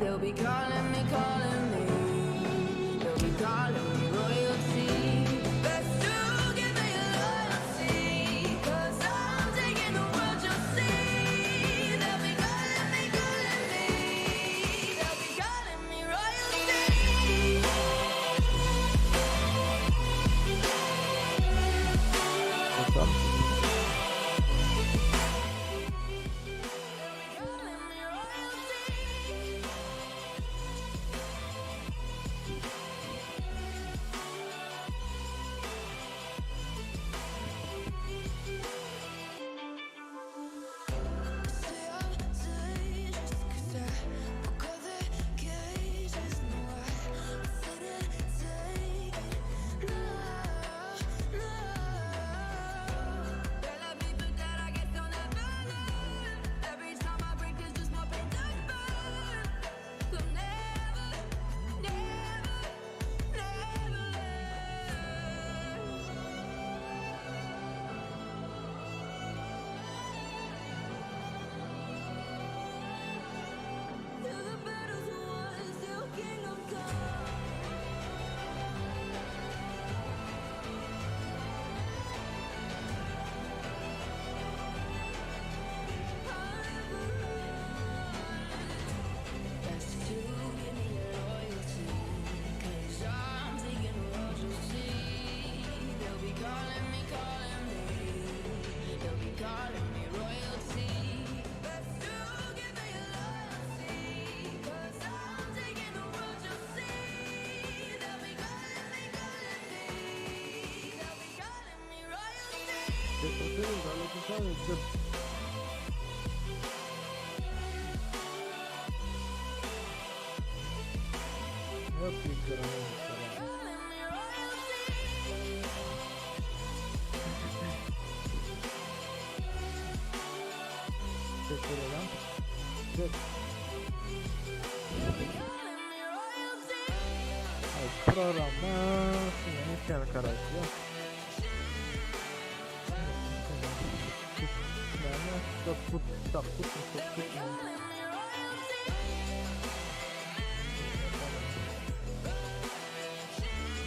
They'll be calling me, calling me. They'll be calling me royalty. Best to give me your loyalty. Cause I'm taking the world, you'll see. They'll be calling me, calling me. They'll be calling me royalty. Calling me royalty. Say I'm dangerous 'cause I broke all the cages. No, I couldn't take it. No, no. Tell the people that I guess they'll never learn. Every time I break, there's just more pain to burn. They'll never, never, never learn. Till the battle's won, till kingdom come. I'll never run. Best to give me your loyalty. Cause I'm taking the world, you'll see. They'll be calling me, calling me. They'll be calling me royalty. Best to give me your loyalty. 'Cause I'm taking the world, you'll see. They'll be calling me, calling me. They'll be calling me royalty. Aleykümselam. Yok büyükler aleykümselam. Calling me royalty. Ses veriyor lan. Ses. They'll be calling me royalty. Evet, programda yeni karakter. Saput, saput, saput. Calling me royalty.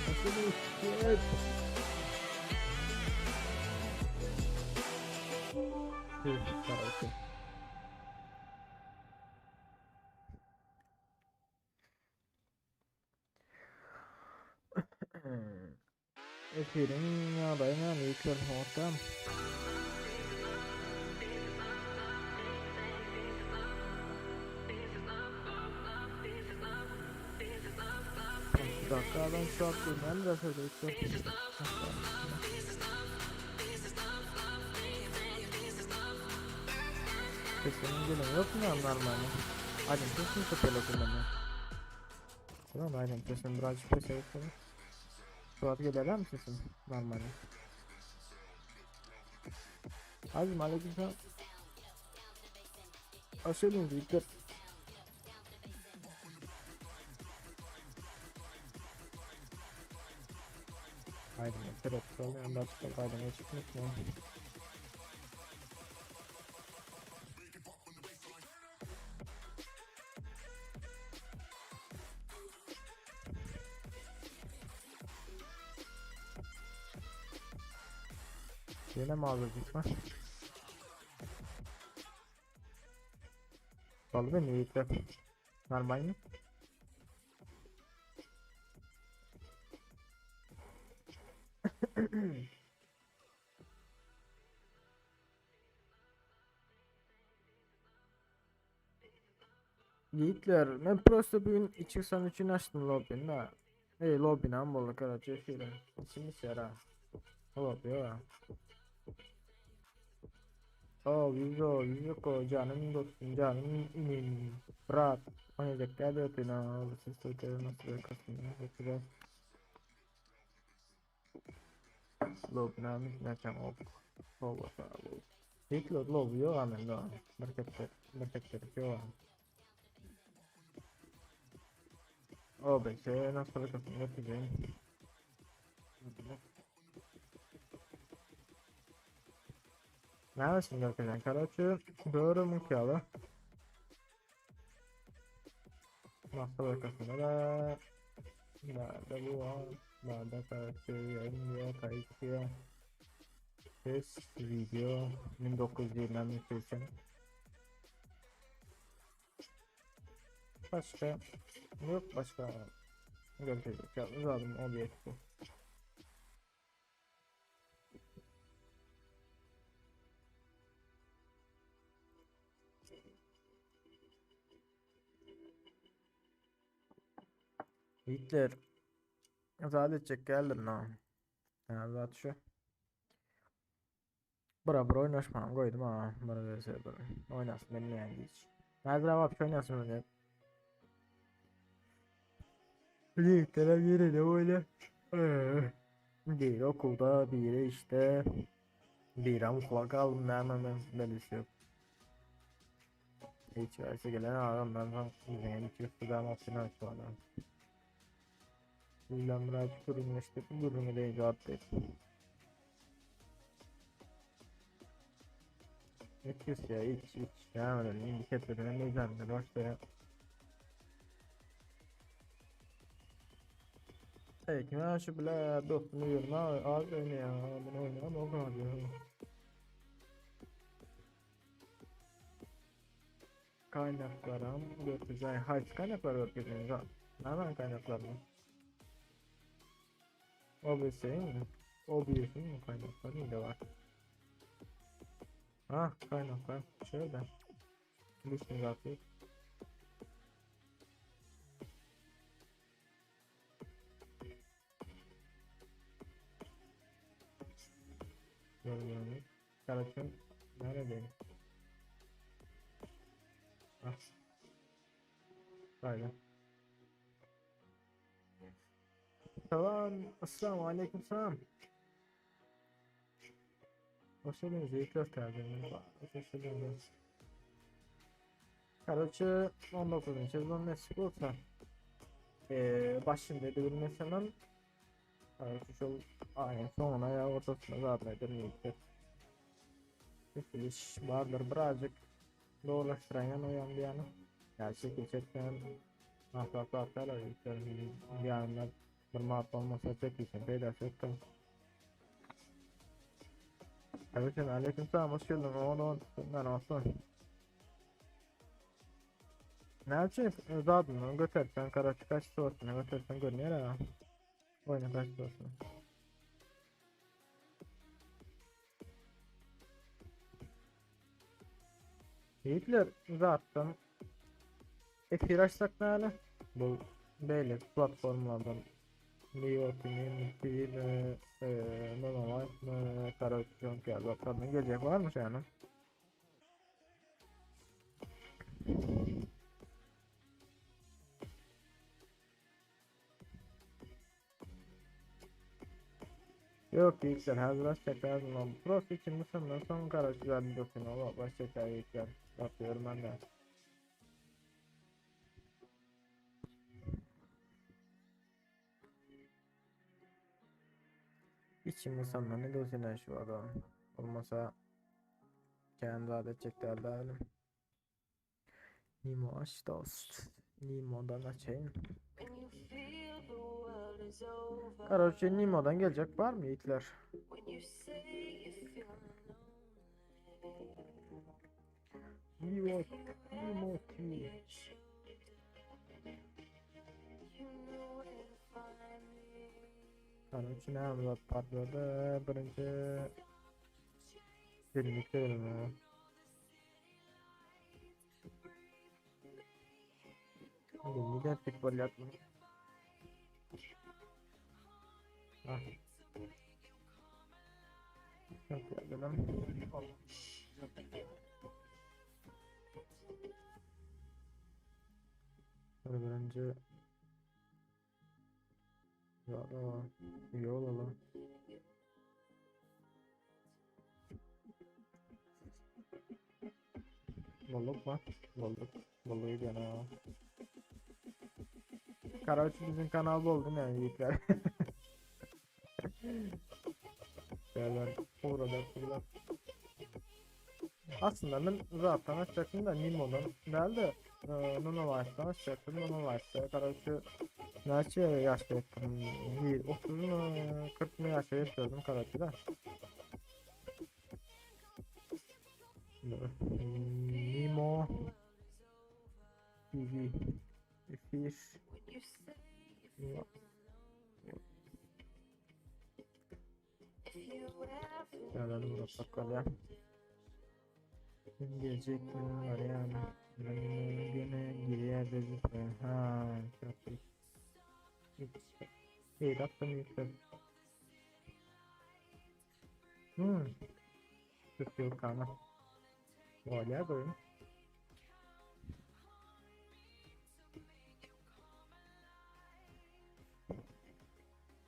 Nasıl bir Tüh, karakter. Efiriň ýagdaýy näme ýükler soňatdan? Dakika adam şu an bilmem de söyleyecek. Sesinin geleni yok mu normalde? Hadi sesini köpeğiyle kullanıyor. Tamam aynen sesini birazcık pes yapalım. Suat gelir mi sesin normalde? Azim aleykümselam. Açalım büyükler. Haydi mesela tutalım başka haydi çıkmış mı? Yine mi alacak mı? Vallahi ben yiğitler. Normal mi? Yiğitler, men prosta bugün içirsem için açtım lobby'ni ha. Ey lobby'ni am boldy karaçy efire. İçim içer ha. Lobby ha. Oh, Vizo, Vizoko, canım dostum, canım inim. Brat, oynayacak geldi ötüne, siz söyleyene nasıl kasım, ötüne. Lobby'ni am, näçem ok. Lobby, lobby. Yiğitler lobby yok amen da. Markette, markette yok. OBS nasıl kasım, ötüne. Neredesin görkezden? Karaçı doğru mu ki ala? Nastroýkasynda da Nerede bu var? Nerede kayıt yayın diye kayıt diye Ses video 1920 80 Başka yok başka Görüşecek lazım OBS bu. Hitler Zat etjek däldirin ha. Ha zat şu. Bura bir oýnaşmam goýdum ha. Bura verse bir oýnasyn bilmeýän hiç. Häzir wapşe oýnasyn bilmeýän. Yiğitler biri de öyle. Biri okulda, biri işte. Biri ukulak aldım näme ben belisi yok. Hiç verse gelen adamdan soň biziň hiç ýurtda maşyn açmadan. Bizden biraz gürrüňleşdik, gürrüňe de cevap ver. Hiç ya hiç hiç devam edelim. Indi keplerine meydanına başlayalım. Evet, ben şu bile dostumu yiyorum. Abi oynayalım, ben oynayalım, o kadar diyorum. Kaynaklarım götüreceğim. Hayır, kaynaklar götüreceğim. Nereden kaynaklar mı? OBS'in mi? OBS'in mi kaynakları ne var? Ha kaynaklar şöyle. Listing atıyor. Görüyorum. Karakter nerede? Ah. Böyle. Salam, assalamu aleyküm salam. Hoş geldiniz, ilk geldiniz. Hoş geldiniz. Karaçı 19. sezon nasip olsa başında edebilmesem şu ayın sonuna ya ortasına zaten ederim. İş vardır birazcık doğrulaştıran o yan bir yana. Ya şekil çekten masraflar bir yanına bir mat olmasa çekilsin peydası yok da. Evet aleyküm selam hoş geldin. Oğlum ben olsun. Ne için zadını götürsen karaçı kaç sorusunu götürsen görünüyor ha. Oyna kaç sorusunu. Hitler zaten efir açsak ne hali? Bu böyle platformlardan New York'un bir normal karaoke geldi. Gelecek varmış yani. Yok yiğitler hazır açacaklar zaman Prof için bu senden son karaoke dokun başlayacak yiğitler. Bakıyorum ben de. İçim insanlar ne diyorsun şu adam? Olmasa kendi adet çeklerdi Nemo aç dost. Nemo'dan açayım. Karaoke Nemo'dan gelecek var mı yiğitler? Nemo, Nemo TV. Karaoke ne yapıyor patladı? Birinci günlük bölümü. Günlük ettik böyle bunu. Ah. Çok güzel. Birinci Ya yol alalım. Bolluk mu? Bolluk. Bolluğu gene. Karaoke bizim kanalda oldu ne yiğitler. Şeyler uğradı Aslında ben zaten açacaktım da Nemo'dan geldi. Nonolife-dan açjakdym. Nonolife-da karaçy näçe ýaşda ýetdim? 30 mı 40 mı ýaşa ýetdim karaçy da. Nimo TV Efir Nimo. Gelelim muratsak bolýar. Kim geljek gün barýan. Gene girýär dedi. Ha, çok iyi. İyi attım yükle. Hmm. Tutuyor kana. Bolýar goýun.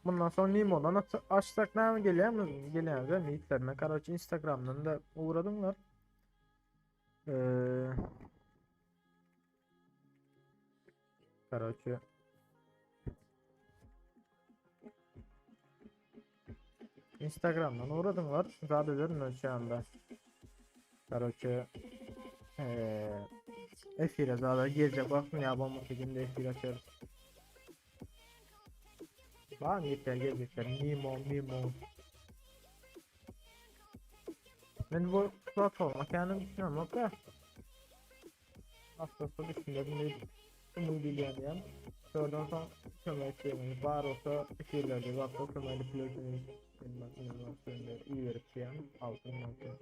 Bundan soň Nimo'dan açsak näme gelýärmi? Gelýär mi? Ýitlerme. Karoçi Instagramdan da ugradyňlar. Ee, karoçi Instagramdan ugradyňlar. Zat ederin şu anda. Karoçi ee, efire zada gelecek wagtym ýa bolmasa günde efir açarys. Var mı yeter gelecekler? Nimo, Mimo. Men bu platforma kendim düşünüyorum yok da. Aslında düşünüyorum değil. Umut bilýän diýen. Şuradan soň kömek diýen bar bolsa efirlerde zatda kömekli plökini bilmem inanılmaz iyi verip diýen altın mümkün.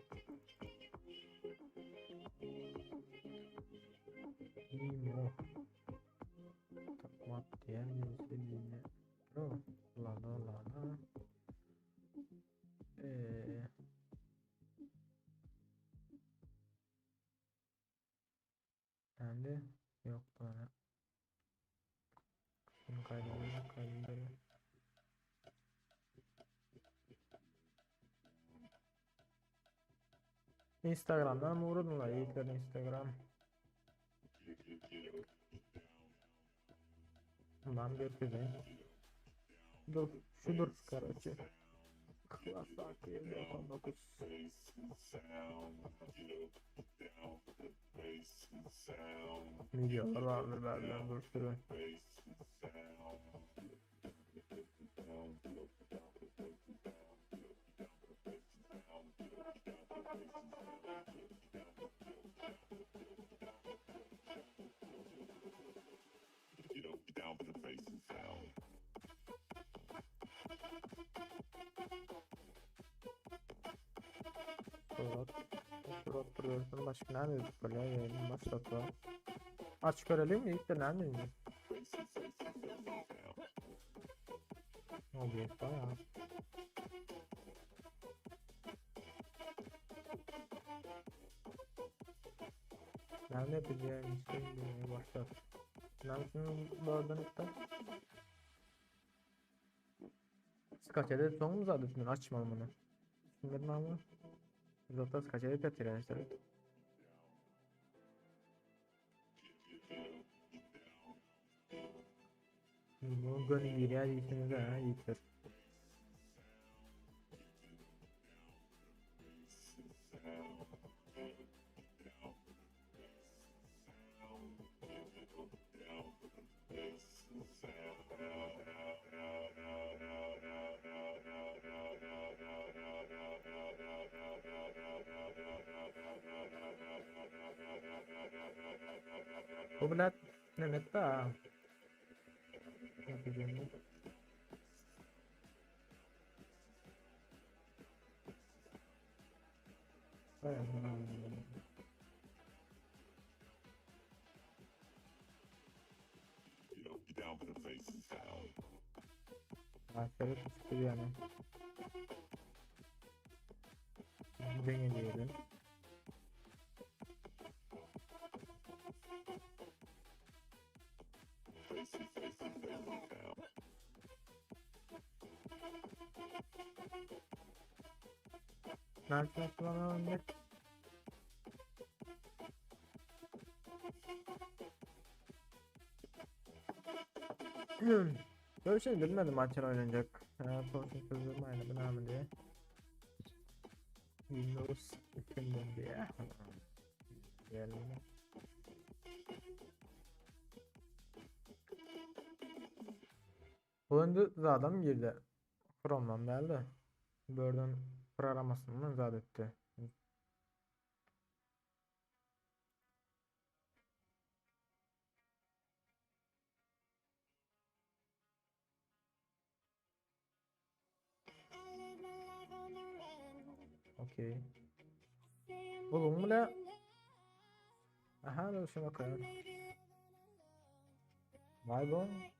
Nimo. Tapmak diýen ýene. Oh, lana lana. Eee. Bende yok bana. Bunu kaydedelim, kaydedelim. Instagram'dan mı uğradın lan? Yiğitler Instagram. Bundan bir güzel. Dur, şudur karaçı. Klas 19. Videolar vardır benden bir sürü. Surat. Surat duruyorsun. Başka ne dedik böyle yayının başlatma. Aç görelim mi? İlk de ne dedik? Ne oluyor bayağı. Ne yapacağım şimdi başlat. Ne yapacağım bu arada nokta? Skaç edip sonumuz adı üstünden açmam bunu. Şimdi ama zaten skaç edip yatıyor işte. Bu gönül girýär diýseniz ha ýitler. Bu bilet Mehmet da. Yapacağım. Aferin çıktı yani. Dengeleyelim. Nerede kullanalım? Böyle şey bilmedim maçın oynanacak. Ha, sonuçta sözüm aynı bu ne diye. Windows 2000 diye. Diyelim. Bu indi zadam girdi. Chrome'dan däldi. Börden programmasyndan zat etdi. Okey. Buluň bile. Aha, şuna bakayım. Vay be.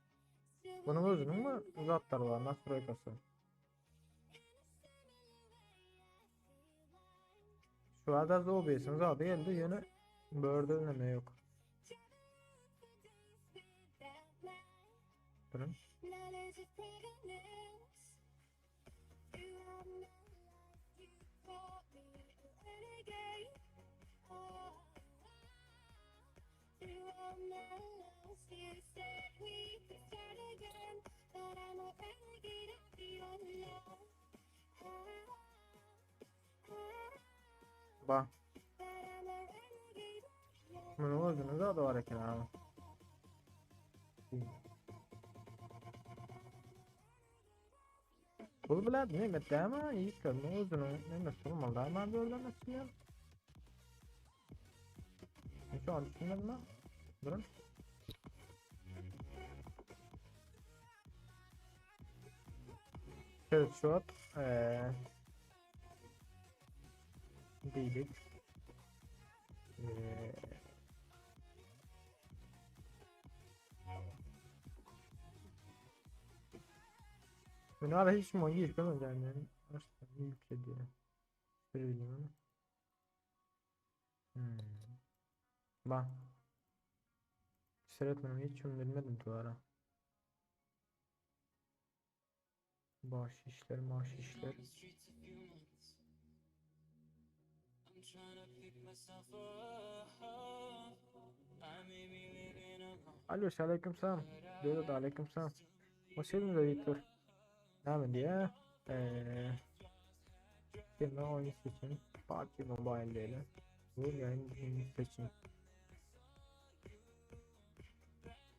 Bunun özünün mü zatları var, nastroykası? Şu arada OBS'in zaten geldi yine börde neme yok. Durun. Ba. Munuň özüniň zady bar eken ha. Bu bilen neme däme ýitler munuň özüniň nemesi bolmaly däme bu ýerden açylýan. Şu an düşünmedim ha. Durun. Evet şu an ee, diýdik. Ee, Ben ara hiç mi hiç görmedim yani. Aslında yükledi. Bir bileyim onu. Hmm. Bak. Seyretmedim hiç bilmedim duvara. Baş işler, maaş işler. Alo, aleyküm selam. Diyor da aleyküm selam. Hoş geldiniz Victor. Näme diye? Eee Firma oyun seçin. PUBG Mobile diyelim. Bu yayın seçin.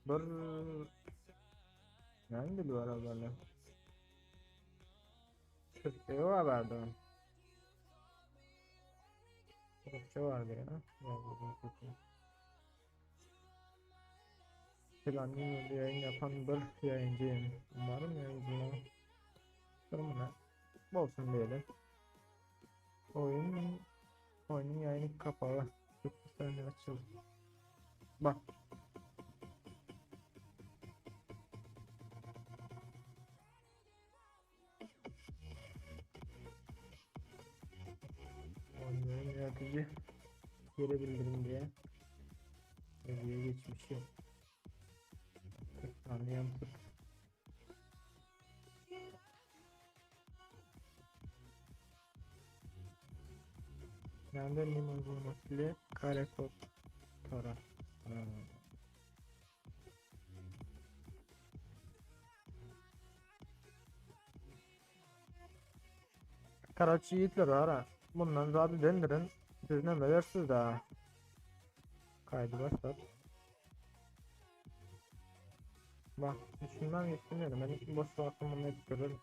Bir Näme bu aralarla? Türkçe var vardı. Türkçe vardı ya. Planlı yayın yapan bir yayıncıyım. Umarım yayıncılığım durumuna olsun diyelim. Oyun oyunun yayını kapalı. Çok saniye açıldı. Bak. Oyunun yaratıcı geri bildirim diye. Diye geçmişi. 40 saniye tut. Nerede limon vurmasıyla kare kod tara. Karaçi yiğitler ara. Bundan zaten dendirin. Siz ne edersiniz daha. Kaydı başlat. Bak düşünmem istemiyorum. Ben boş vaktim bunu hep görürüm.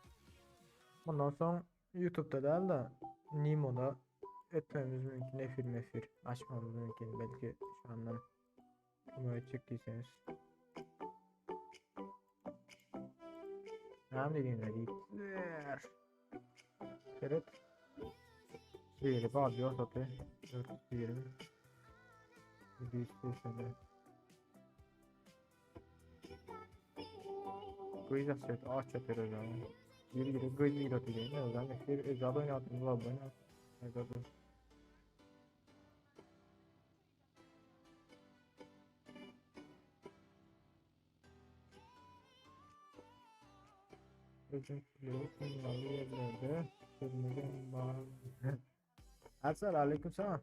Bundan sonra YouTube'da değil de Nimo'da etmemiz mümkün. Efir mefir açmamız mümkün. Belki şu andan bunu çektiyseniz. Näme diýdiňler ýigitler? Seret. Biri bar ýok saty. 420. 780. Gyz açýar, aç ýatyr özem. Bir giri gyz giri otyr. Ne özem bir ezad oýnatym, lab oýnat. Ezad. Özüm kullanmalı yerlerde sürmeden var. Asal aleyküm selam.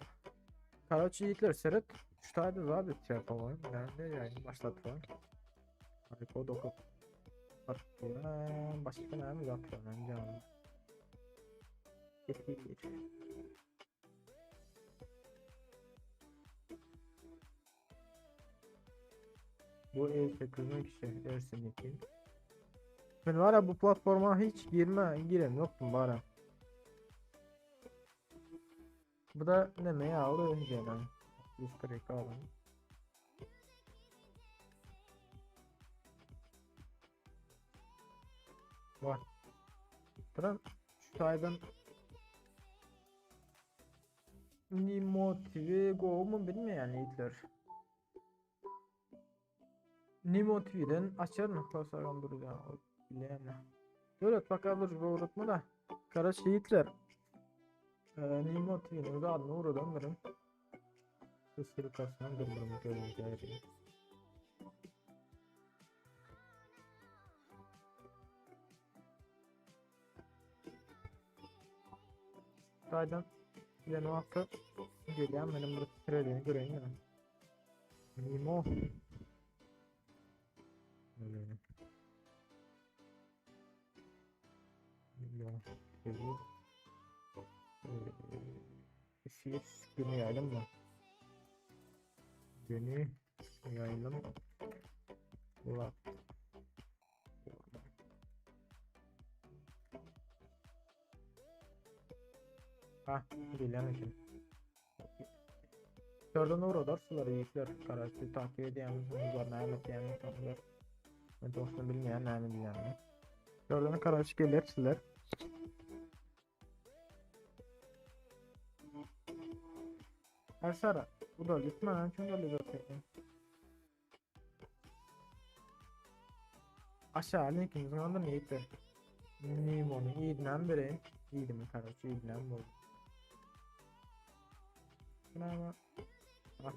Karaçi yiğitler seret. Şu tabi var bir şey yapalım. Yani yayını başlatalım. Harika dokup. Başka ne mi yapıyorum canım? Bu ev 8 kişi Ersin'deki. Men var bu platforma hiç girme girem yoktum bari. Bu da ne me aldı gelen. 142 aldım. Var. Tamam. Şu taydan Nimo TV Go mu bilmeyen yiğitler. Nimo TV'den açarım. Klasarım duracağım. Bilemem. Döwlet bakalım bu uğratma da. Kara şehitler. Nimo TV'nin adını uğradan Respublikasının durdurma görüntüleri. Taydan bilen wagty gelýän benim bir pikir edeni göreýin ýa. Nimo. Nimo. TV. Efir günü yaylım mı? Günü yaylım. Platform. Ha, gelýän eken. Dörden uğradarsylar ýigitler. Karaçy takip edýän var näme etýän insanlar. Men dostum bilmeýän näme diýýänini. Dörden Karaçy gelersiler. Ersara, bu da gitme çünkü öyle zaten. Aşağı linkimizin adı neydi? Nimo'nun iyiden biri. İyiydi mi Karaçy iyiden bu. Ama ah.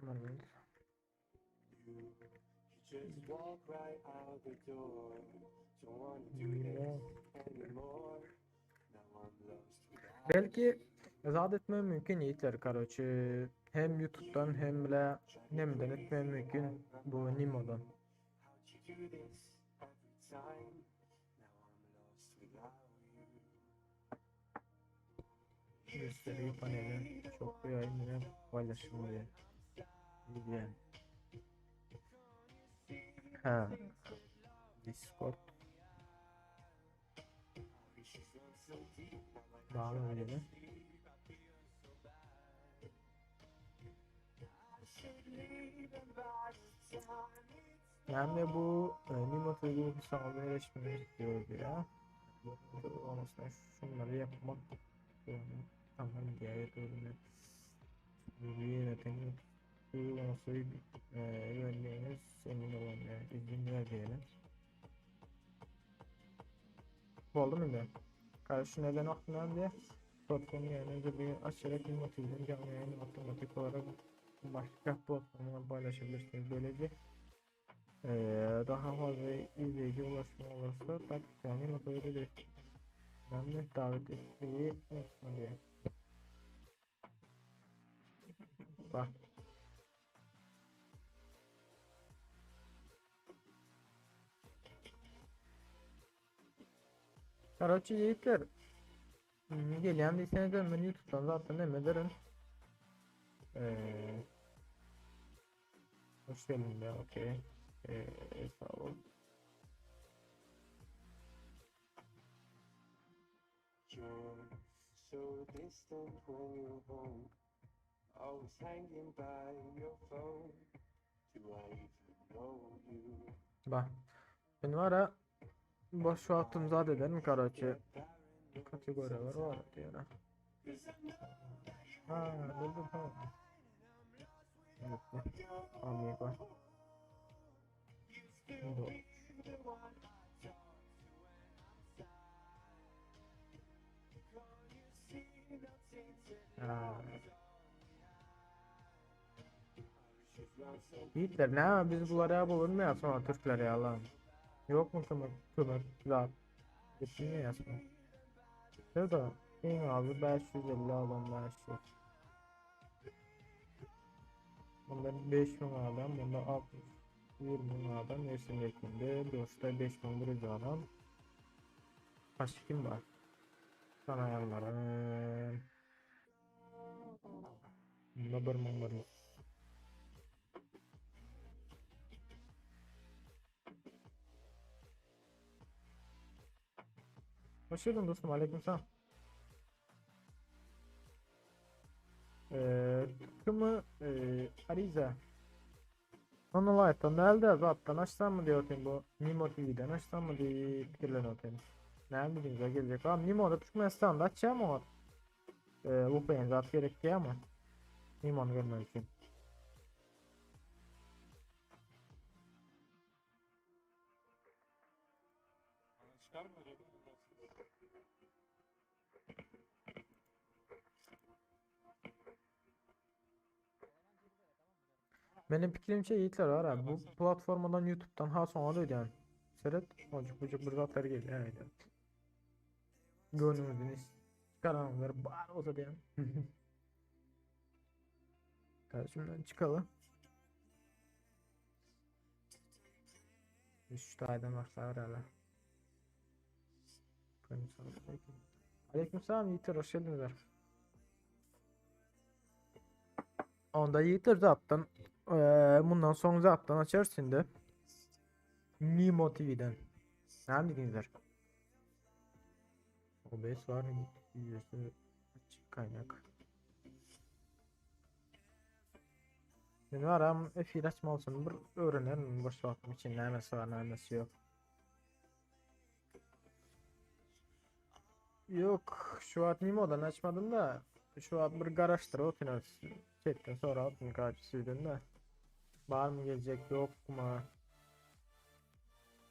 Moment. Just walk right out the door. Don't wanna do Nimo. this anymore. Now I'm lost without Belki zat etmem mümkün yiğitler Karaçy. Hem YouTube'dan hem de nemden etmem mümkün bu Nimo'dan. How'd you do this every time? Now I'm lost without you. Gösteri paneli çok yayın paylaşımları. Bilgilen. Ha. Discord. Bağlı öyle mi? Yani bu Nimo TV hesabı erişmemiz istiyoruz ya. Olmasına şunları yapmak istiyorum. Tamam diğer bölümde yönetim uygulaması güvenliğiniz emin olun yani izin ver diyelim. Oldu mu indi? Karşı neden aklına diye platformu yayınınca bir açarak Nimo TV'nin canlı yayını otomatik olarak başka platformuna paylaşabilirsiniz. Böylece daha fazla izleyici ulaşma olursa takipçilerini motive edebilirsiniz. Ben de davet etmeyi unutma diye. Bak. Karaçı yiğitler. Gelýän diýseňiz men YouTube'dan zaten näme ederim. Hoş geldin be, okey. Sağ ol. You're so distant when you're home. Always hanging by your phone. Do I even know you? Bak. Ben var ya boş wagtym zat ederim karaçı. Kategoriler var diyor. Ha, buldum tamam. Evet, Amigo. Bu. Ha. Yiğitler ne biz bunlara bulunmuyor sonra Türkler ya lan. Yok mu kömür kömür zat. Gitmiyor ya sonra. Şurada en azı 550 adam 500. Bunda 5000 adam, bunda 61 adam, Mersin yakında, Dosta 5100 adam. Başka kim var? Sanaýanlarym. Bunda 1001. Hoş geldin dostum. Aleykümselam. Kimi Ariza. Onu laýtdan dälde zatdan açsam mı diýip bu Nimo TV'den açsam mı diýip pikirlenip otyryn. Näme diýdiňiz geljek? Am Nimo'da Türkmenistanda açýam oňa. VPN zat gerek diýýärmi? Nimo'ny görmek üçin. Benim pikirimçe yiğitler var ha. Bu platformadan YouTube'dan ha sonra ödeyän. Seret, ojuk bujuk bir zatlar gelýär öýde. Göwnüňizden iş çıkaranlar bar olsa diýen. Kardeşimden çıkalım. Üç aydan başlar herhalde. Aleykümselam Yiğitler hoş geldiniz. Onda Yiğitler zatdan bundan soň zatdan açarys indi. Nimo TV'den. Näme diýdiňizler? OBS var. Yüzde açık kaynak. Men varam efir açmalysyn bir öwrenerin boş wagtym üçin nämesi bar nämesi ýok. Yok şu wagt Nimo'dan açmadım da şu wagt bir garaşdyr otyryn chatden sorap otyryn kaç sizden de. Bar mı gelecek yok mu?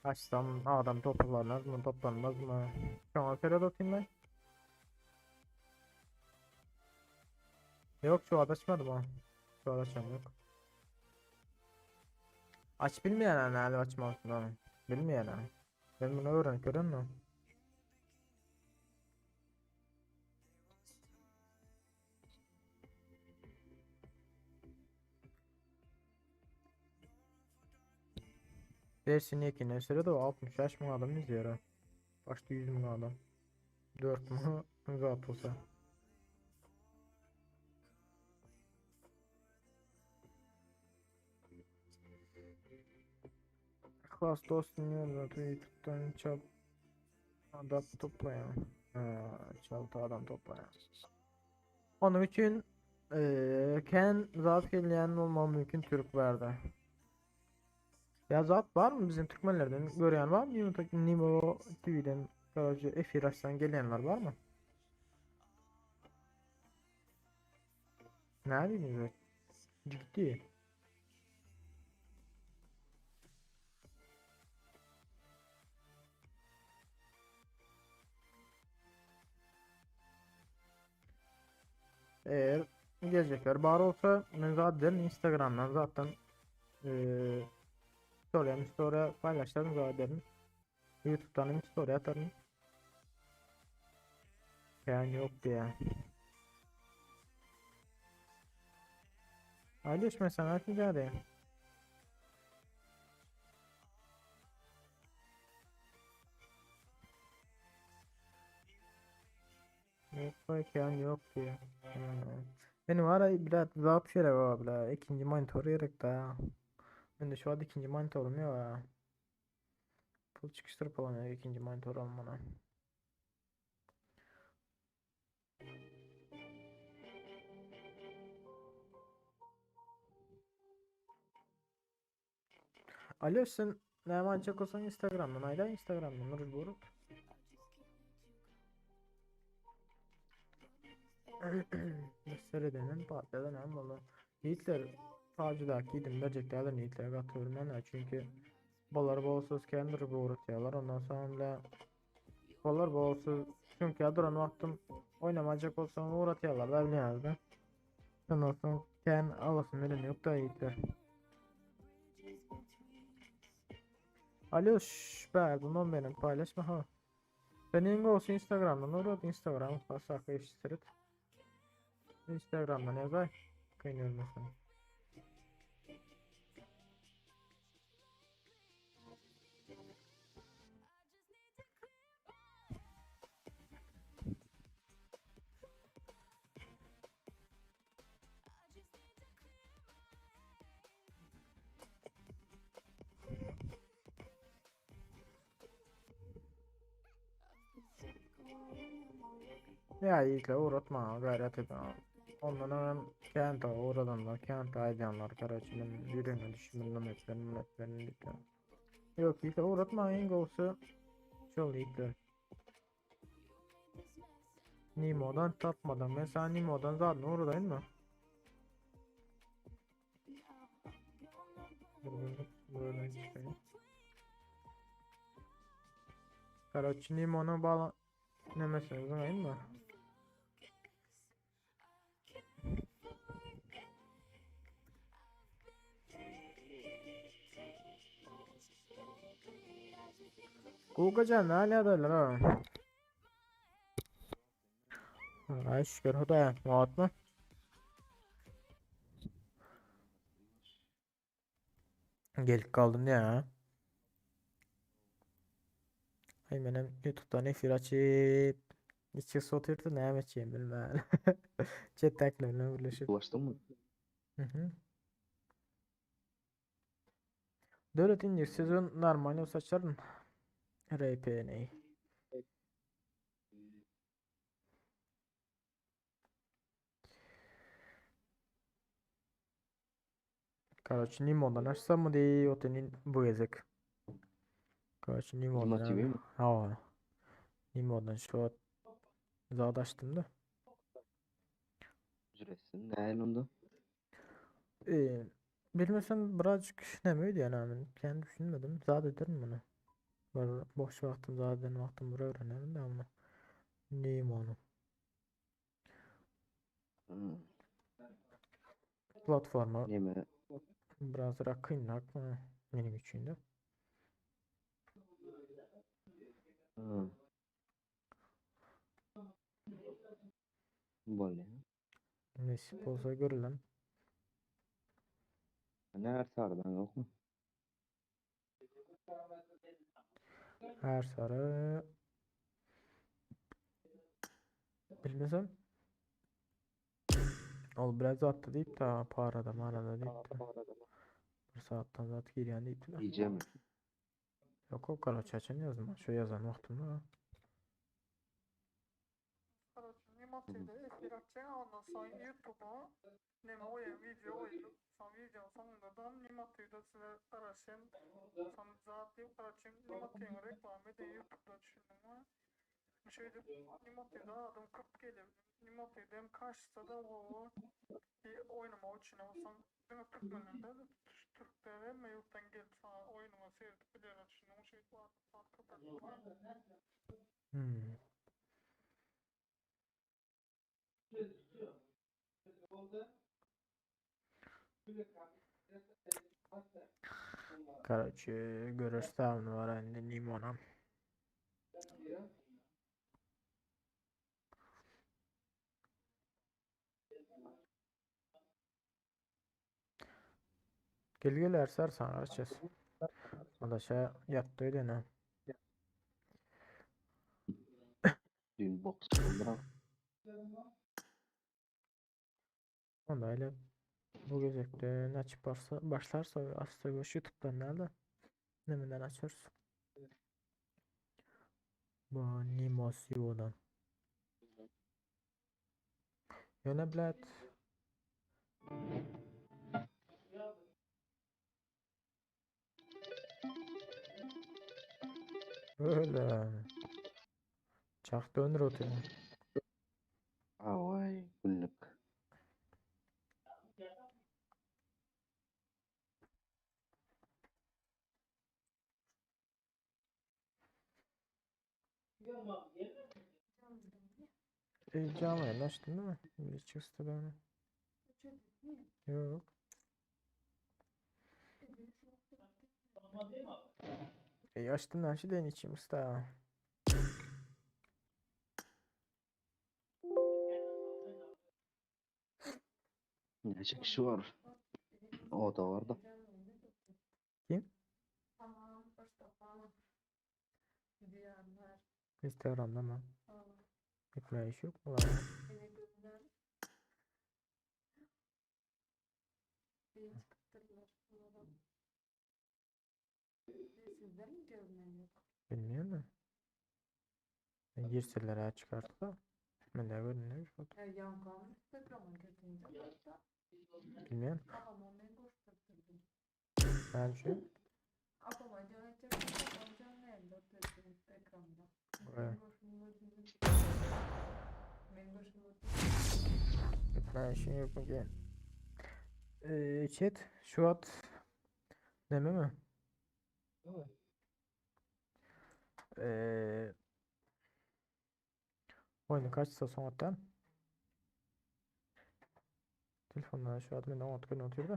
Açsam adam toplanmaz mı toplanmaz mı? Şoňa seret otyryn ben. Yok şu wagt açmadım ha. Şu wagt açam yok. Aç bilmeýän näle açmalysyn ony. Bilmeýän. Ben bunu öwrenip görenmi? Dersin ýekine sürede 65 müň adam izleýär. ha. Başda 100 müň adam. 4 müň zat bolsa. Yhlas dostum ýollady YouTube'dan çap adam toplaýan. Ha, çalty adam toplaýan. Onuň üçin kän zat gelýän bolmagy mümkin türk barda. Ya zat var mı bizim Türkmenlerden görýän var mı? YouTube Nimo TV'den garajı efir açsan gelýänler var mı? Ne diýdiňiz? Ciddi. Eğer gelecekler bar olsa men zaten Instagram'dan zaten eee story story paylaşırım zaten. YouTube'dan hem story atarım. Yani yok diye. Aýlyş mesela atmaýar. Yok yani yok diye. Yani. Benim ara biraz zat gerek o bile. İkinci monitör gerek da. Ben de şu an ikinci monitörüm yok ya. Pul çıkıştırıp alamıyor ikinci monitör almana. Alo sen ne açacak olsan Instagram'dan ayda Instagram'dan Nurul Boruk. Seredenin patladan hem valla. Yiğitler Tacıdaki gidin vereceklerden yiğitler katıyorum ben çünkü Balar bolsuz kendir uğratıyorlar ondan sonra bile Balar bolsuz çünkü duran vaktim oynamayacak olsam uğratıyorlar da bilmezdim. Ondan sonra kendi alasın veren yok da yiğitler. Alo şş, be bundan benim paylaşma ha. Senin olsun Instagram'dan uğrat Instagram fasaka iştirit. Instagram'dan yazay. Kıynıyorum mesela. Ýa ýigitler ugratmaga gaýrat ediň. Ondan hem kän ugradanlar, kän aýdýanlar, karoçe men ýüregime düşüp mundan etmerin, muny etmerin diýip. Ýok, ýigitler ugratmaň iň gowusy şol ýigitler. Nimodan tapmadan men sana Nimodan zadyny ugradaýynmy? Karoçe Nimona bağla Nemesini zyňaýyn mı? Google näle ýagdaýlar ha? Ay şükür Hudaýa, rahatmy? Gelip galdym ya. Ay menem YouTube'dan efir açyp içi otyrdy näme etjegimi bilmän. Chatdakiler bilen birleşip. Ulaşdyn mı? Hı hı. Döwlet indi sezon normal olsa açaryn. RP'ni. Karoçi Nimo'dan açsam mı diye otenin bu gezek. Karoçi Nimo Nimo'dan TV mi? ha. Nimo'dan şu zat açtım da. Ücretsiz. Ne onda? Ee, bilmesem birazcık nemeydi yani ben kendi düşünmedim. Zat ederim bunu. Var boş vaktim zaten vaktim buraya öğrenirim de ama Nimo'nu. Hmm. Platforma Neme? biraz kıynak mı benim için de. Hmm. Bolýar. Nesip olsa görülen. Ne her sarıdan yok mu? Her sarı bilmesem Ol biraz attı deyip de parada marada deyip de bir saattan zat girýän deyip de. Diyeceğim. Yok o kadar çaçan yazma. Şu yazan wagtymda. Короче, Nimo TV'de efir açacaksın ondan sonra YouTube'a neme oýan video oýup, soň video soňunda da Nimo TV'de size garaşan soň zat diýip garaşan Nimo TV'nin reklamy eden YouTube'da düşündüňmi? Şeýdip Nimo TV'de adam köp gelýär. Nimo TV'de hem kaçsa da o bir oýnamak üçin olsaň diňe türkmenlerde de tutuş türkler hemme ýurtdan gelip sana oýnuňa seyredip bilýärler düşündüňmi? Şeýdip adam köp Hmm. Karoçe görürsem var indi Nimo'na. Gel gel Ersar sana açacağız. O da şey yattıydı ne? Dün boks olduran. Onda öyle bu gezekte açıp başla, başlarsa aslında YouTube'dan nerede? Neminden açıyoruz. Bu Nimo CEO'dan. Ýöne bilet. Öyle. Çak dönür oturuyor. Avay günlük. E, canlı yayın açtın değil mi? Bir çıktı da Yok. E, açtım lan şu den içeyim usta. Ne kişi var? O da var da. Kim? Instagram'da mı? Etme iş yok mu lan? Bilmiyorum da. Girseler ha çıkarttı da. Mende görünýär şu wagt. Bilmeýän. Näme üçin? Etmän işin yok mu ki? Chat şu wagt nämemi? Oýny kaçsa soňatdan. Telefondan şu wagt men oňat görünip otyrdy.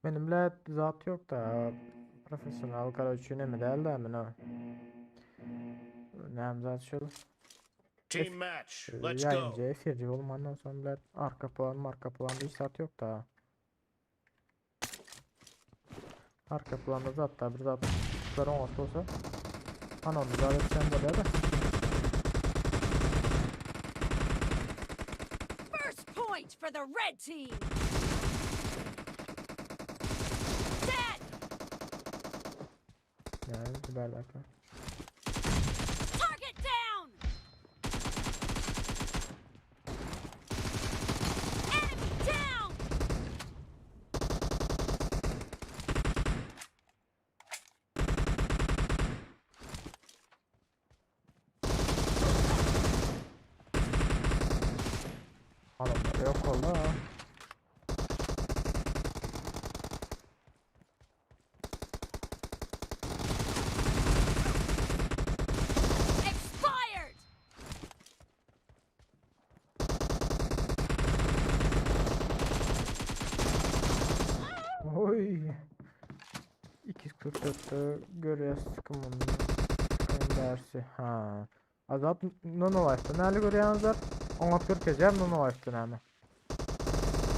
Benim bile zat yok da profesyonel karoçi neme däl da men o. Näme zat şol? Team match. Let's go. Ýaýynjy efirci bolmandan soň bile arka plan, marka plan hiç zat yok da. Arka planda zat da bir zat tutar oňat bolsa. Ana onu zat etsem bolýar da. First point for the red team. Dead. Yani bir dakika. Target down. Enemy down. Adamlar yok oldu ha. Expired. Oy. 244'te görüyoruz sıkımın sıkımın dersi. Ha. Azat Nono Life'da näli görýäňizler? Oňat görkezýär Nono Life'da näme?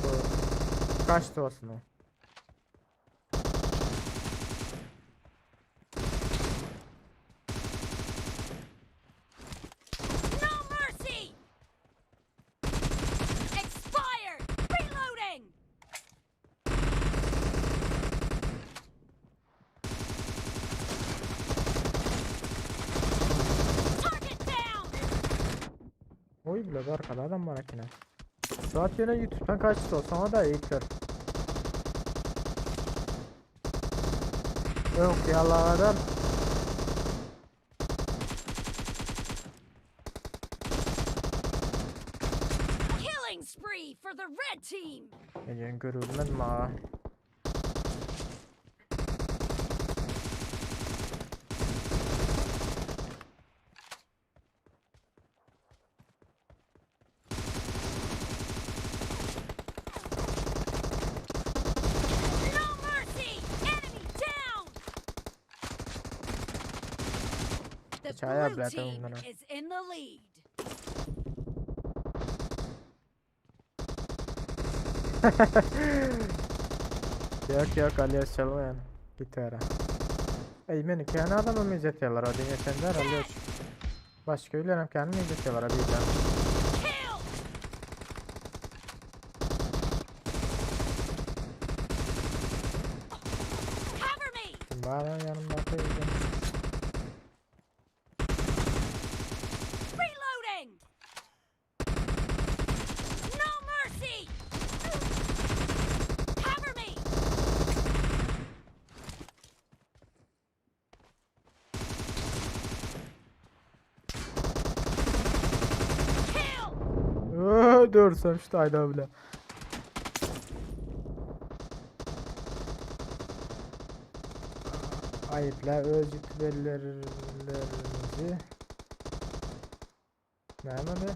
Bu kaçtı No mercy. Expired. Reloading. Target down. Oy bile arkada adam var ekene. Saat yine YouTube'dan kaçtı olsana da iyidir. Yok yalardan. Killing spree for the red team. Egen görülmez ma. No mercy. Enemy down. The Çaya blue bile team onlara. is in the lead. Yok yok Alias çalmayan. Git ara. Ey beni kendi adamı mı izletiyorlar o dünya sende Alias. Başka öylerim kendimi izletiyorlar abi ben. Kill. Cover me. Kim var lan yanımda koyacağım. Reloading. No mercy. Cover me. Kill. Ööö dörsem işte ayda bile. Ayıpla öz youtuberlerimizi Nämede?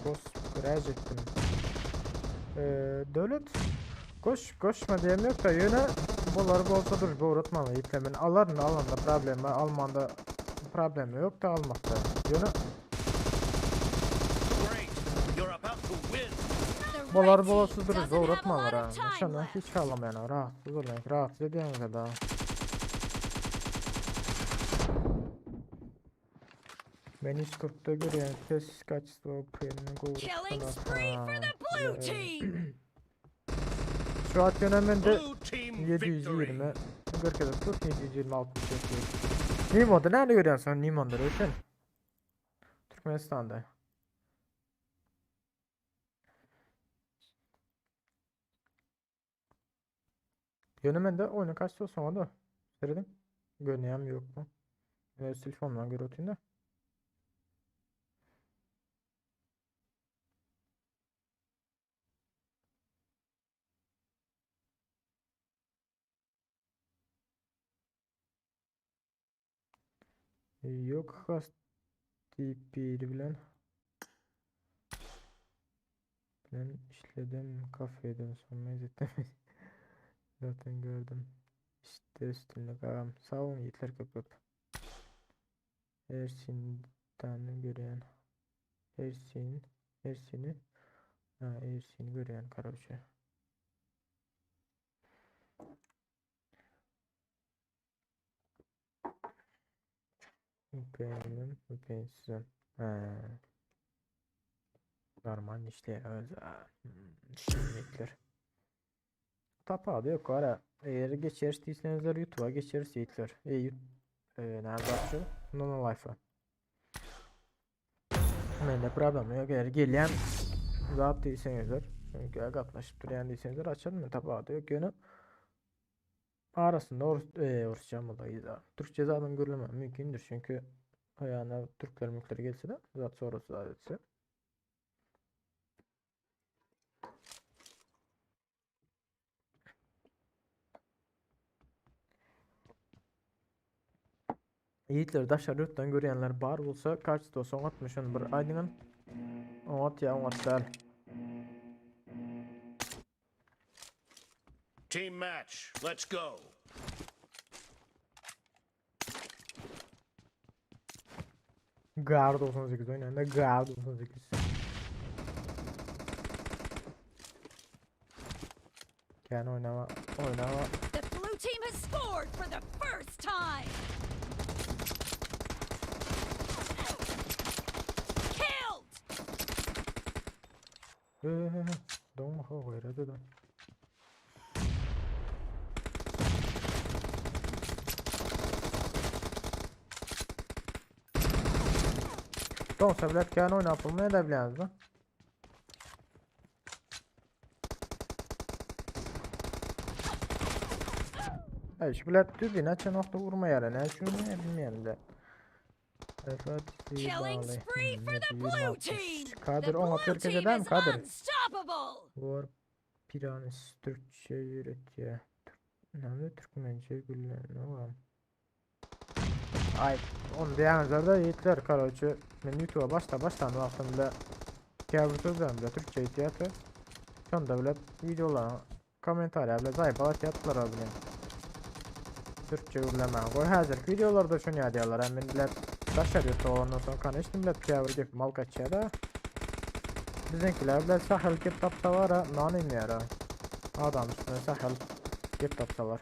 Gos göräjekdim. Döwlet goş goşma diýem yok da ýöne bular bolsa dur bu uğratmaly ýüklemen alaryn alanda problemi almanda problemi yok da almakta. Ýöne Great. You're about to win. The bular red team bolsa dur doesn't bu have a lot uğratmalar ha. of time Şondan left. hiç alamayan rahatsız olmayan rahatsız edýän da. Ben 140'da görýän ses kaçtı o Killing spree for the blue team. Şu at yöneminde Blue team victory. 720. Kaçta görkezip dur 720 60 FPS. Nimo'da näle görýän sen Nimo'da öten. Türkmenistanda. Ýöne mende oýnuň kaçta soňa da. Serediň. Görünýärmi ýokmy? Men öz telefonumdan görüp otyryn da. Yok has TP bilen bilen işledim kafeden sonra izledim. Zaten gördüm. İşte üstünlük ağam. Sağ olun yiğitler köp köp. Ersin tane görýän. Ersin, Ersini, ha Ersini görýän karoçe. VPN'im, VPN'sizim. Ha. Normal işleýär öz. Şimdilikler. Tapawudy ýok gara. Eger geçeris diýseňizler YouTube'a geçeris diýipler. E, e, näme zat şu? Nono Life'a. Mende problem ýok. Eger gelýän zat diýseňizler, çünki gatnaşyp durýan diýseňizler açaryn men tapawudy ýok. Ýöne arasynda orus, e, orusça boldy. Türkçe zadyň gürlemem mümkindir çünki ýa türkler mülkler gelse de zat sorasa zat etse. Yiğitler daşary ýurtdan görýänler bar bolsa kaçto soňatmy şony bir aýdyňam. Oňat ýa oňat däl. Team match. Let's go. Gar 98 oýnanda Gar 98. Kän oýnama, oýnama. The blue team has scored for the first time. Killed. Eee, doňma ha goýra da. Doňsa bilet kän oýnap bolmaýar da bilýäňizmi? Ay şu bilet düzgün açan nokta vurma yere ne şunu ne bilmeyen de. Evet, Killing spree for the blue team. Kadir The 10 blue atıyor team eden is Kadir. unstoppable. War Piranis Türkçe üretiyor. Türk, ne Türkmence güller ne var? Ay onu diýenler yiğitler karoçi. Men YouTube'a başla başlan wagtymda käbir sözlerimde Türkçe ihtiyaç Şonda bile videolara kommentariýa bile zaýyp atýarlar bilen. Türkçe gürlemän goý. Häzirki videolarda şony ýazýarlar. Hem men bile daşary ýurtda bolandan soň konuştum bile käbir gep mal kaçýar da. Biziňkiler bile sahil gep tapsalar nan inýär. Adam üstüne sahil gep tapsalar.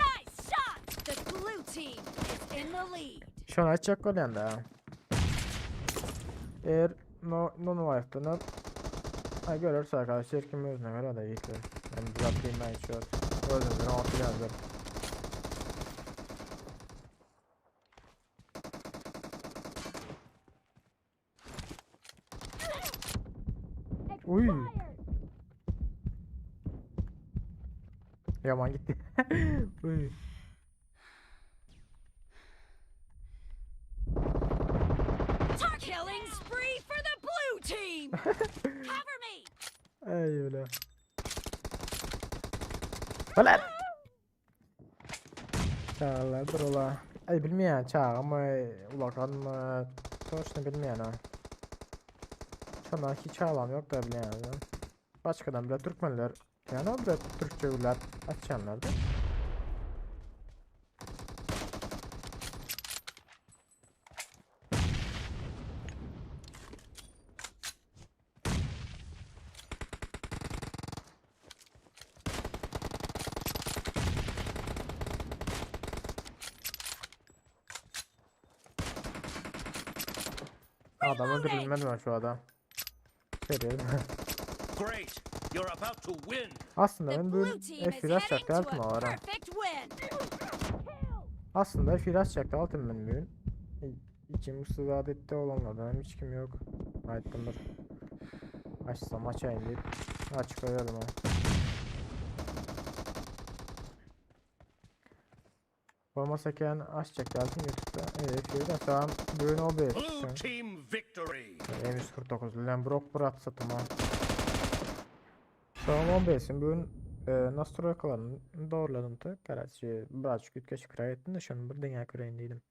Nice shot. The blue team is in the lead. Şony açjak bolýan da. Eğer no no life'dan Ha görürse arkadaşlar kim özüne göre de yiğitler. Ben düzelteyim ben şu an. Özümden atacağım. Uy. Yaman gitti. Uy. Killing spree for the blue team. Cover me. Ey öyle. Ulan! Çağlardır ola. Ay bilmeýän çaga mı, ulakan mı, toşny bilmeýän ha. Şondan hiç alam yok da bilýän. Başkadan bile Türkmenler, yani o bile Türkçe gürläp açýanlar da. Adam öldürülmedi mi şu adam? Seriyorum. Great. You're about to win. Aslynda The men blue bu gün team is efir açjak heading to däldim a ara. perfect win. Aslynda efir açjak däldim men bu gün. İçim yssyzat etdi oglanlardan hem hiç kim yok. Aýtdym bir açsam açaýyn diýip açyp goýberdim ha. Bolmasa kän açjak däldim YouTube'da. E, efirden soň bu gün OBS. Blue team victory. M149 bilen brok bir atsa tamam. Soň OBS-iň bu gün e, nastroýkalaryny dogruladym da, karaçi birazjyk üýtgeşikräk etdim de şony bir deňäp göreýin diýdim.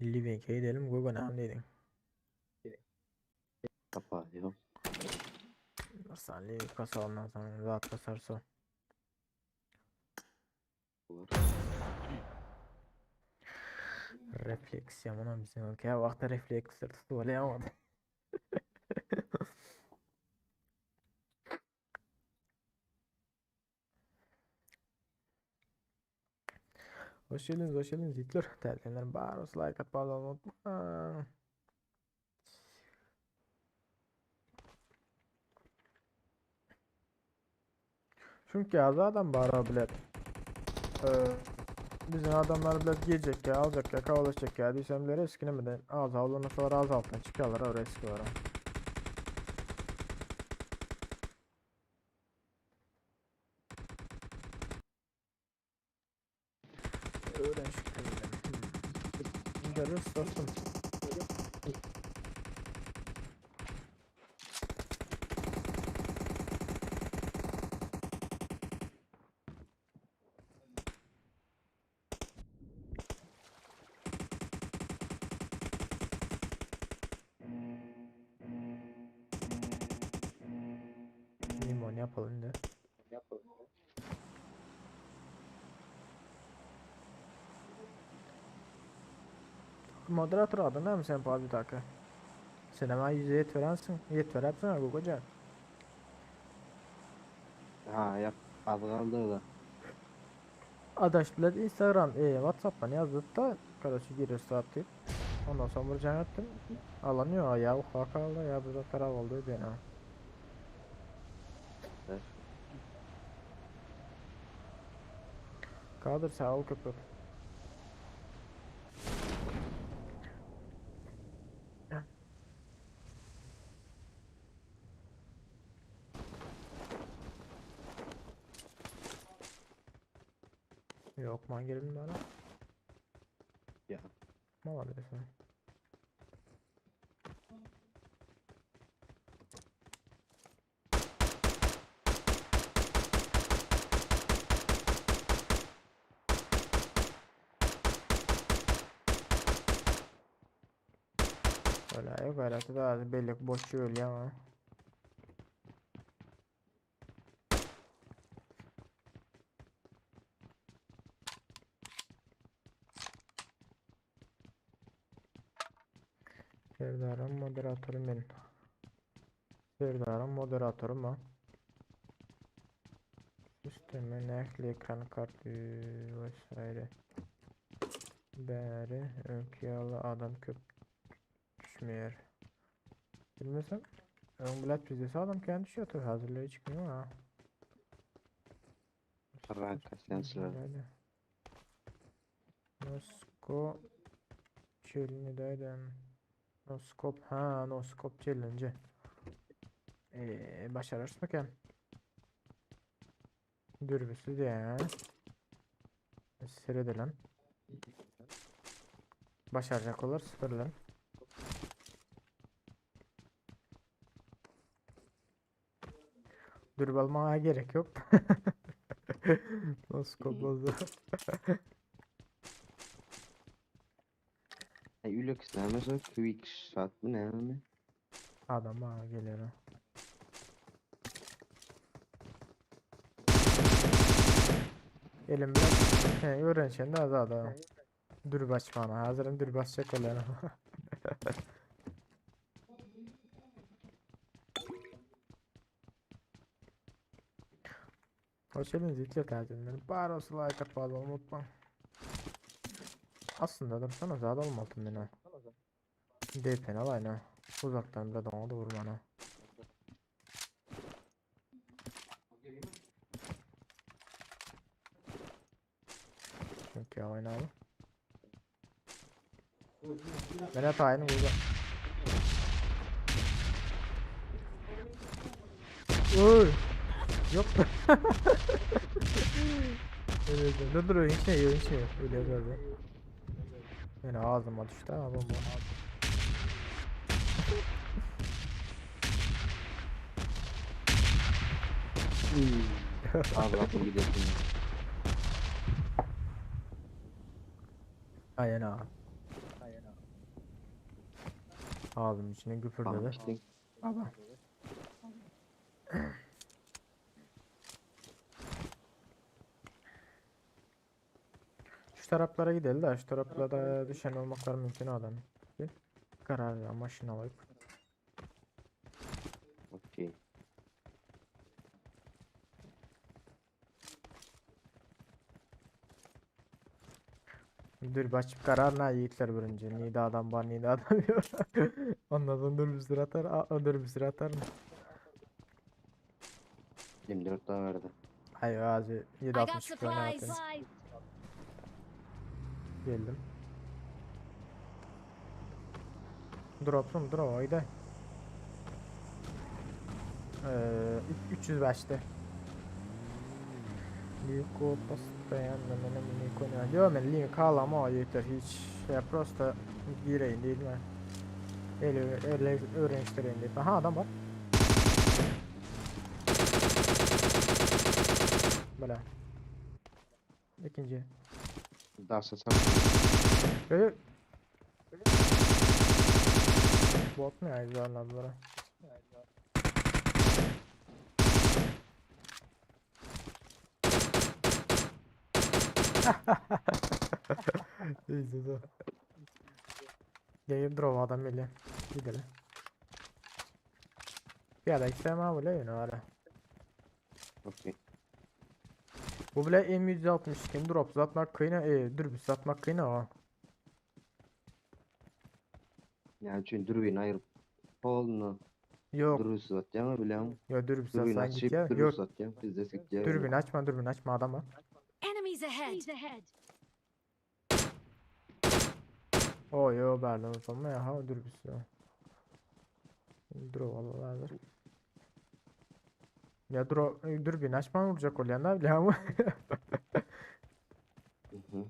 Livinke gidelim Guggenheim diýdiň. Kapa ýok. Sen Livink basa ondan soň zat basarsa. Bolar. Refleks ýamanam biziň kä wagtda refleksler tutup alýan wagty. Hoş geldiniz, hoş geldiniz Hitler. Täzelenler bar olsa like atmagy unutmaň. Çünki az adam bar bilet. Ee, bizim adamlar bilet giyecek ya, alacak ya, kavalaşacak ya diysem bile riskini mi de az avlanırsalar az alttan çıkarlar o riski var. Öğren şükür. Hmm. Görürüz dostum. Limon yapalım da. Moderator adın näme sen PUBG-daky? Senem aý ýüze ýetberensiň. Ýetberepsiň a Gogoja. Ha ýap az galdy da. Adaş bilen Instagram, e, WhatsApp'tan ýazdyk da, karoçi girer saat diýip. Ondan soň bir jaň etdim. Alan ýok, ýa uka galdy, ýa bir zatlar boldy diýen. Kadyr sag ol köp köp. Yok man gelin bana. Ya. Молодец. Öyle yok öyle da belli boş öyle ama. Serdaryň moderatory men. Serdaryň moderatory ma. Sisteme nähli ekran karty vesaire. Bäri öňki ýaly adam köp düşmeýär. Bilmesem öň bilet bizde adam kän düşýär hazırla hiç kim ha. Rank kasýançylar. Nosko çelinidäýdem. Noskop ha noskop challenge. Ee, başarırsın mı Dürbüsü de. Seredelim. Başaracak olur sıfırlan. Dürbü almaya gerek yok. Noskop bozdu. Ay ülük näme quick shot mı näme? Adam bana geliyor. ha. Elimden he, öğrenşen de az adam. Dürbü açmana. Hazırım dürbü açacak olan. Hoş geldiniz ilk tercihlerim. Bari olsa like atmayı unutma. Aslında dursana zaten olmaltım beni. DP'ni al aynen. Uzaktan bir de ona da vurmana. Okey oyna abi. Ben hep aynı burada. Oy. Yok. Öyle dur dur hiç ne yok hiç ne yok. Öyle öyle. Yani ağzıma düştü ama bomba. Allah'ım gidelim. Aynen abi. Ağzım içine Tamam güpürdedi. işte. Baba. Şu taraflara gidelim de şu taraflara düşen olmaklar mümkün adam. Bir karar ver maşın alıp. Okey. Dur başıp karar ne yiğitler birinci. Nide adam var nide adam yok. Ondan sonra dur bir sıra atar. Aa, dur bir sıra atar. 24 daha verdi. Hayır ağzı I got 7.62 oynatın. supplies. Geldim. Drop'um drop haydi. Ee, 305'te. Liko постоянно mene Liko ne Diyor men link alama yeter hiç. Ya prosto gireyim değil mi? Öyle öyle öğreniştireyim deyip. Aha adam var. Böyle. İkinci. Daha satsam. Böyle Bot mu ya güzel bunlara? İyi dur. Gelip drop adam bile. Gidelim. Ya da istemem bile yine ara. Okey. Bu bile M162 drop satmak kıyına e dürbün satmak kıyına o. Yani çünkü dürbün ayırıp polnu Yok dürbün satacağım biliyorum. ya dürbün Dürbün satsan git açıp ya. dürbün Yok satacağım. Biz de sikeceğiz. dürbün açma dürbün açma adama. Enemies ahead. O yo berden utanma ya ha dürbüsü. Dur vallahi Ya dur dürbün açma vuracak ol ya ne bileyim ama. Hı hı.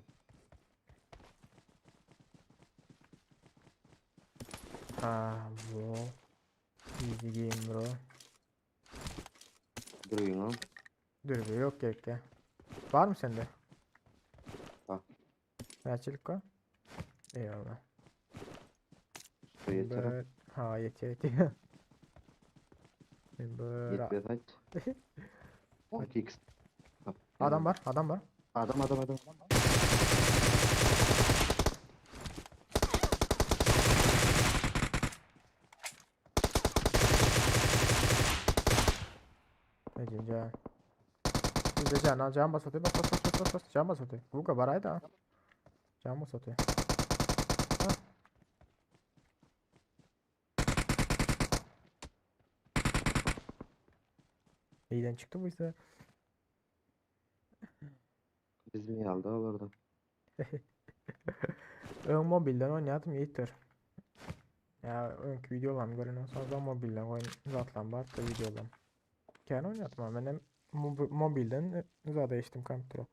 Ah bro. Easy game bro. Dürbün al. Dürbün yok gerek ya. Var mı sende? Var. Açılık o. Eyvallah. Su yeter. Böyle- Ha yetiyor yetiyor. Böyle Yetmez aç. 12x. adam var adam var. Adam adam adam. Ne diyeyim can. Biz de can al can bas atıyor bas bas bas bas bas bas can bas atıyor. Bu kadar haydi Can bas atıyor. Ha. İyiden çıktı bu ise. Bizim iyi aldı alırdı. Ön mobilden oynadım yeter. Ya önkü videolarım gören olsanız da mobilden oyun zaten var da videolarım. Kendi oynatmam ben hem mobilden zaten değiştim kompütere.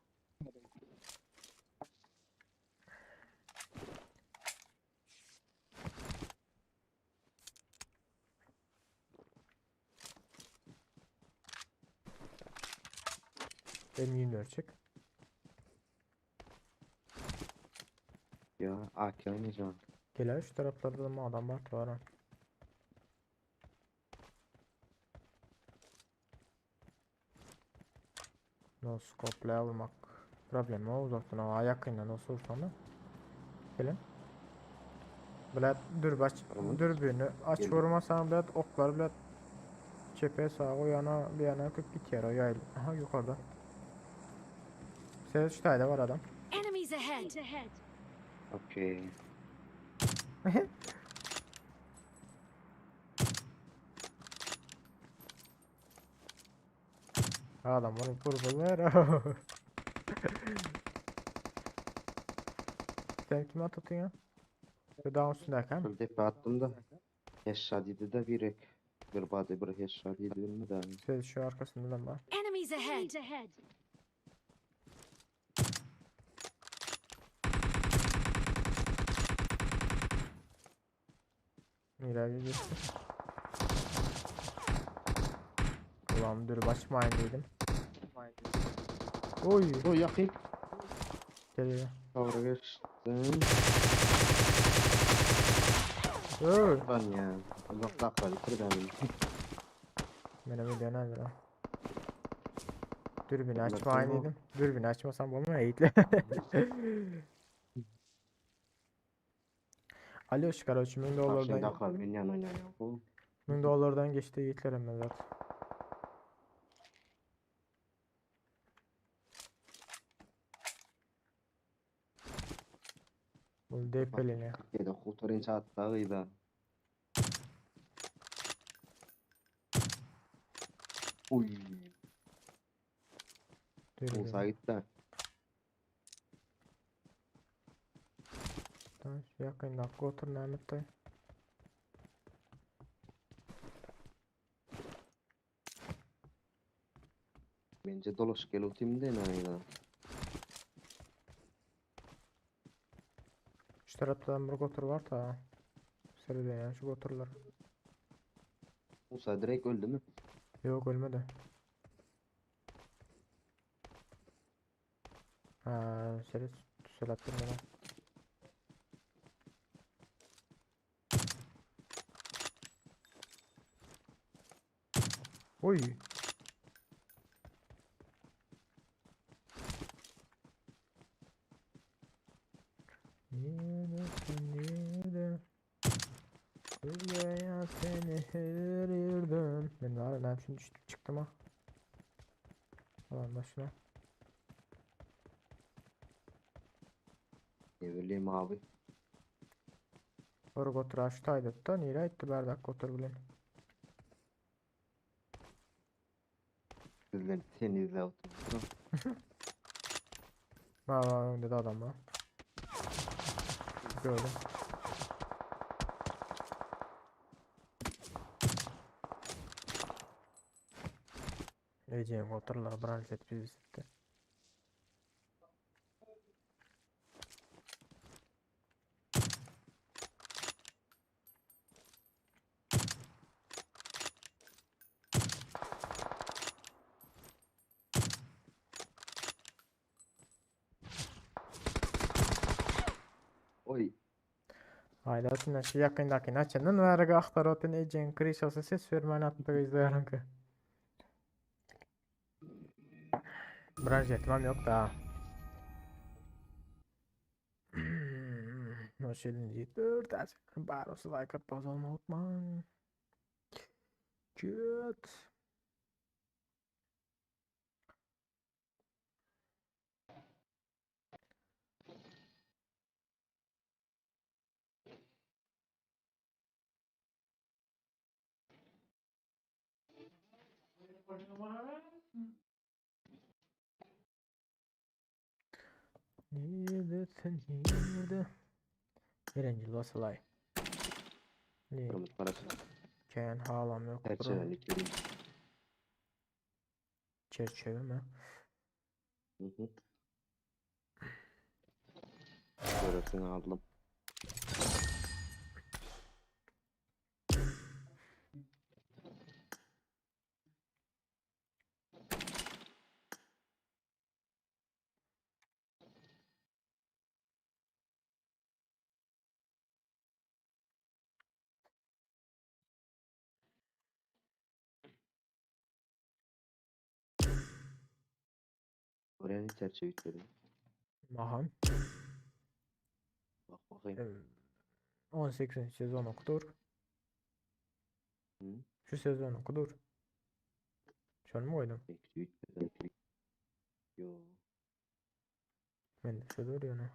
M24 çık. Ya AK oynayacağım. Gel şu taraflarda da mı adam var var. ha. No scope'la vurmak problemi o uzaktan ama yakından nasıl vursam da. Gelin. Blad dur baş Tamam. dürbünü aç Gelin. vurmasan blad oklar blad. Çepe sağa o yana bir yana köp gitýär o ýaýly. Aha ýokarda. Ses şu taýda bar adam. Enemies ahead! Okey. Adam bunu vurdular. Sen kime tutuyorsun? Şu dağın üstündeki mi? Şol depe attım da. Headshot idi de birek. Bir body bir headshot idi bilmedi. Ses şu arkasında da var. Enemies ahead! Nereye gitti? Ulan dur başmayın dedim. Oy O yakın. geliyor. Kavra geçtim. Oy. Lan ya. Uzak dakika bitir beni. Benim videonu nerede lan? Dürbünü Bunlar açmayın tamam. dedim. Dürbünü açmasam olmuyor Yiğit'le. Alo çıkar 1000 Bak şimdi dolardan dakika ben yan oynayacağım. Bu 1000 dolardan geçti Yiğitler hemen zaten. Bu depelini. 47 kurtarın çattağıydı. Uy. Dürbün. Musa gitti. Tamam, şu yakın dakika otur Mehmet dayı. Bence dolaş gel ultim de ne ya. Şu taraftan bir otur var da. Sarı yani şu oturlar. Musa direkt öldü mü? Yok ölmedi. Ha, şöyle tüsel attım bana. Oy. Niye niye Buraya seni her yerden. Ben var lan şimdi düştüm çıktım ha. Alan başına. Ne bileyim abi. Doğru gotur aştaydı da nere etti bardak gotur bilen. Sizden seni izle oturup. Var var önde de adam var. Gördüm. Eceğim goturlar branş et bizi sitti. Oy. Hayda şu yakındaki açanın vergi aktarotun Eceğin krişası ses vermen attığı izleyen ki. Branş etmem yok da. Hoş geldin Dur Barosu like at bozulma unutmayın. Good. Nerede nerede? Birinci basalay. Ne? Kırmızı parası. Ken halam yok. Çerçevelik. Çerçeve mi? Hı hı. Görürsün aldım. Oraya ne çerçeve yükledim? Aha. Bak bakayım. 18. sezon okudur. Hı. Şu sezon okudur. Şony mu goýdum? Ýok. Mende şu dur ýöne.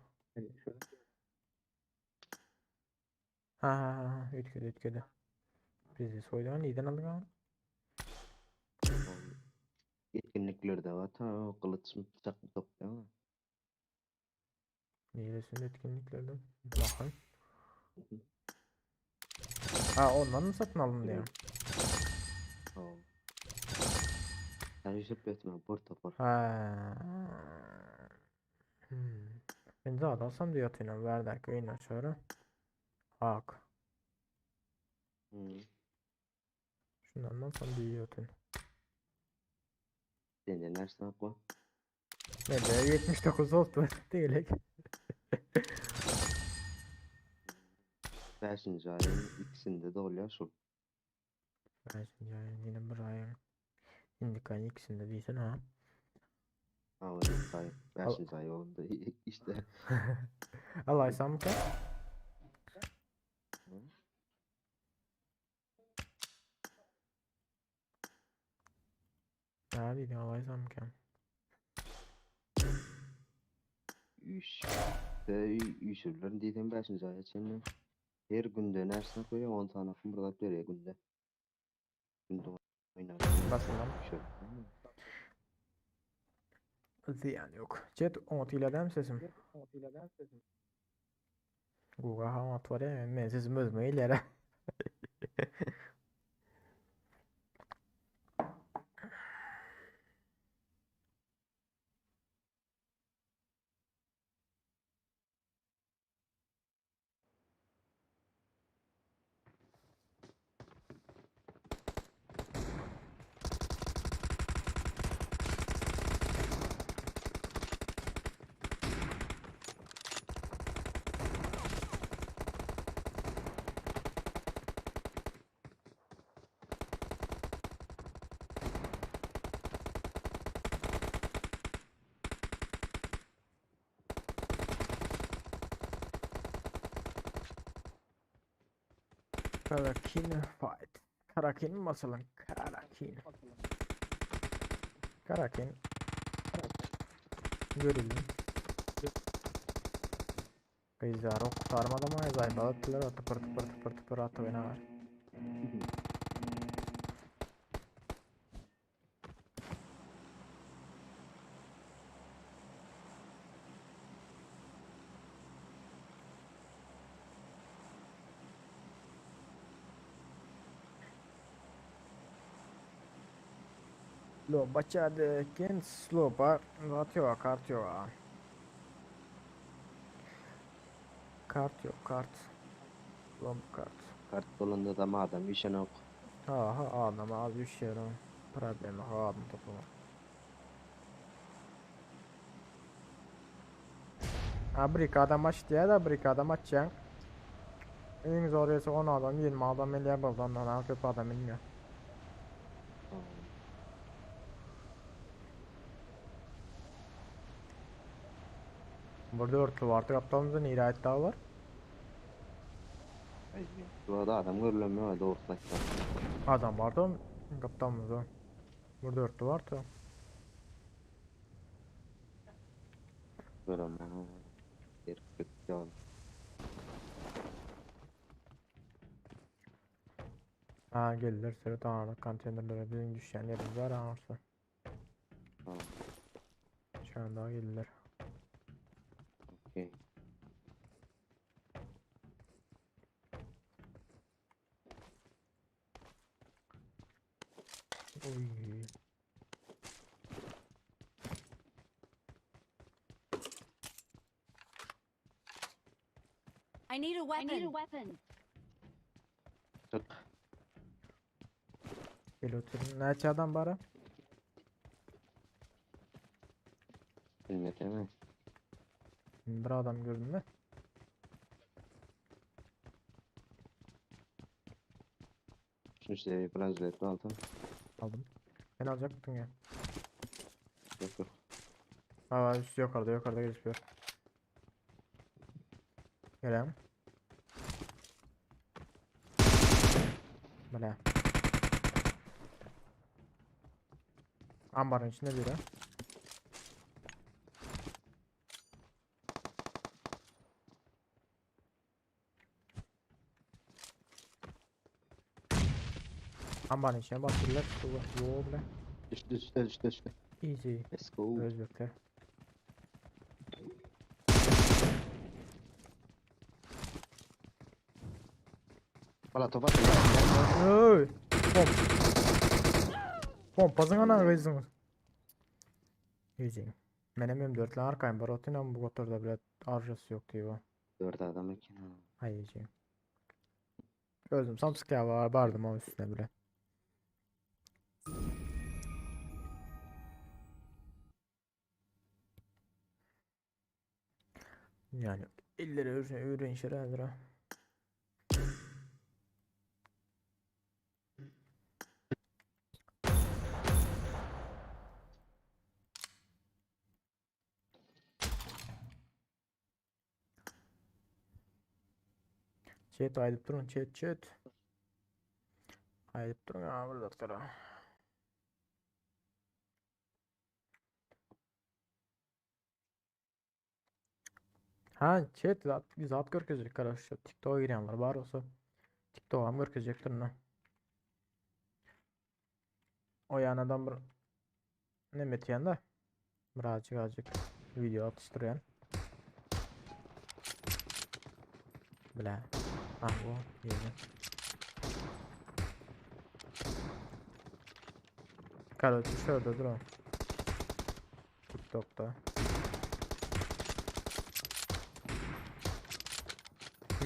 Ha ha ha ha üýtgedi üýtgedi. Bizde soýdan nirden aldyk onu? Etkinliklerde bar ta o gylyç bıçak topýaň. Niresinde etkinliklerden? Bakayım. Ha ondan mı satın aldın diyor. Sen üşüp etme bir topar. Ha. Hmm. Ben de alsam diyor atıyla ver dakika yine şöyle. Hak. Hmm. Şundan alsam diyor atıyla. Sende näçe bar? Ne de 79 oldu değil. Beşinci ayın ikisinde de oluyor şu. Beşinci ayın yine bir ayın. Indiki ayın ikisinde diýsene ha. Ha, o ay. Beşinci ay oldu işte. Alaysam mı? Näme diýdiň alaysam mı? Üç. Üç diýdim beşinci aya çenli. Her günde närsene koyuyor 10 tane fırlat veriyor günde. Günde oynar. Basın lan. Ziyan yok. Chat oňat iledem sesim. Google ha var ya men sesim özüme gelýär. Karakin fight. Karakin mi basalım? Karakin. Karakin. Görelim. Gyzlar ok gutarmadam aý zaýbal atdylar tıpır tıpır tıpır tıpır atyp ýene Loba çadeken slopa atıyor kart yok ha. Kart yok kart. Lomba kart. Kart bolanda da madem işen ok. Aha adam az düşüyorum. Problemi adam toplama. Ha brikada maç diye de brikada maç ya. En zor ise 10 adam 20 adam eleye buldu ondan daha köp adam bilmiyor. Burada örtülü vardı kaptanımızda nirayet daha var. Bu arada adam görülemiyor doğrusu aytsam. Adam vardı kaptanımızda. Burada örtü vardı. Göremem. Yerip. Ha geldiler sıra dağınık konteynerlere bizim düşen yerimiz var anırsa. Tamam. Şu an daha geldiler. Okey. Oy. I need a weapon. I need a weapon. Çık. Gel oturun. Näçe adam bara? Bilmedim mi? Bir adam gördüm mü? Şunu seviye biraz aldım. Aldım. Ben alacaktım ya. Yok yok. Ha üstü yukarıda yukarıda gözüküyor. Gelelim. Böyle. Ambarın içinde biri. Ambarın içine batırlar. Yo bile. Düştü düştü düştü düştü. Easy. Let's go. Özbekler. Valla top atın. Oy. Pomp. Pompazın ana kızın. Easy. Menem M4 lan arkayım var. Otinam bu motorda bile arjası yok diyor. Dört adam eken ha. Hayır. Öldüm. Samsung var vardım o üstüne bile. Yani elleri öğrenişir ha. Chat aýdyp durun chat chat. Aýdyp durun ha bir doktora. Ha chat zat zat görkezecek arkadaşlar. TikTok'a girenler var olsa TikTok'a mı görkezecektir ne? O yanadan bir ne metiyen de birazcık azıcık video atıştırayan. Bile. Ah bu yeni. Короче, şurada dur o. TikTok'ta.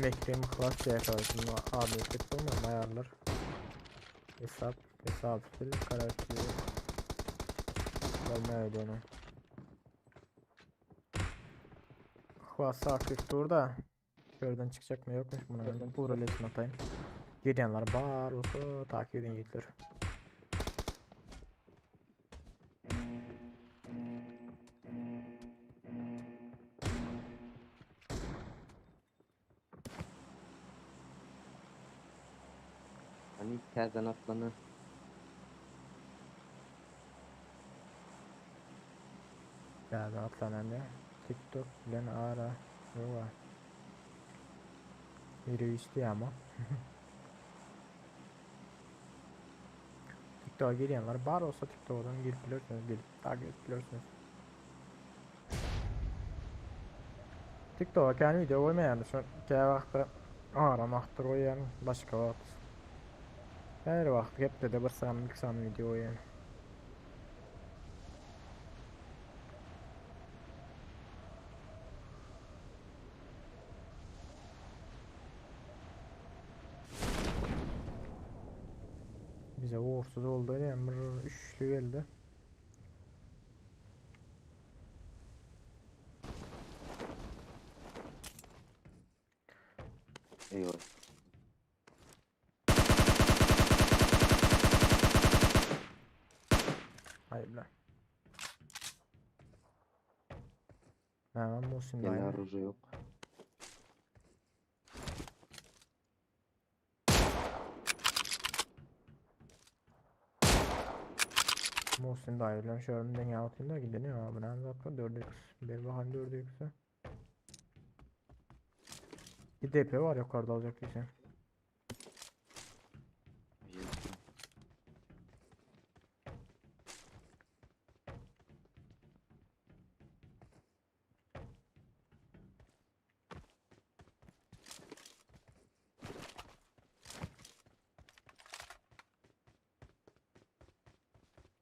Mekrim Klas diye kardeşim abi TikTok'um ayarlar. Hesap, hesap sil, karakteri. Olmuyor öyle onu. Klas aktif dur da. Şuradan çıkacak mı yokmuş buna. Bu atayım. Gidenler var olsa takip edin yiğitler. Hani terden atlanı. Geldi atlanan ya. TikTok bilen ara. Yok. Yürüyüş diye ama. TikTok'a girenler var olsa TikTok'dan girip bilirsiniz, gelip takip edebilirsiniz. TikTok'a kendi video koymayan şu kä wagtda aramakdyr goýan başga wagt. Her wagt hepde bir sany iki sany video goýan. Bize uğursuz oldu diýen bir üçlü geldi. Eyvah. Hayır lan. Tamam Muhsin Gene dayı. arucu yok. Muhsin dayı bilen şöyle denge atayım da gidelim ya. Bu ne zaten 4x. Bir bakalım 4x'e. Bir DP var yukarıda alacak diyeceğim. Yok.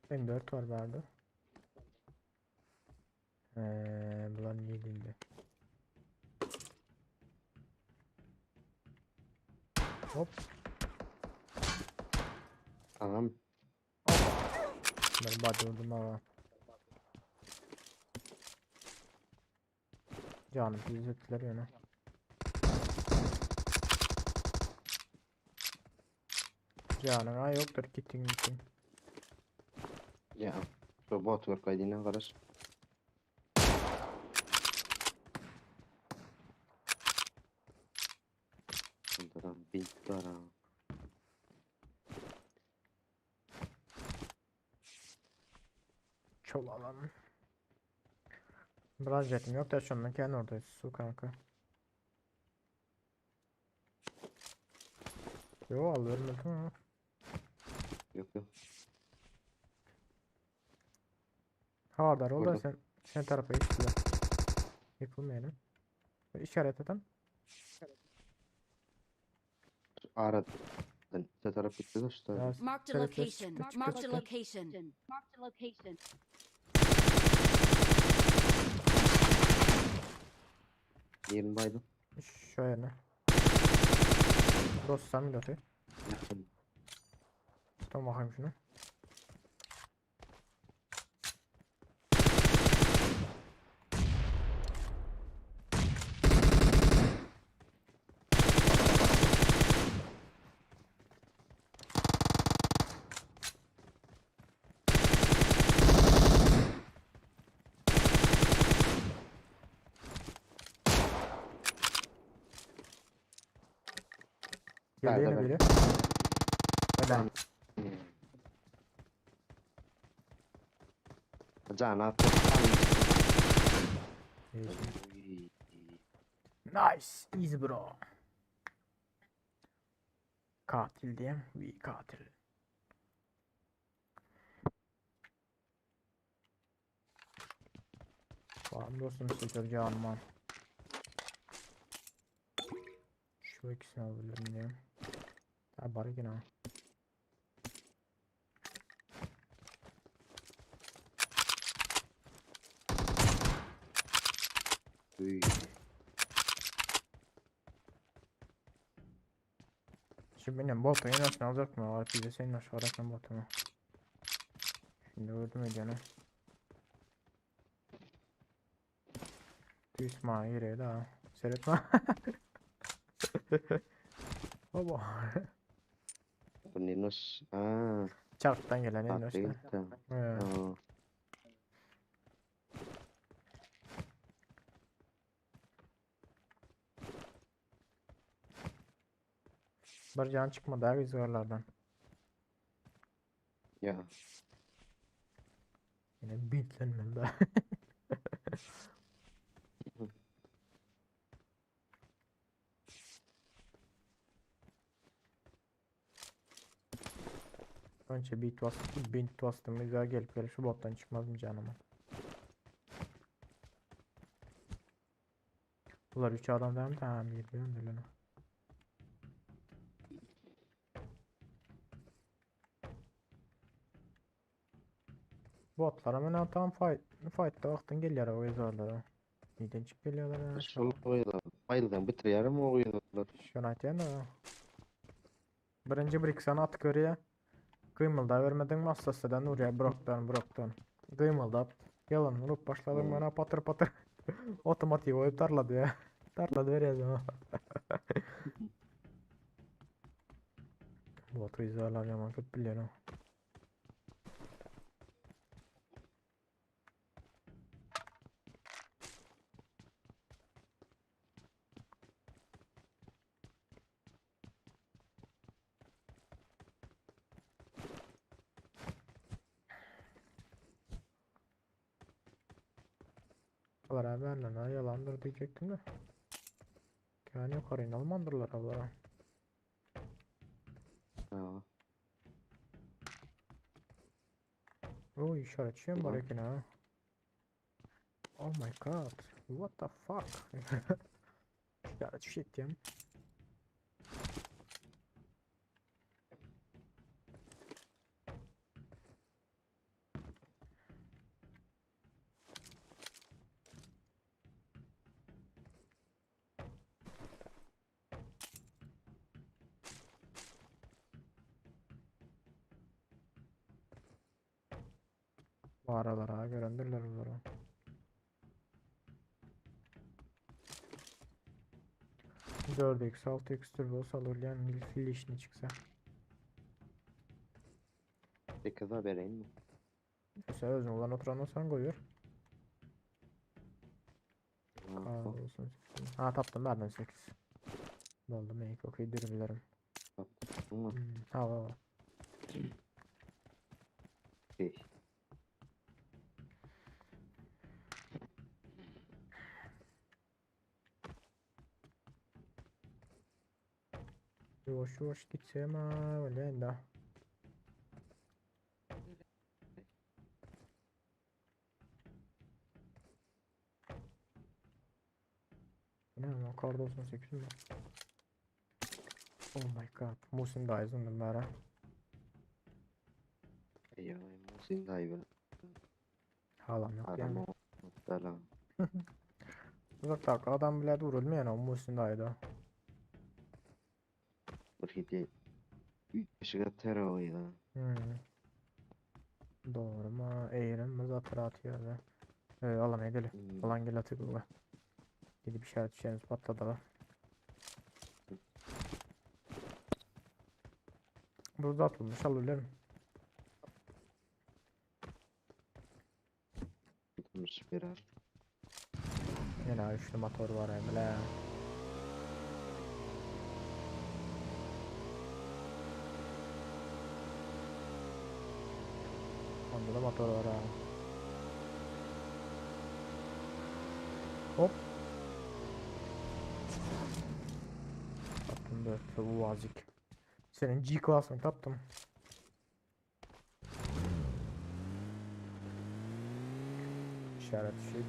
M4 var vardı. Bunlar niye değildi? Hop. Tamam. Bunları body vurdum ama. Canım izlettiler yana. Canım ha yoktur gittin gittin. Ya. Robot var kaydına karış. Bundan bint var ha. Şol alan. Biraz jetim yok da şondan kendi orada su kanka. Yo alıyorum ben tamam. Yok yok. Havadar ol da Vurdum. sen sen tarafa gittiler. Yıkılmayalım. İşaret eden. Aradan. Şu taraf gitti de şu taraf. Ya, Marked a Şerefsiz location. çıktı, çıktı, Marked a çıktı. location. Marked a location. Yerini baydım. Şöyle. Dostlar mı atıyor? Yakın. Tamam bakayım şunu. Geldi Nerede yine ben? biri. Helal. Can attı. İyi. Oy. Nice. Easy bro. Katil diyeyim. We katil. Tamam dostum sekiyor canım. Şu ikisini alabilirim diyeyim. Ha bari yine. Oy. Şimdi benim botu en aşağı alacak mı? RPG senin aşağı bırakma botumu. Şimdi gördüm canım. Düşman yere daha. Seyretme. Baba. Bu ne nasıl? Ha, Çarptan gelen en attı aşağı. gitti. Evet. Ha. Bir can çıkmadı abi izgarlardan. Ya. Yine bintlenmem daha. Önce bit bastım, bint bastım. Güzel gelip gelip şu bottan çıkmaz mı canıma? Bunlar 3 adam değil mi? Tamam geliyorum öyle. Botlara hemen tam fight fight'ta vaktın geliyor o izarlara. Neden çık geliyorlar ya? Şol oydu. Bayıldım bitiriyorum o oydular. Şunu atayım da. Birinci brick sana at görüyor. Kıymılda vermedin mi hassaseden oraya bıraktın bıraktın. Kıymılda yalan vurup başladın Hmm. bana patır patır. Otomatik oyup tarladı ya. Tarladı veriyor zaman. Botu izlerler yaman kötü biliyorum. Bunlar haberle ne yalandır diyecektim de. Yani yukarı inanmandırlar ablara. Ha. O işaretçiyim var Ulan. ya ha. Oh my god. What the fuck? İşaret shit diyeyim. Bu aralar ha görendirler bunları. 4x 6x turbo salırlayan fil işini çıksa. Sekiz haber mi? Mesela özün olan oturan olsan koyuyor. Ha, Aa, olsun. Ha taptım nereden 8. Buldum iyi çok iyi bilirim. Ama Ha va. şey. Ýuwaş ýuwaş gitsem ha bolýa indi. Ne o kar 98 mi? Oh my god. Musin daýzyndan bäri. Eýe, Musin daýy bilen. Halam yok Adam yani. o. Selam. Uzakdaki adam bile durulmayan o Musin daýyda. Bir hidi. Işığa terör ya. Hmm. Doğru mu? Eğrim mi? Zaten atıyor be. Alan edelim. Alan gel atıyor bu. Gidip işaret şeyimiz patladı la. Burada atılmış alabilirim. Tutmuş biraz. Yine üçlü motor var Emre. Onda da motor var ha. Hop. Taptım 4 uvazik. Senin G class'ını taptım. İşaret fişek.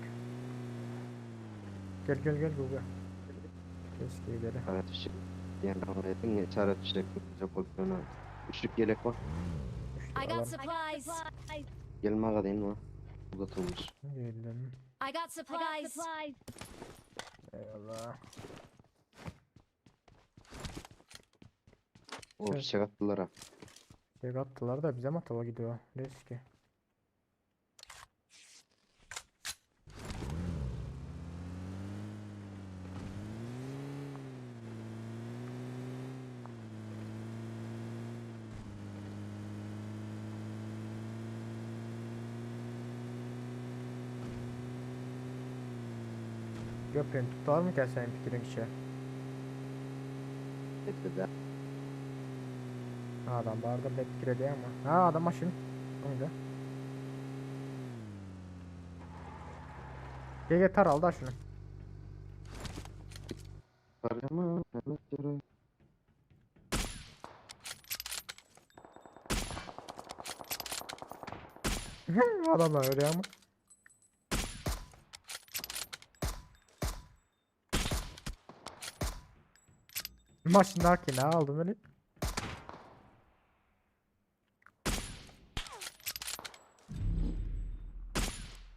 Gel gel gel Google. Keşke ileri. Çare fişek. Yani ben ya çare fişek. Japon Üçlük yelek var. Üçlü I got alan. supplies. Gelme aga değil mi? Uzatılmış. Geldim. I got supplies. Eyvallah. O Evet. fişek attılar ha. Fişek attılar da bize mi atala gidiyor? Neyse ki. Göpün tutar mı ki senin fikrin kişi? Etmedi. Adam vardır da fikir ediyor ama. Ha adam maşın. Önde. Gel gel tar al da şunu. Parama. Mehmet yürü. Adamlar öyle ama. Maşındaki ne aldım öyle?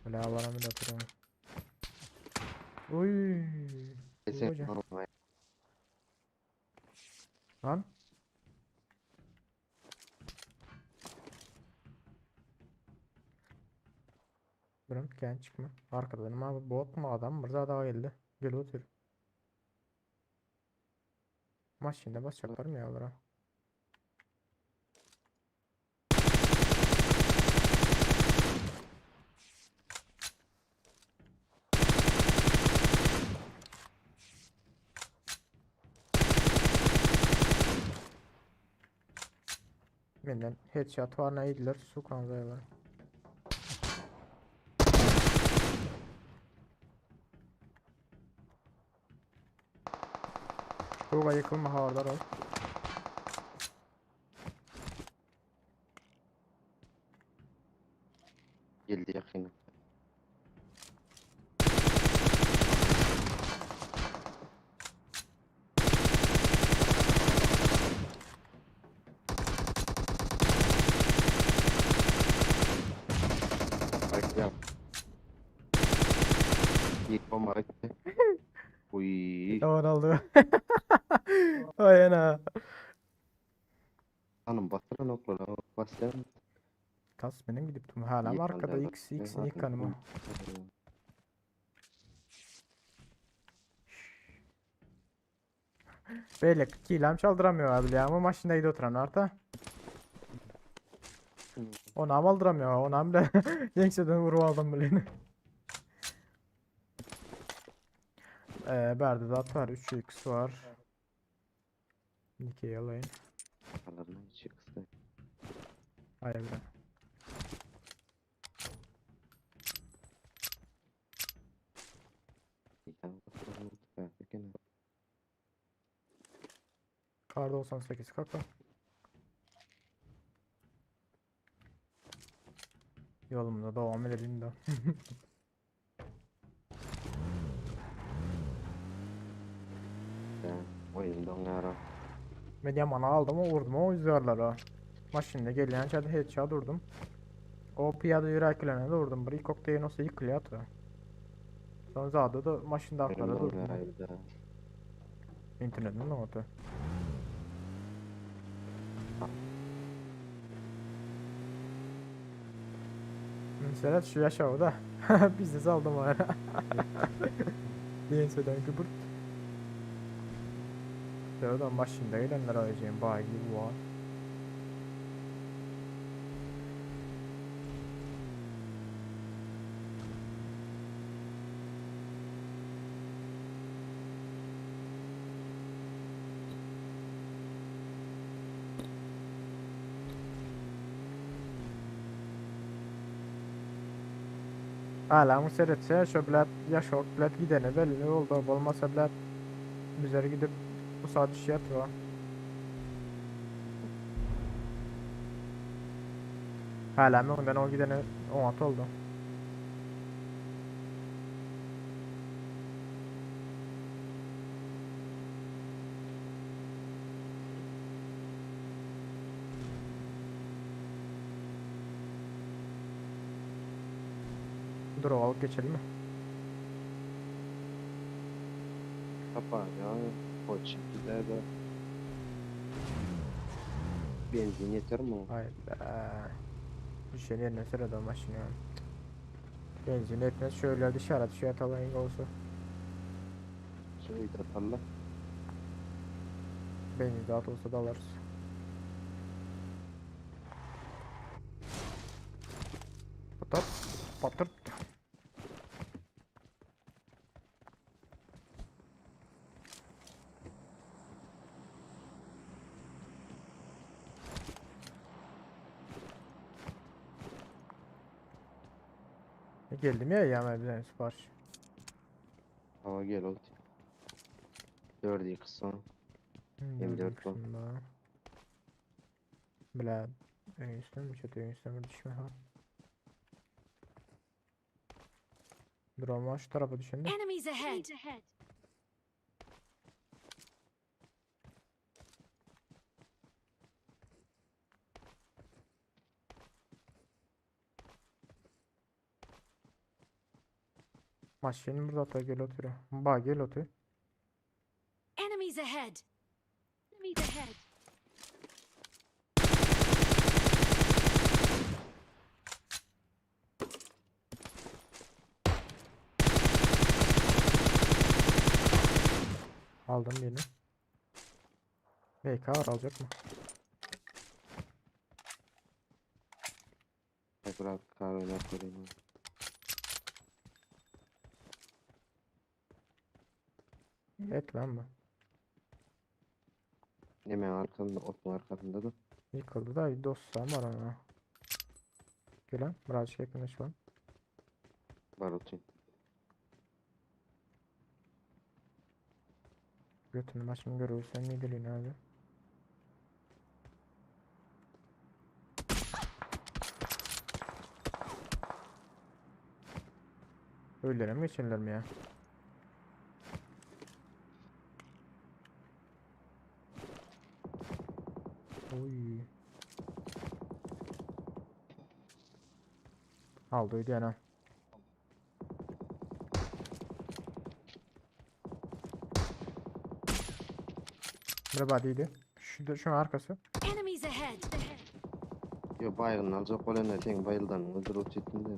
Öyle bana mı da Uy. Lan. Durun gel çıkma. Arkadan abi bot mu adam burada daha geldi. Gel otur. Maşında basacaklar mı ya onlara? Benden headshot var neydiler? Su kanzaylar. Huga yıkılma havardar ol. Geldi yakına. Bak yap. Yıkma bak. Uy. Tamam oldu. Ay ana. Hanım bastıran oklara bastıran. Kas benim gidip tüm hala İyi arkada kaldı. X X yıkanımı. Böyle kilem çaldıramıyor abi ya ama maşindaydı oturan arta. Onu am aldıramıyor onu am da gençlerden vurup aldım bile. Berde dat var 3x var. Nikkei alayım. Aralarına çıktı. Hayır bir Kar 98 kaka. Yolumuza devam edelim de. Oýun doňýara. Men ýamana aldym, vurdum o yüzgarlara. Maşynda gelýän çady headshot vurdum. O piyada ýöräkilene de vurdum. Bir kokteyl olsa ýykylýar. Soň zada da maşyndaklara Oýun vurdum. doňýar. İnternetin notu. Mesela şu yaşa da. Biznes aldım ara. Enseden küpürt. Şuradan başında gelenler alacağım bayi var. Hala bu seretse şu bilet yaşok bilet gidene belli oldu. Bolmasa bilet bizler gidip bu saat iş yatıyor. Hala mı ondan o gidene 16 oldu. Dur o alıp geçelim mi? Kapa ya. Koç gider de. Benzin yeter mi? Hayda. Düşen yerine sırada maşını. Benzin etmez şöyle dışarı dışarı atalım olsa. Şöyle atarlar. Benzin daha olsa da alırız. Patır patır. E Geldim ya ya bir tane sipariş. Hava gel oldu. 4 kısa. Hmm, M4 bu. kısmında. Bile ön üstüne mi çatı ön üstüne bir düşme ha. Dur ama şu tarafa düşündüm. Enemies ahead. Maşinin burada ata gel oturuyor. Ba gel otur. Enemies ahead. Enemies ahead. Aldım birini. BK var alacak mı? Tekrar kar oynar göreyim. Et lan bu. Hemen arkamda, otun arkasında da. Yıkıldı da dostlarım var ona. Gel lan birazcık yakınlaşalım. Var otun. Götünü başını görürsen ne gülüyorsun abi? Öylere mi geçerler mi ya? Oy. Aldı ödeyene. Merhaba değildi. Şu, şunun arkası. Enemies ahead. Yo baygın alacak olan ne sen bayıldan öldür ot ettin de.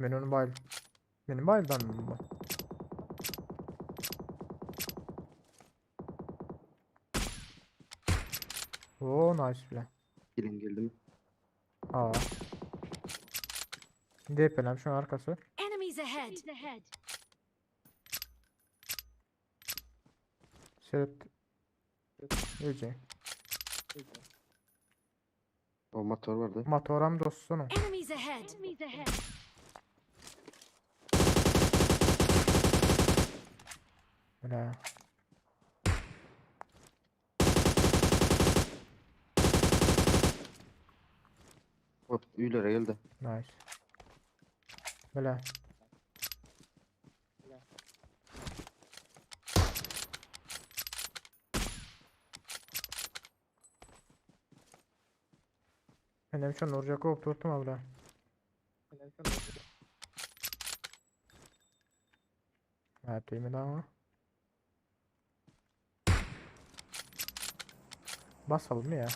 Ben onu bayıl. Benim bayıldan mı bu? Oo nice bile. Gelin geldim. Aa. DP'lem şunun arkası. Enemies ahead. Seret. Ece. O motor vardı. Motoram dostunu. Enemies ahead. Enemies ahead. Bile. Hop, öýlere geldi. Nice. Bile. Menem şonu urjak bolup durdum abla. Ha, diýmedi ama. Basalım ya.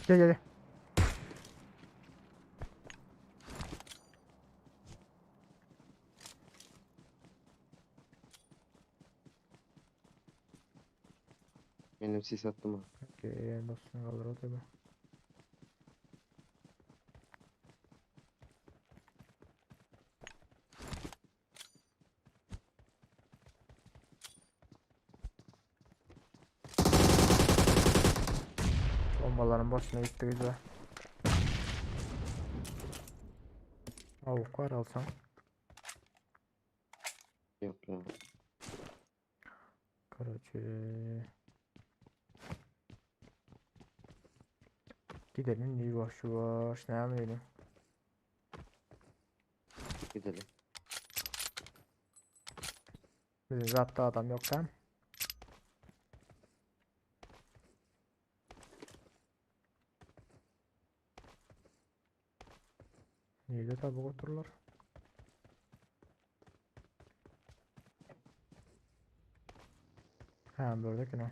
Gel gel gel. Benim sis attım ha. Okey, basın kalır o tabi. Bombaların boşuna gitti güzel. Avuk var alsam. Yok ya. Karaçı. Gidelim yavaş yavaş. Ne yapalım? Gidelim. Bizim zaten adam yok tamam. Neydi tabi otururlar. Ha böyle ki ne?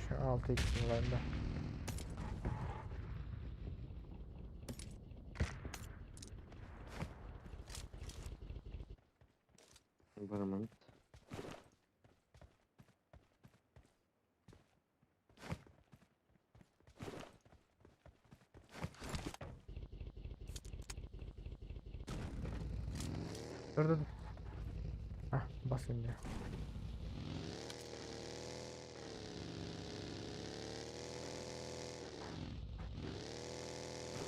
Şu 6 x'im var da. Environment. Dur dur. dur. Hah bas şimdi.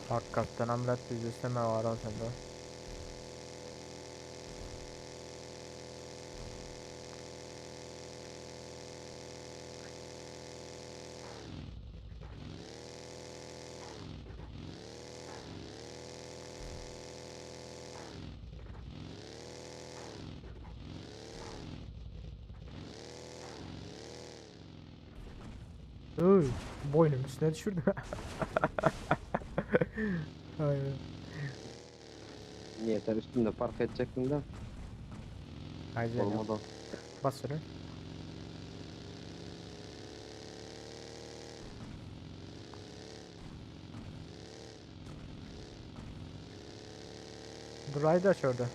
Hakikaten amret yüzüsteme var ha sende. Uy, boynum üstüne düşürdü. Aynen. Yeter üstünde park edecektim de. Haydi Olmadı. Bas şunu. Dur haydi aç orada.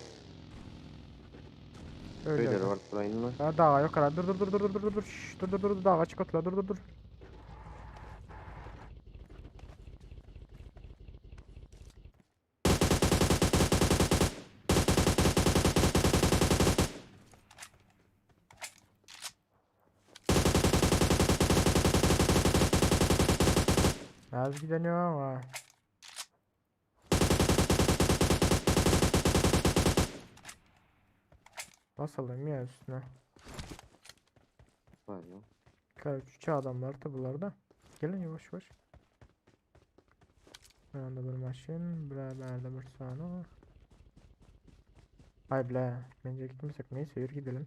Öyle Öyle öyle. var burayın Ha, dağa yok herhalde. Dur dur dur dur dur dur dur. Şşş, dur dur dur dağa çık otla dur dur dur. Az gideniyor ama. Basalım ya üstüne. Var ya. Kaç üç adamlar da bunlarda. Gelin yavaş yavaş. Bir anda bir maşin, bir berde bir saniye. Ay bile, bence gitmesek neyse yürü gidelim.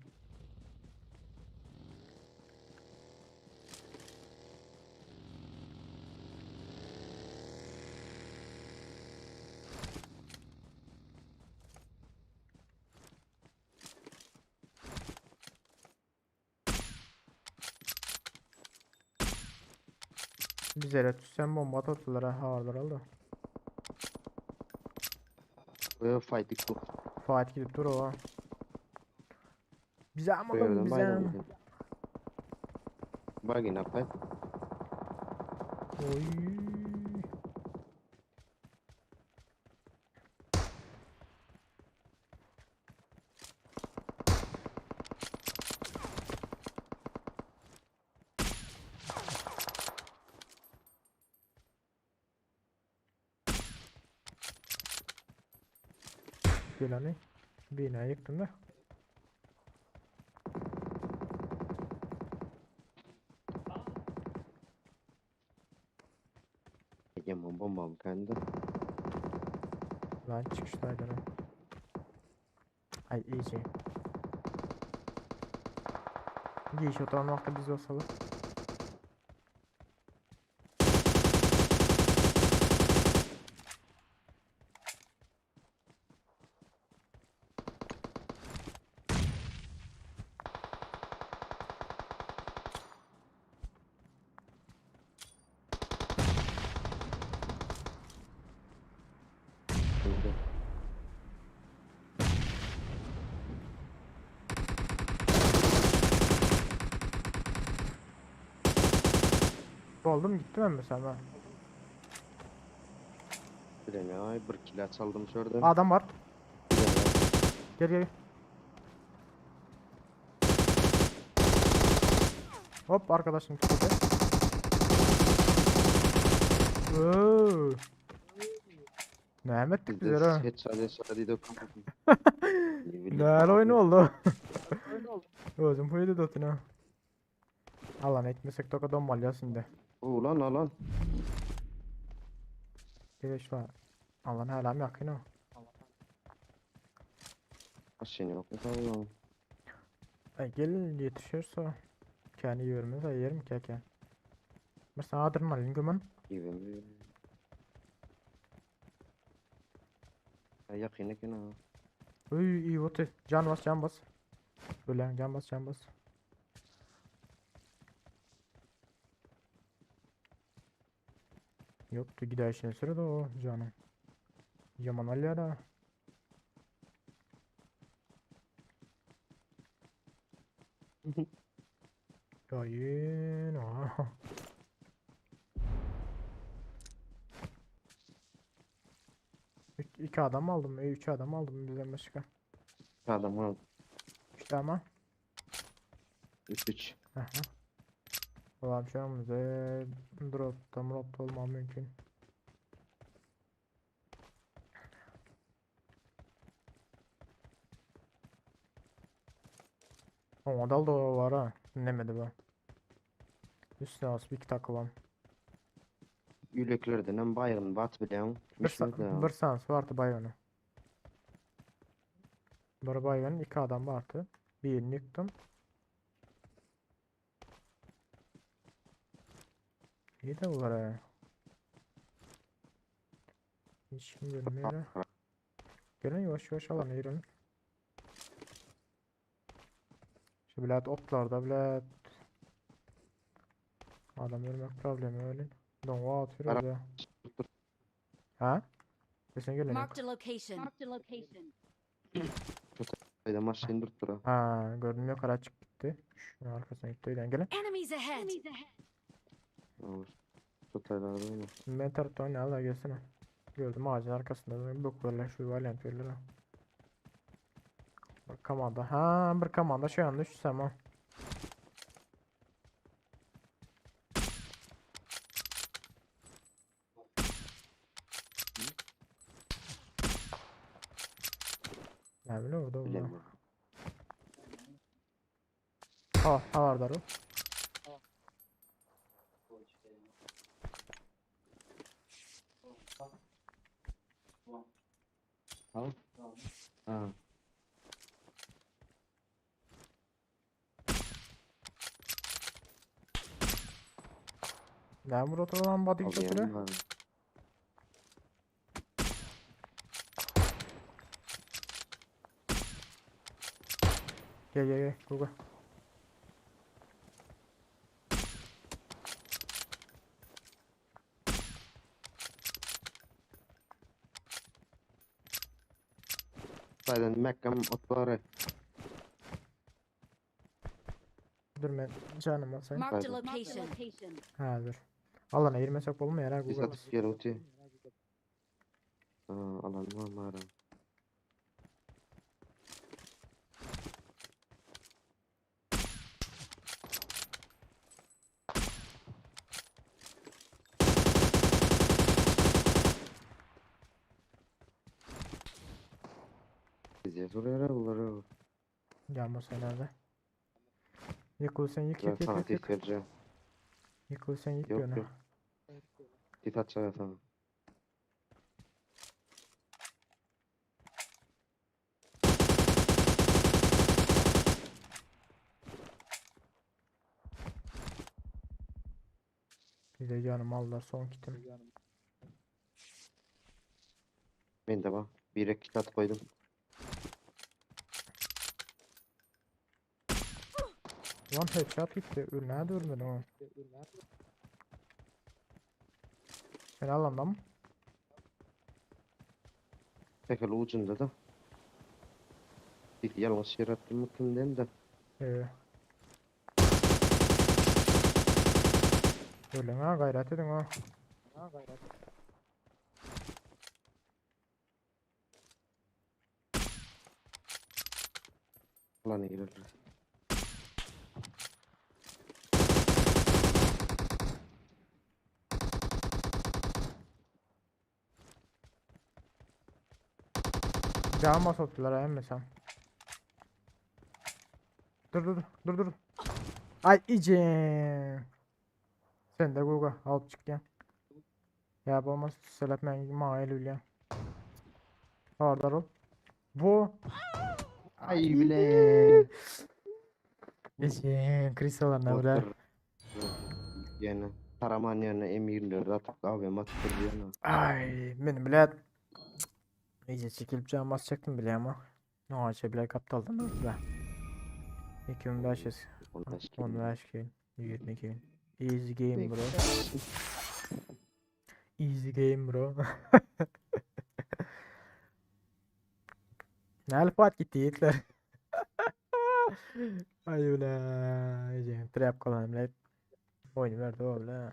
Biz ele düşsen bomba attılar ha havalar oldu. Böyle fight bu. Fatih gidip dur o. Bize Bu amalım yerden bize. bayram edin. Bak yine fight. Oy. Geleni bina ýykdym da. Yaman bombam kendi. Lan çıkıştaydı lan. Ay iyice. Giyiş oturan wagty biz bolsalar. Şimdi. Boldum gittim ben mesela ben. Bilemiyorum ay bir kilo çaldım şuradan. Adam var. Bilemiyorum. Gel gel. Hop arkadaşım tuttu. Oo. Ne ettik Bizde biz ha? headshot headshot idi Ne oyun oldu? Özüm huydu dotuna. Alan etmesek toka donmal ya şimdi. Ulan alan. Gel şu Alan hala mı yakın o? Aşını yok. Tamam. Ay gel yetişirse kendi yiyorum da yerim ki ki. Mesela adrenalin gömen. Gibi. Yakın yakın ha. Uy iyi otu. Can bas can bas. Ölen can bas can bas. Yoktu gider işine sürede o canım. Yaman da. Yayın. aha. İki adam aldım. E, üç adam aldım bizden başka. Adam al. Üç tane. 3 3. Aha. Ulan şu an bize dropta dropta olmam mümkün. O dal da var ha. Nemedi bu. Üstüne as bir iki takılan. Üleklerden hem bayrın bat bilen. Bir, bir sans vardı bayonu. Bir bayonun iki adam vardı. Birini yıktım. İyi de var ha. Hiç kim görünmüyor ha. Gelin yavaş yavaş alana girelim. Şu bilet otlarda bilet. Adam ölmek problemi öyle. Donğa atıyoruz ya. Ha? Kesin gelin yok. Marked a location. Marked a location. Hayda maşın durup dura. Ha gördüm yok araç gitti. Şunun arkasına gitti. Öyle gelin. Enemies ahead. Tutaylarda mı? Ben tarafta oyna da gelsene. Gördüm ağacın arkasında bok böyle şu valiant verirler ha. Bir komanda. Ha bir komanda şu anda şu zaman. Ne bileyim orada bu. Bilemiyorum. Ha, ha var o. Al. Ha. Ne bu oturan body Alayım ben. Gel gel gel. Go go. Saydan Mekkam otları. Dur ben canım basayım. Marked a Hadi. location. Ha dur. Alana girmesek olmuyor ha Biz Google. atıp gel otu. Ha, alan var mı ara? Pizdes urýar bular. Gelmez herhalde. Yıkıl sen yık Ben yık yık sana yık yık. tis vereceğim. Yıkıl sen yık Yok yöne. yok. Tis atacağım sana. Bir de canım aldılar son kitim. Ben de bak. Bir kit at koydum. Lan headshot gitti. Nerede ölmedi o? Sen alanda mı? Tekrar ucunda da. Bir yanlış yer attım mı kimden de. Ee. Öyle ha gayret edin ha. Lan girer. Can basattılar ha emmesem. Dur dur dur dur. Ay iyice. Sen de Google alıp çık gel. Ya bu olmaz. Sebep ben mail öyle. Hardar ol. Bu. Ay bile. İyice. Kristallar ne bile. Yani Karaman yerine M24 atıp abi atıp yana. Ay benim bile. İyice çekilip can basacaktım bile ama. Ne ağaça bile kaptaldım bile. 2500. 15 15 gün. 20 gün. Easy game bro. Easy game bro. Ne alfat gitti yiğitler. Ay ula. İyice trap kalan bile. Oyunu verdi o bile.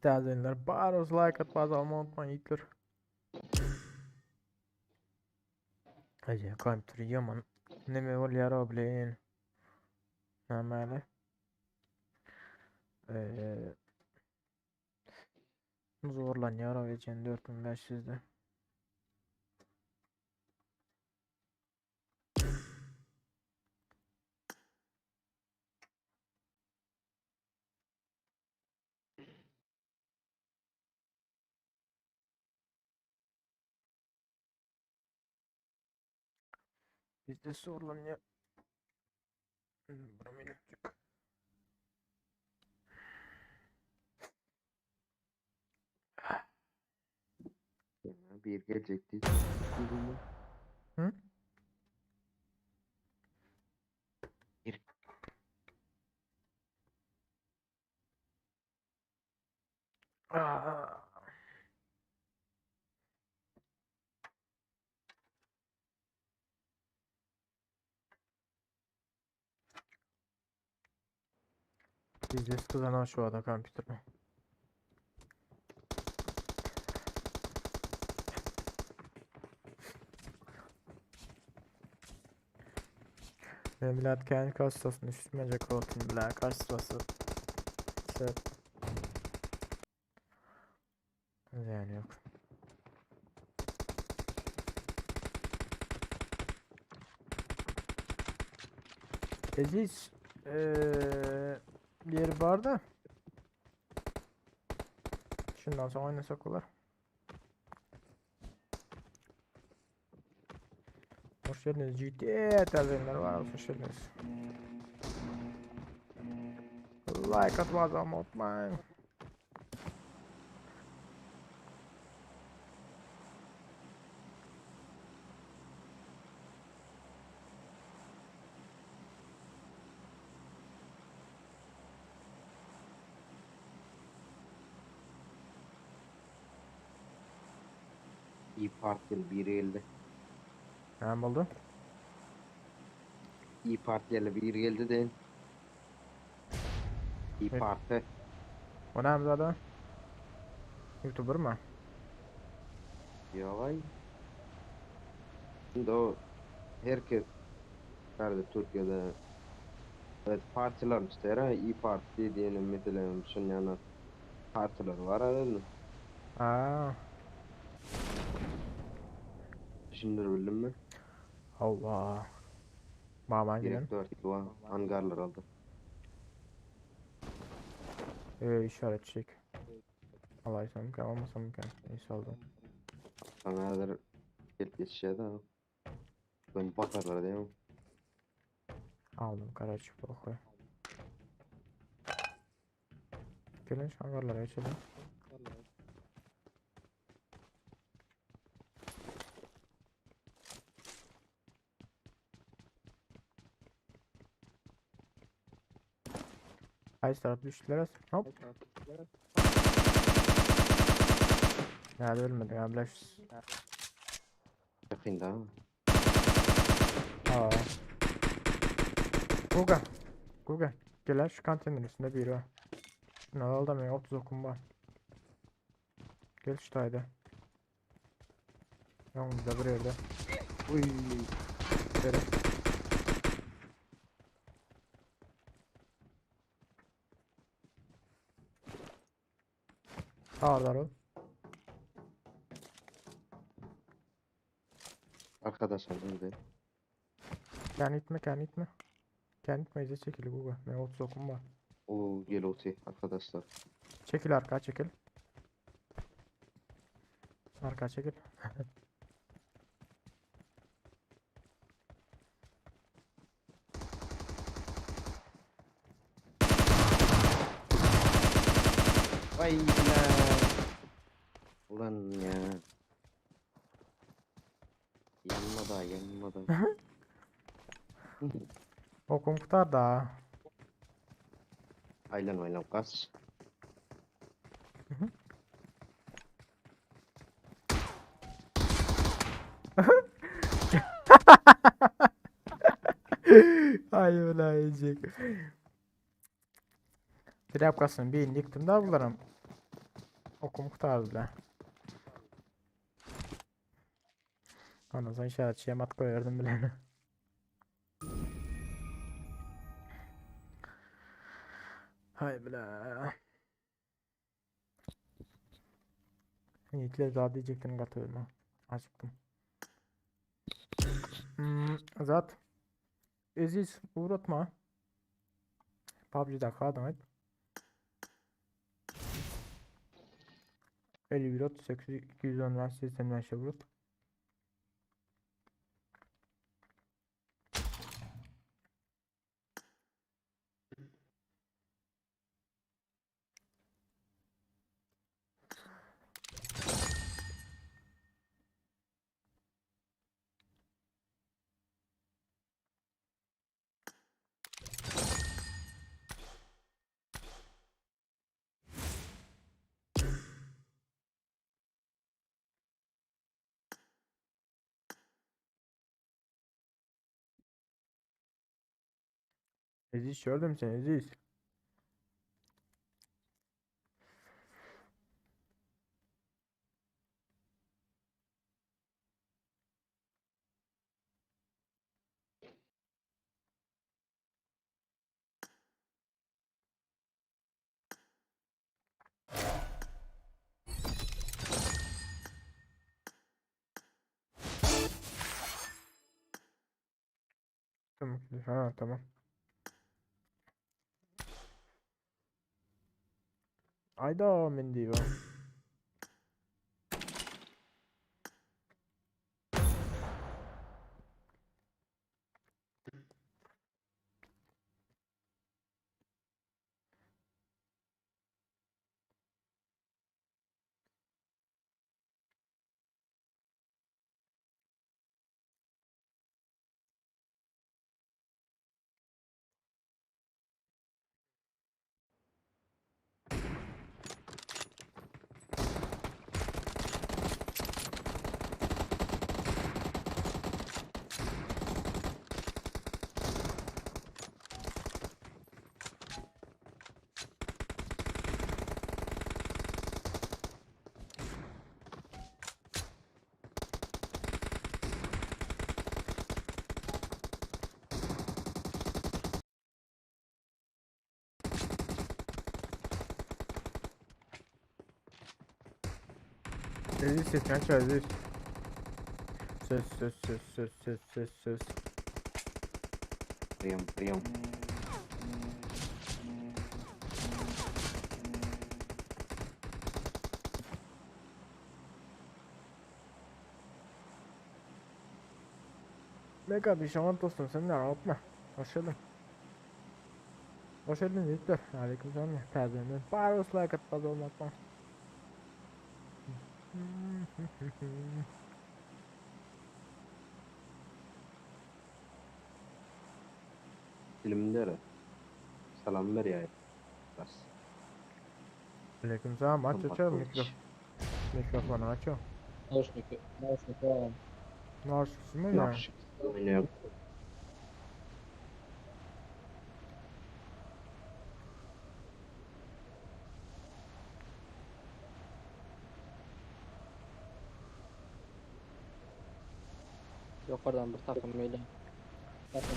Täzeler baros like at bas alma unutmayın yiğitler. Hadi kompüter yaman. Neme bolýar o bilen. Nämäle? Eee zorlanýar o geçen 4500'de. Bizde zorlanýar. Bunu minütçük. Bir gelecekti. Hı? Bir. Aa. Bizde kazanan şu ada kompüter. Milad kendi kastasını düşürmeyecek olsun bile kastası. İşte. Yani yok. Eziz eee yeri var da. Şundan sonra oynasak olur. Hoş geldiniz. GT terbiyeler var. Hoş geldiniz. Like atmayı unutmayın. İyi Partili bir geldi. Ne oldu? İyi Partili bir geldi de. İyi Evet. Parti. O ne zaten? YouTuber mı? Ya vay. Şimdi o herkes nerede Türkiye'de Evet partiler tutar ha. İyi Parti diýen meselem şunýana partiler bar ha. Aa, Düşündir bildim mi? Allah. Mama gidelim. Gerek dört var. Hangarlar aldı. İşaret çek. Alaysam mı almasam mı Neyse aldım. Sana hazır gelip geçişe de. Ben bakarlar değil mi? Aldım karaç pokoy. Gelin şu hangarlara geçelim. Ay taraf düştüler. Hop. Nerede ölmedik abi. Yakında ha. Aa. Guga. Guga. Gel şu kantenin üstünde biri var. Şunu al da 30 okum var. Gel şu tayda. Yanımızda bir yerde. Uy. Beri. Ağırlar ol. Arkadaşlar burada. Kendi itme kendi itme. Kendi itme iyice çekil Guga. Ben 30 okum var. O gel oti arkadaşlar. Çekil arka çekil. Arka çekil. Vay lan. Ulan ya. Yanma da yanma da. Okum kurtar da. Aylan aylan kaç. Ay ulan yiyecek. Trapkasını bir yıktım da bularım. Okum kurtardı da. Ondan sonra işaretçiye mat koyardım bile. Hay bile. Yiğitler daha diyecektim katıyorum ha. Acıktım. Zat. Eziz uğratma. PUBG'da kaldım et. 51 38 210 sistemden şey vurup. Eziz gördüm seni Eziz. Tamam. Ha tamam. Ayda mendiva. Eziz sesini aç Aziz. Söz söz söz söz söz söz söz. Priýom, priýom. Mega bir şaman dostum sen de unutma. Hoş geldin. Hoş geldin Yiğitler. Aleyküm selam. Täzeden. Barus like atmaz olmakma. Dilimlere. Salam ber ýa. Bas. Aleyküm selam. Aç aç Gymmat mikro gylyç. mikrofonu aç o. Nauşniki, nauşniki alalım. Narsiz mi ya? Ýagşy oýnaýar. Yukarıdan bir takım geliyor. Takım.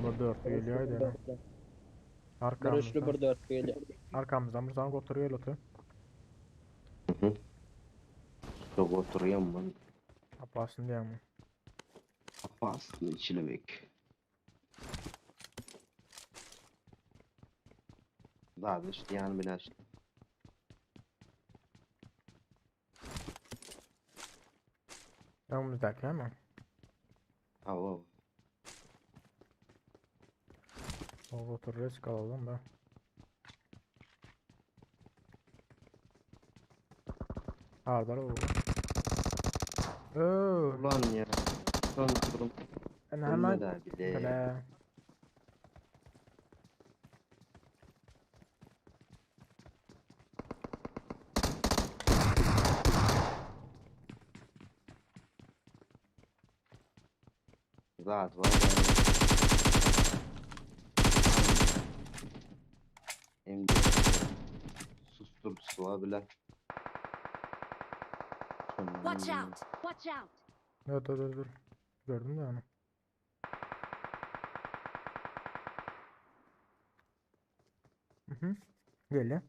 Bu dört geliyor Bir haydi. dörtlü. Bir üçlü Arkamızdan. bir dörtlü geliyor. Arkamızdan bir tane oturuyor otur. Çok oturýan ben. Apasın diye mi? Aslında içine bek. Daha da işte yani bile açtı. Önümüzdeki hemen. Ava. O otur risk alalım be. Ardar o. Oo, Ulan ya. Son durum. ben hemen Ölme daha bile. Hele. Zat var. Hem de susturdu var bile. Watch out! Watch out! Dur dur dur dur. Gördüm de onu. Hı hı. Gel.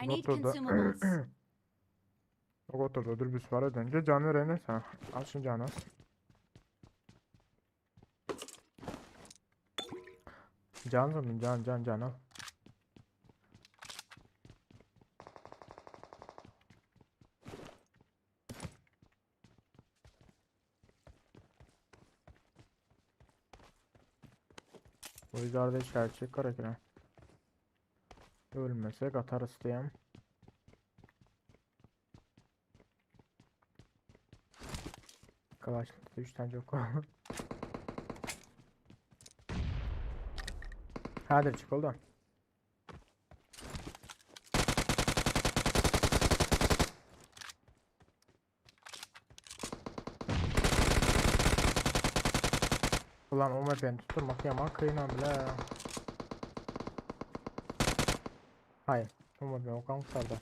I need Oturdu. consumables. O oturdu. Dur bir var edince canı öğrenirsen. Al şunu canı. Can sordum can can can al. Bu yüzden şerçi karakter. Ölmesek atarız diyem. Arkadaşlar 3 tane çok Hadi çık oldu. Ulan o beni tutturmak yaman kıyına bile. Hayır. O beni o kan kurtardı.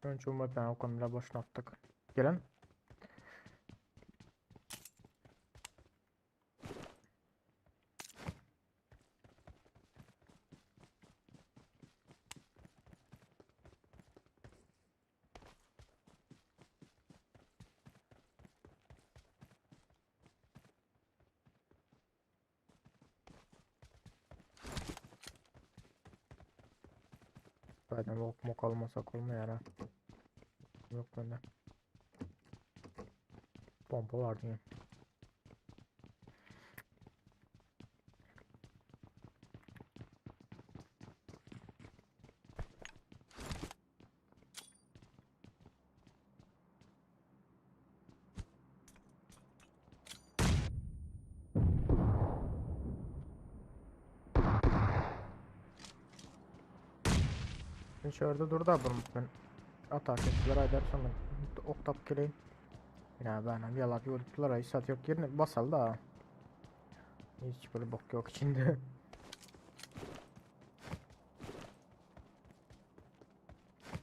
Önce o beni o kan bile boşuna attık. Gelin. Zaten ok mok almasak olmuyor ha. Yok bende. Pompa vardı yine. Sen şu ýerde dur da bir ben atak etdiler aýdarsan ben ok tap geleýin. Ya ben hem yalap ýolupdylar ay sat yok yerine basal da. Hiç bir bok yok içinde.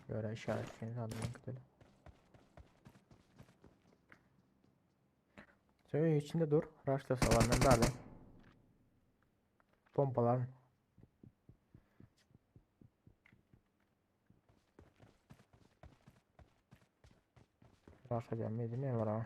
Göre işaretini almak gidelim. Sen içinde dur. Raşla salar ben nerede? Pompalar mı? Raşla gelmedi ne var ha?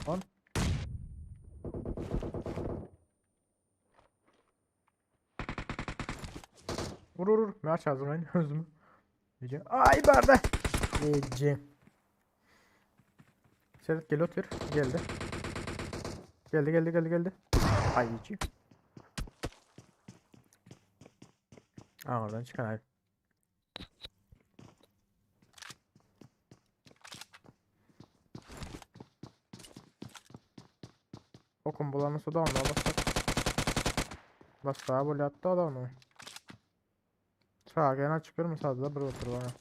Lan. Vur vur vur. Mer çaldım ben özümü. Ece. Ay barda. Ece. Serhat gel otur. Geldi. Geldi geldi geldi geldi. Ay içi. Aa oradan çıkan ay. Okun bulanı da onu bassak. Bas sağa böyle attı da onu. Sağa gene çıkıyor mu sağda bir otur bana.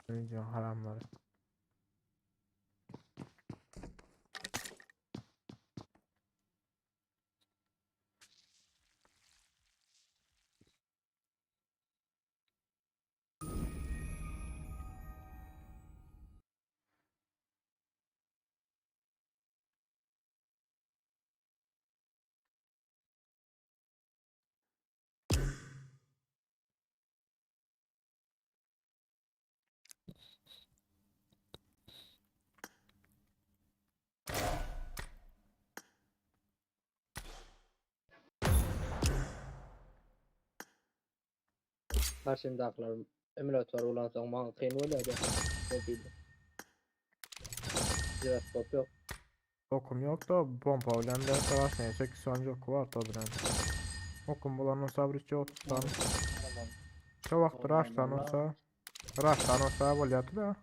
Önce haramları. Karşımdakiler emülatör bolansoň maňa kyn bolýar-da. Mobilde. Jiroskop ýok. Okum yok da pompa bilen de savaş 8 sancı oku var tabi ben. Okum bulanın sabrı çok tutan. Şu vaqt raştan olsa raştan olsa bolýardy da.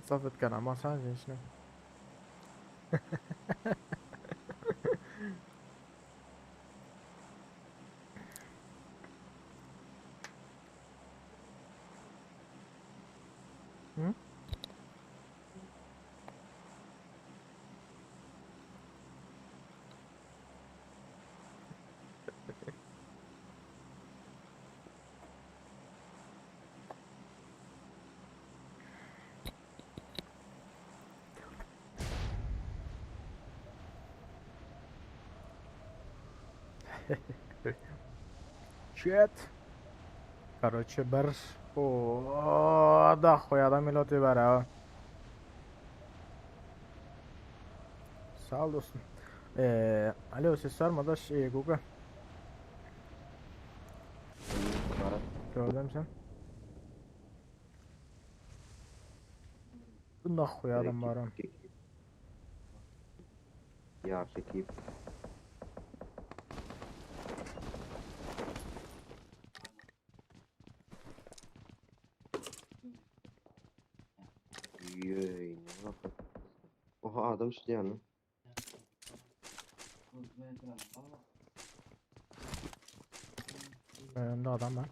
Salfetkany basan içine. Hı? Shit. Короче, bir o da qo'yadi melodiya bara. Sağ ol dostum. Ee, alo ses var mı adaş? Google. Gördüm sen. Bunda qo'yadim baram. Ya ekip. Yey, ne yaptı? Oha adam işte yani. Önümde adam var.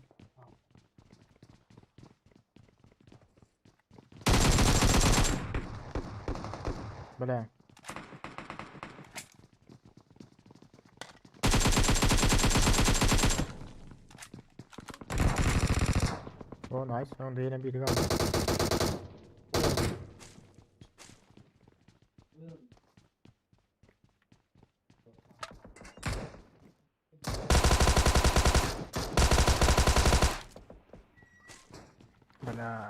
Bile. Oh nice. Onda yine biri kaldı. Bile.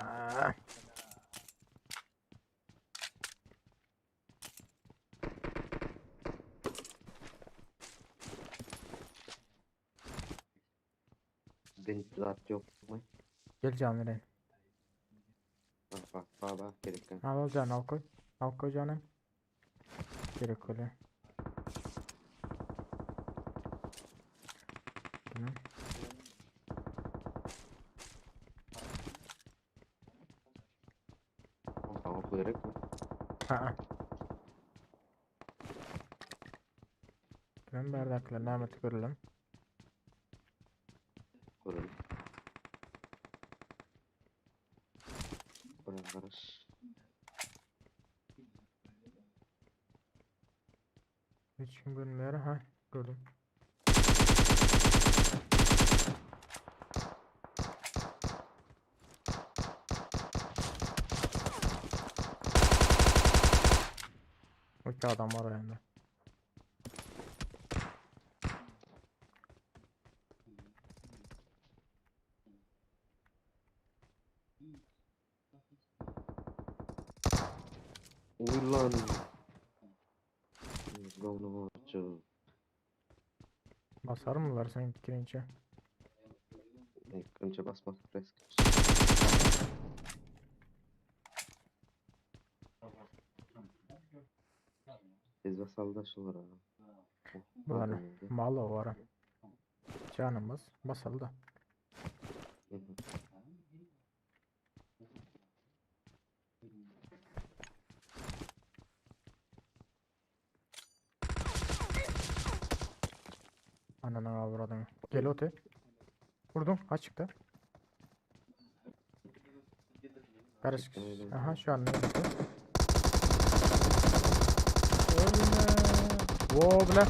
Ben zat yok mu? Gel can vereyim. Bak bak bak bak gerek yok. Al al can al koy. Al koy canım. Gerek öyle. Tamam. Tamam gerek mi? Ha. Ben bardaklar Mehmet'i görelim. Görelim. Buraya karış. Hiç kim görünmüyor. Ha gördüm. İki adam var o yanda. Ulan. Gavnu açı. Basar mılar sen girince? Ne kınca basmak risk. Biz basalda şulara. Bular mal o var. Canımız basıldı. Hı hı. Ananı avradını. Gel ote. Vurdum. Ha çıktı. Karışık. Aha şu an ne oldu? Ölme. Wow bile.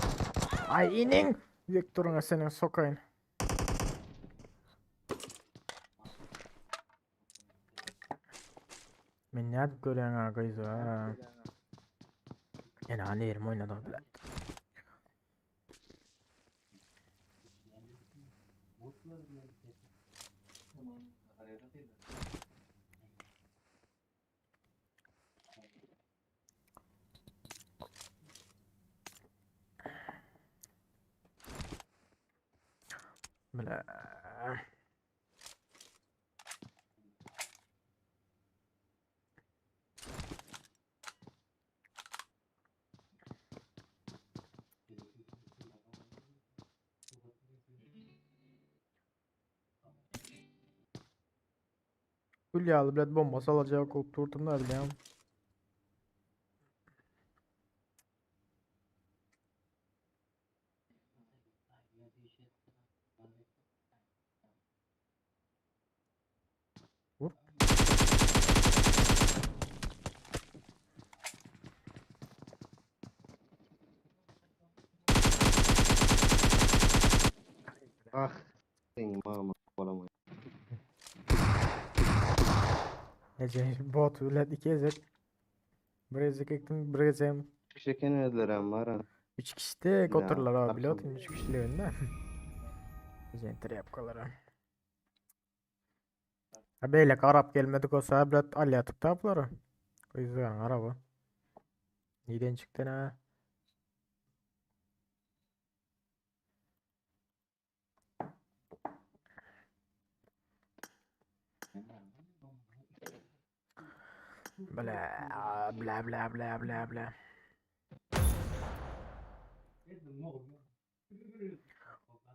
Ay inin. Vektoruna senin sokayın. Men nädip görýän ha gyzy ha. Ene hani yerim oynadı bile. Bile. Gül ýaly bilet bomba salajak bolup durdum da bilýän. Vur. Ah. Sen mama bolamay. Ece bot bilet iki ezek. Bir ezek ektim bir ezem. Şeken özlerem var ha. Üç kişi de otururlar abi akşam. biliyorsun üç kişiliğinde. Ece trepkalara. Ha beyle Arap gelmedik olsa bilet al yatıp tapları. O yüzden araba. Neden çıktın ha? Bla bla bla bla bla bla.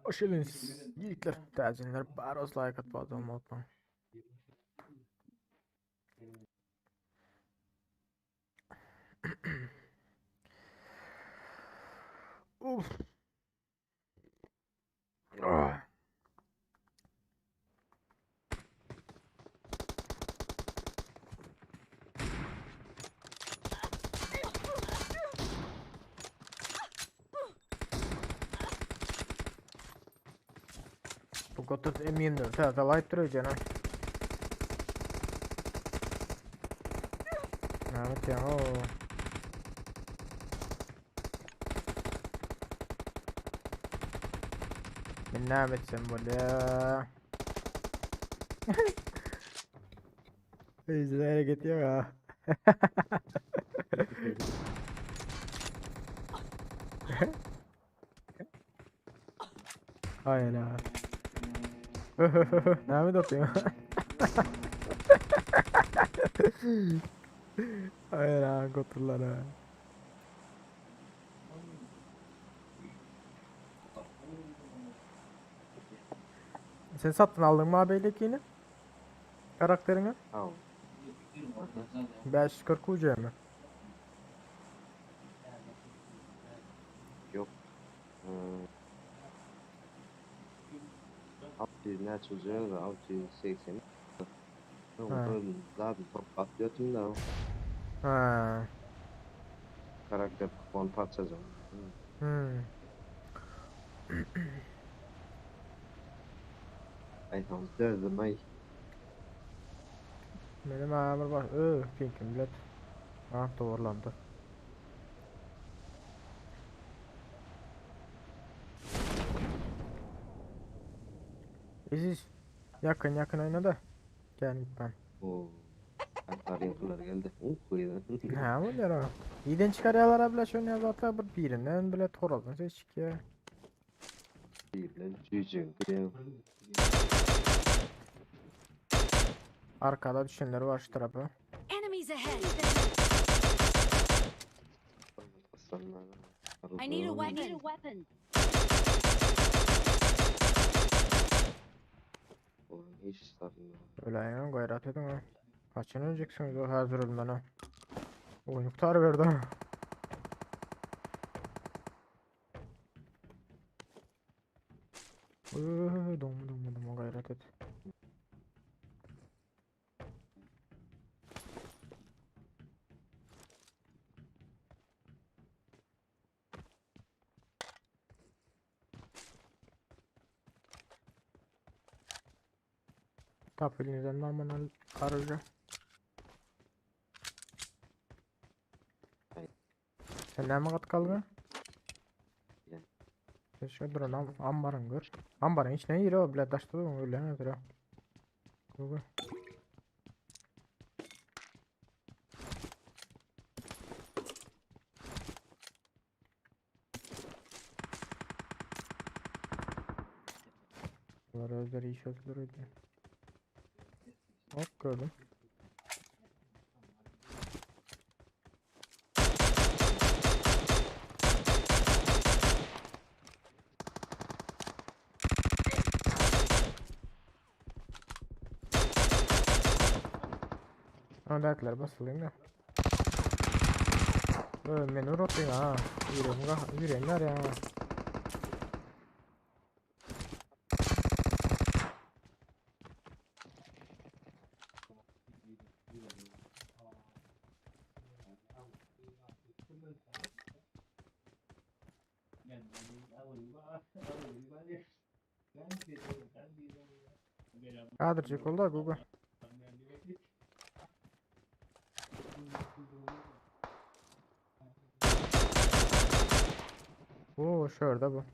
Hoş geldiniz yiğitler, täzinler, baros like atmadı unutmayın. Uf. Ah. Bu kadar M24 täze light duruyor canım. Evet ya o. Men näme etsem bolýa? Özüne hareket yok ha. Hayır ha. Näme atıyor? Hayır ha goturlar ha. Sen sattın aldın mı abi yine? Karakterini? Al. 540 UC mi? Yok. Ee, 600 ne çocuğu da 680. Ha. Zaten top atlıyordum da Ha. karakter kupon parçacığım. Hmm. Ay tamam dördüm ay. Benim amir var. Öh, pinkim bilet. Ha, doğrulandı. Aziz, yakın yakın oyna da. Gel gitmem. Oo. Hatta renkler geldi. Uh kıydı. Ne oluyor o? İyiden çıkarıyorlar abla şunu ya zaten bir birinden bile torazın ses çıkıyor. Değil cücüğün kıyım. Arkada düşenler var şu tarafa. Enemies ahead. Aslanlar. I need a weapon. I need a weapon. Oğlum hiç sarmıyor. Öyle ya gayret edin ha. Kaçın öleceksiniz o hazır ölmene. Oyunu kurtar verdi. Dom dom dom gayret et. Tap elinizden normal aracı. Sen ne mi kat kaldı? Ya. Sen şu duran am ambarın gör. Ambarın içine gir o bile taşta da öyle ne duruyor. Google. Bunlar özleri iş özleri öyle. Hop gördüm. Öndäkiler basyldy da. Ö, meni urupdyň ha. Ýüregim gah, ýüregim ýarýar. Kadrcık oldu Google. Oo şurada bu.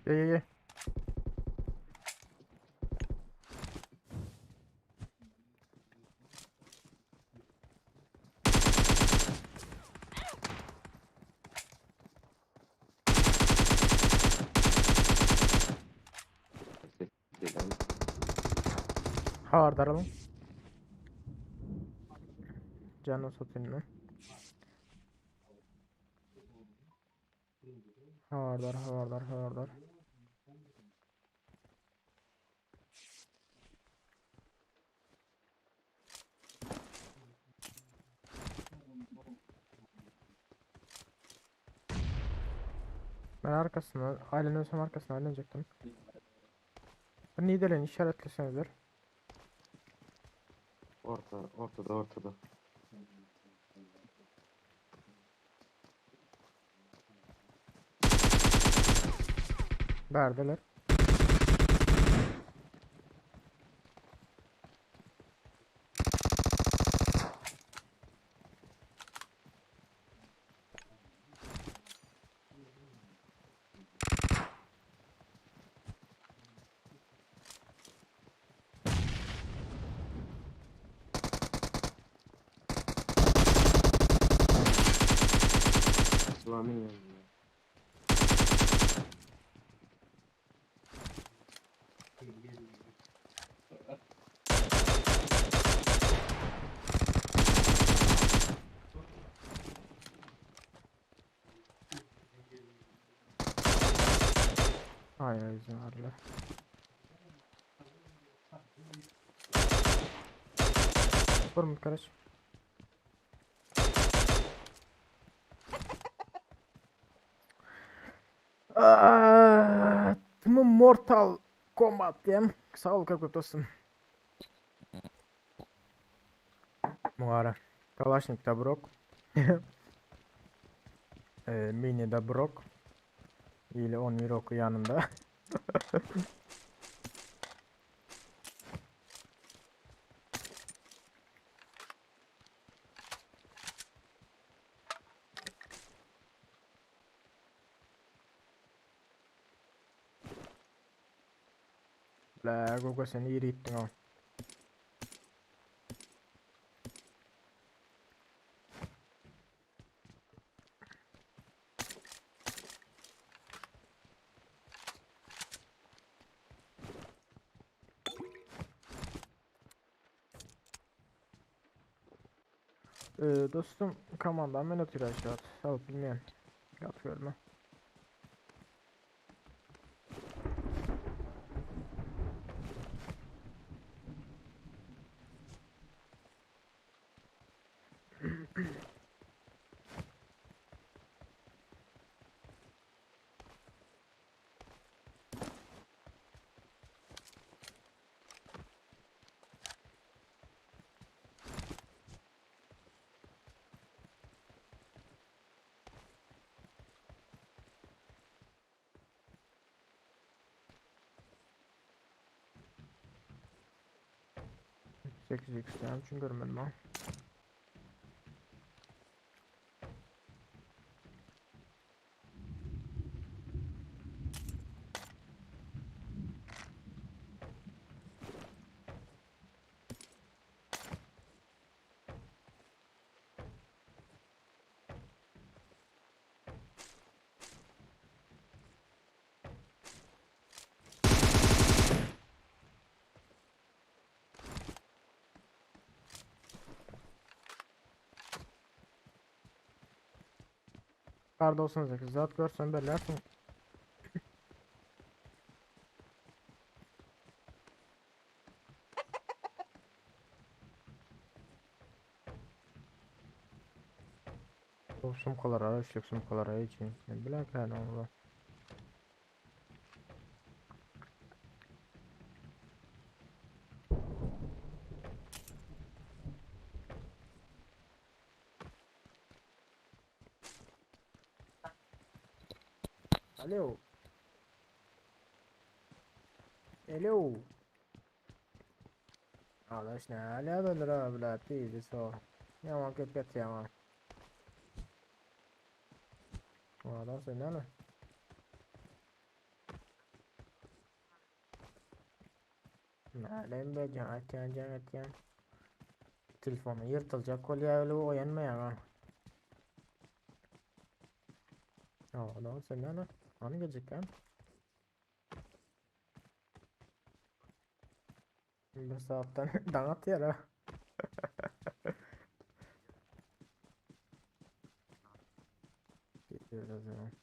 Gel gel gel. Selam. Habardaralım. Canı satayım ben. Habardar, habardar, habardar. Ben arkasına, ailenin ölsem arkasına ailenecektim. Ben Nidalee'ni işaretlesenizler. Orta, ortada, ortada. Berdeler. Sulamin yanında. Aynen izin verdiler. Vurma kardeş. Aa, Mortal Kombat diýem. Sag bol köp köp dostum. Muňara. Kalaşnik da brok. Mini da brok. Ile 11 oku yanında. La Gogo sen iyi gittin o. Dostum komandan men otyr aşağı. Alıp bilmeyen. Gatı görme. 8x näme üçin görmedim ha? Kar 98 zat görsen bellersin. Bu sumkalara, üçlük sumkalara için. Ne bilek yani onu. Alo. Alo. Arkadaş ne hala döndür abi değil so. Yaman köp yatıyor ama. Adam sen ne? Näleým be jaň atýan jaň atýan. Telefony ýyrtyljak bolýar öyle oýanmaýar ha. Adam sen näme? Hany geljekkäm? Bir saatdan daň atýar ha.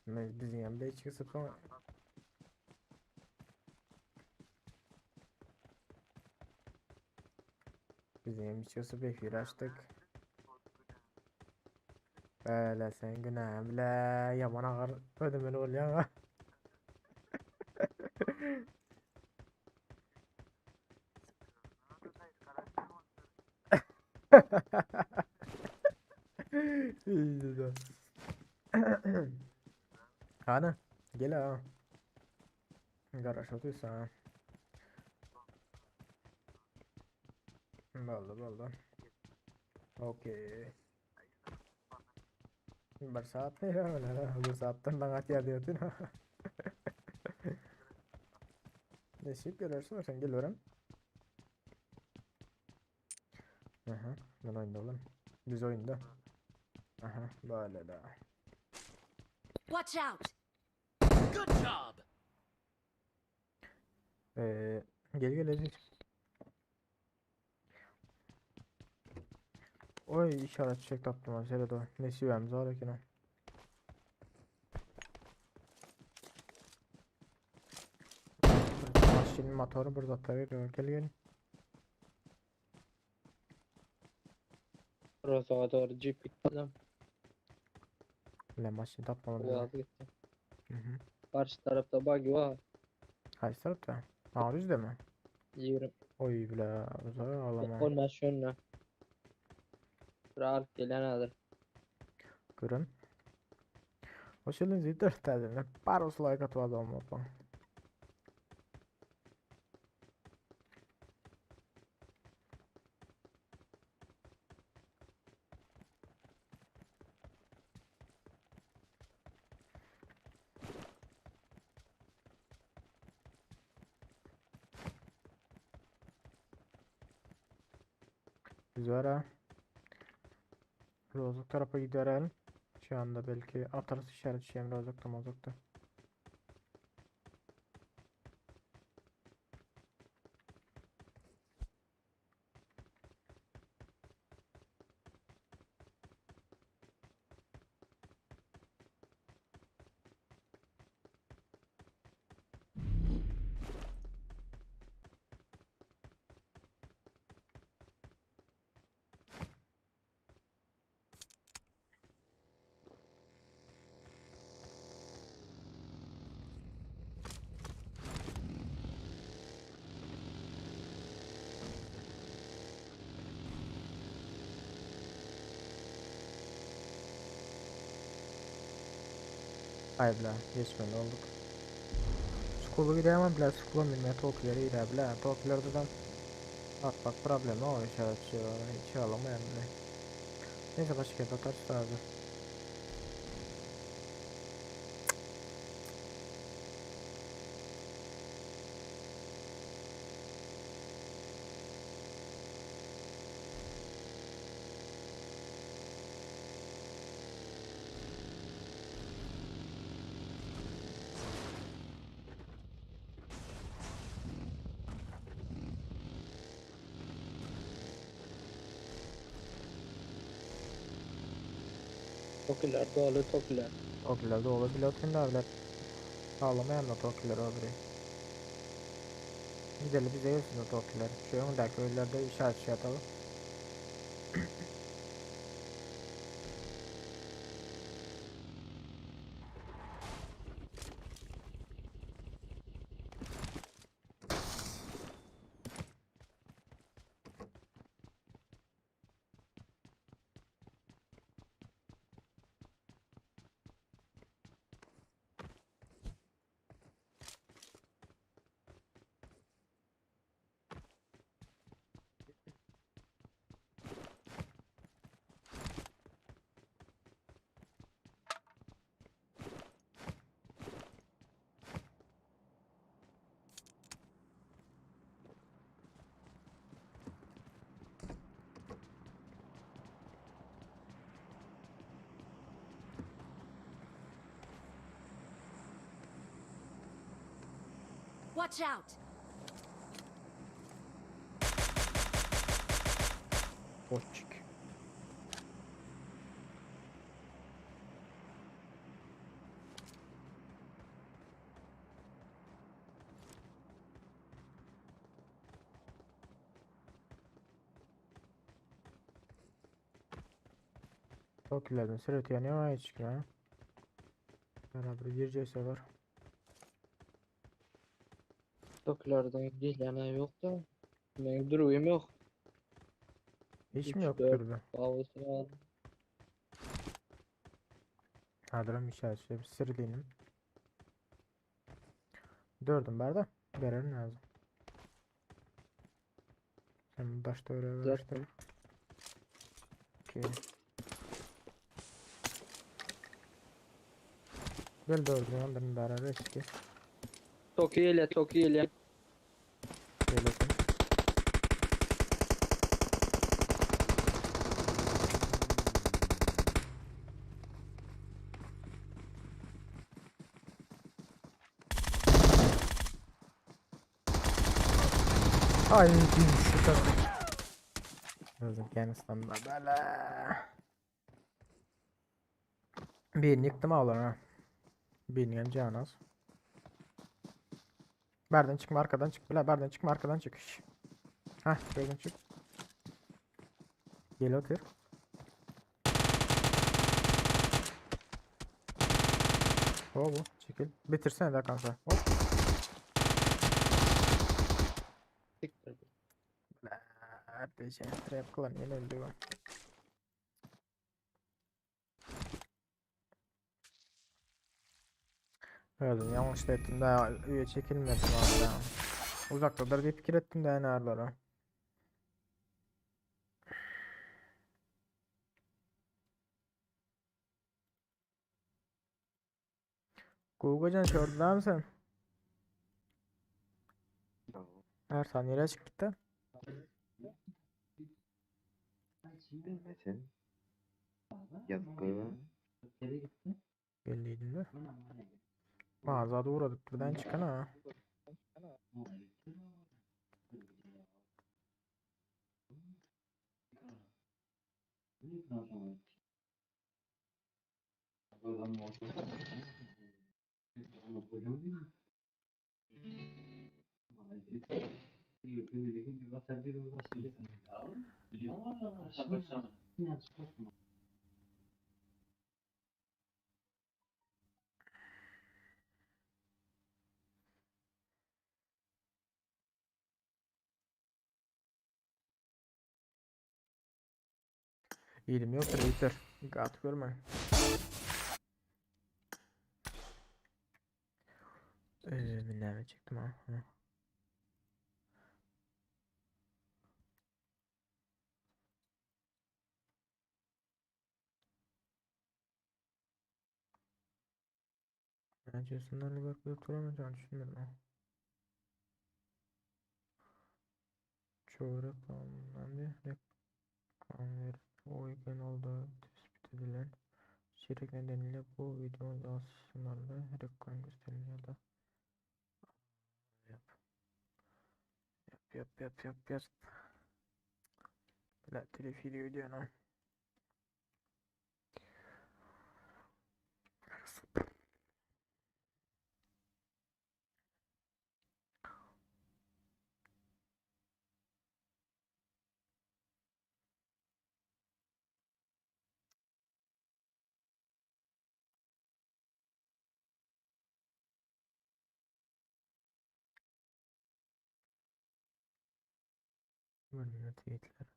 Bizim hem de içki soň Bizim içki bir açtık. Böyle sen günah bile yaman ağır ödemeli oluyor ha. İyi de. Hany gel ha. Garaş otuysa ha. Boldy boldy. Okey. Bir saat ne ya öyle Bir saatden daň atýar diýerdi. Nesip gelersin sen gel Aha, ben oyunda oğlum. Biz oyunda. Aha, böyle de. Watch out! Good job. Ee, gel gel Aziz. Oy işaret çiçek taptım ha şöyle de. Nesibemiz var eken o. Maşinin motoru burada tabii. Gel gel. Rozoga doğru jeep gitti lan. Le maşin tapmam. Boğaz gitti. Hı hı. Karşı tarafta buggy var. Haýsy tarafta? Ha, yüzde mi? 20. Oy bile uzağa ağlama. Ondan şunla. Rahat gelen alır. Görün. Hoş geldiniz yeter täzeden. Paros like atyp olmapa. Biz var ha. Rozok tarafa gidelim. Şu anda belki atarız işaret şeyim Rozok'ta mozok'ta. Ay bile geçmeli olduk. School'u gidemem bile school'a minne Tokyo'ya gider bile. Tokyo'da bak bak problem o işaret şey var. Hiç alamayan bile. Neyse başka yerde atarız abi. Tokiler doly tokiler. Tokiler doly bile otyryn biler. Ağlamayan da tokiler o biri. Gidelim bize gelsin o tokiler. Şu öňdäki öýlerde işaret şey atalım. Watch out! Boşçuk. Tokilerden sürekli yanıyor ay çıkıyor. Beraber gireceğiz var. Tokilerden gelene yok da. Benim duruyum yok. Hiç mi Üç, yok dört. türbü? Ağustos aldım. Hadram işaret bir sırlayayım. Dördüm barda. Berelim lazım. Sen başta öyle Zaten. vermiştim. Okey. Gel dördüm ondan beraber eski. Toki ile Toki ile. Gelelim. Ay şu kadar. Öldüm kendisinden böyle. Birini yıktım ağlar ha. Birini hem can az. Berden çıkma arkadan çık. Bile berden çıkma arkadan çık. Şş. Hah şuradan çık. Gel otur. Hop bu çekil. Bitirsene de kanka. Hop. Siktir. RPG trap klan yine öldü bu. Öldüm yanlış da ettim daha üye çekilmedim abi ya. Uzaktadır diye fikir ettim de en ağırlara. Google'can şurada mısın? Her saniye çık gitti. Bilmesen. Yazık goýba. Belliydi de. Mağazada uğradık buradan çıkan ha. İyiyim yok yeter. Gat görme. Nerede çektim ha? Ha. Bence Liverpool'u turamayacağını düşünmüyorum ha. Çoğu reklamdan bir reklam verip uygun olduğu tespit edilen içerik nedeniyle bu videonun daha sınırlı reklam gösteriliyor da yap yap yap yap yap yap La telif video diyor lan. Görünme tweetler.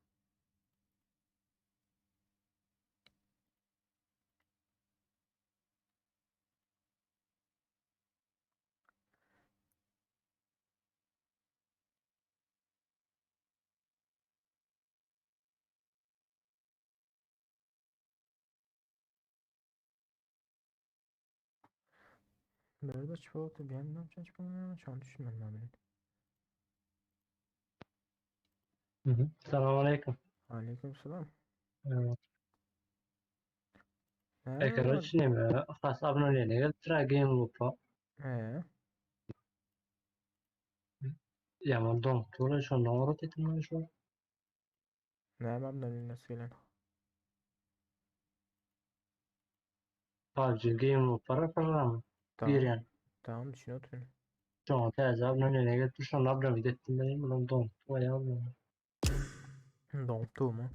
Böyle çikolata bir yandan çikolata şu an düşünmem ben bile. Salam aleyküm. Aleyküm selam. Evet. Ne E, var? короче, neme, has aboneliğine gelip tura Game Loop'a. Ee, Yaman doňupdy şondan uğrat ettim ben şu. ne yapayım nasıl gelen? PUBG Game Loop para programı. Tamam. Girýän. Tamam düşün oturun. Şoňa täze aboneliğine gelip şondan abone ettim ben bulan doňupdy bayağı. Donktu mu?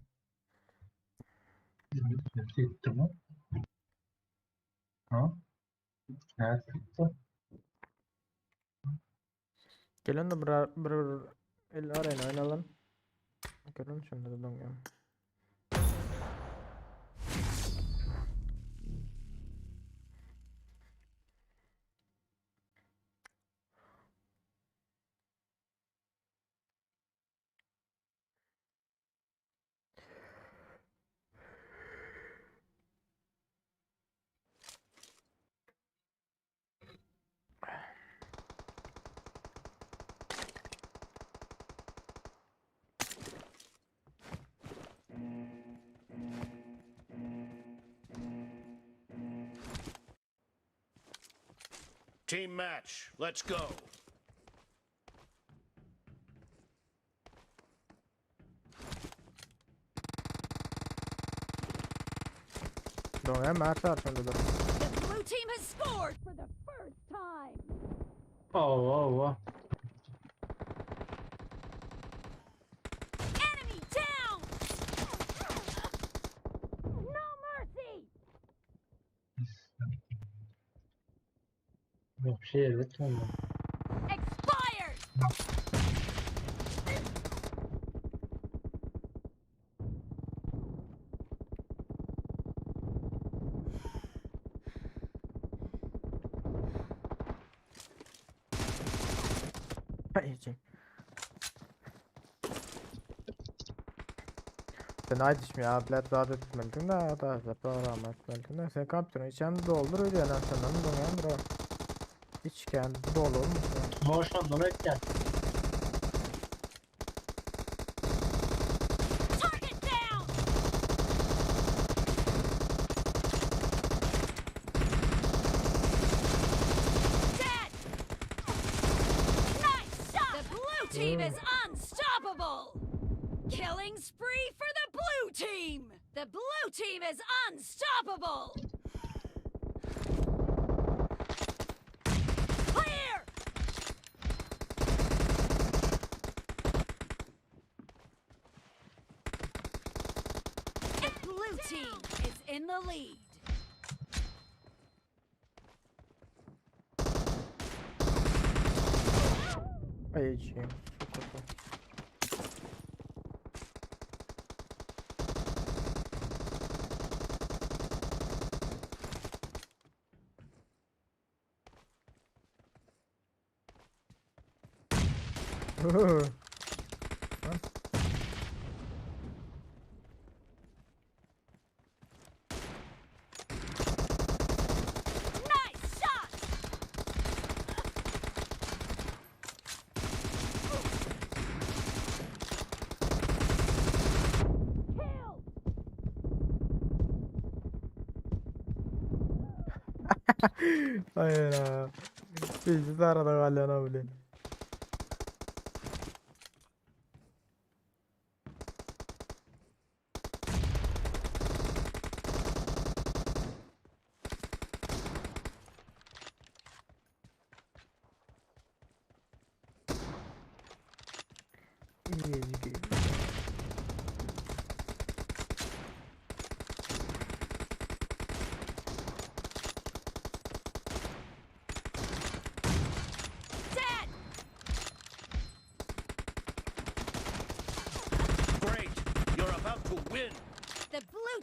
Gitti mi? Ha? Evet gitti. Gelen de bir bir el arena oynayalım. Görün şunda da donuyorum. Team match. Let's go. Donuyorum her var şunda da. The blue team has scored for the first time. Oh, oh, oh. Enemy down! No mercy! Yok bir şey elbette olmadı. Expired! Yiyeceğim. Sen aýdyşmy ya, bilet zat etmelidin de, da program etmelidin de. Sen kompýuteriň içini doldur öýdýän senden doňýan bro. Hiç kendi dolu olmuş ya. Boşandan ötken. Target down! Dead! Nice shot! The blue team is unstoppable! Killing spree for the blue team! The blue team is unstoppable! Clear! The blue team is in the lead. Ay içeyim. Çok kötü. Lan. Nice shot! Kill! Hayır ha. Bizi arada kalyan abi. İyi. Dead!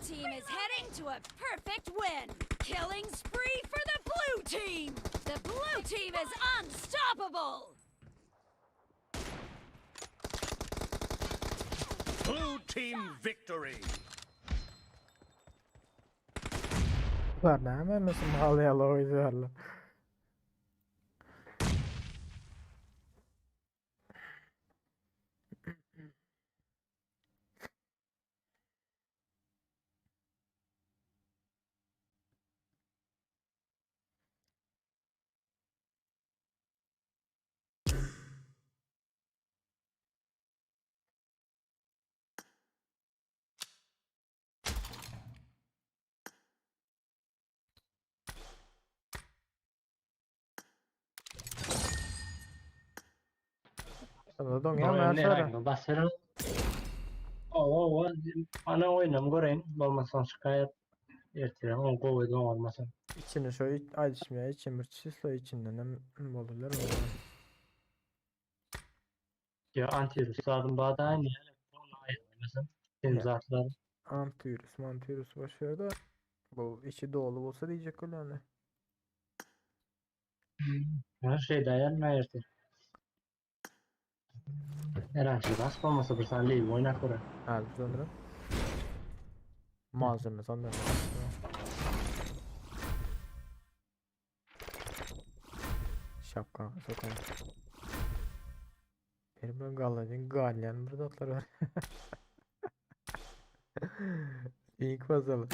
team is heading to a perfect win. Killing spree for the blue team. The blue team is unstoppable. Blue team victory. Bular näme mesin halyýaly oýzarlar. Sana doňýar Doňýan näçe? näme basarım. Oo, ana oýnam göreýin. Bolmasa şikaýat ertire on gowy doňalmasa. İçini şo aýdyşmaýa içi bir çislo içinden hem bolurlar. Ya antivirus lazım bada aynı yani. Sen zatlar. Antivirus, antivirus boş ver de bu içi dolu bolsa diyecek öyle hani. Her şey dayanma ertir. Herhangi bas olmasa bir tane leave oynak göre. Ha sanırım. Malzeme sanırım. Şapka sokalım. Benim ben galladın galyan bir zatlar var. Link basalım.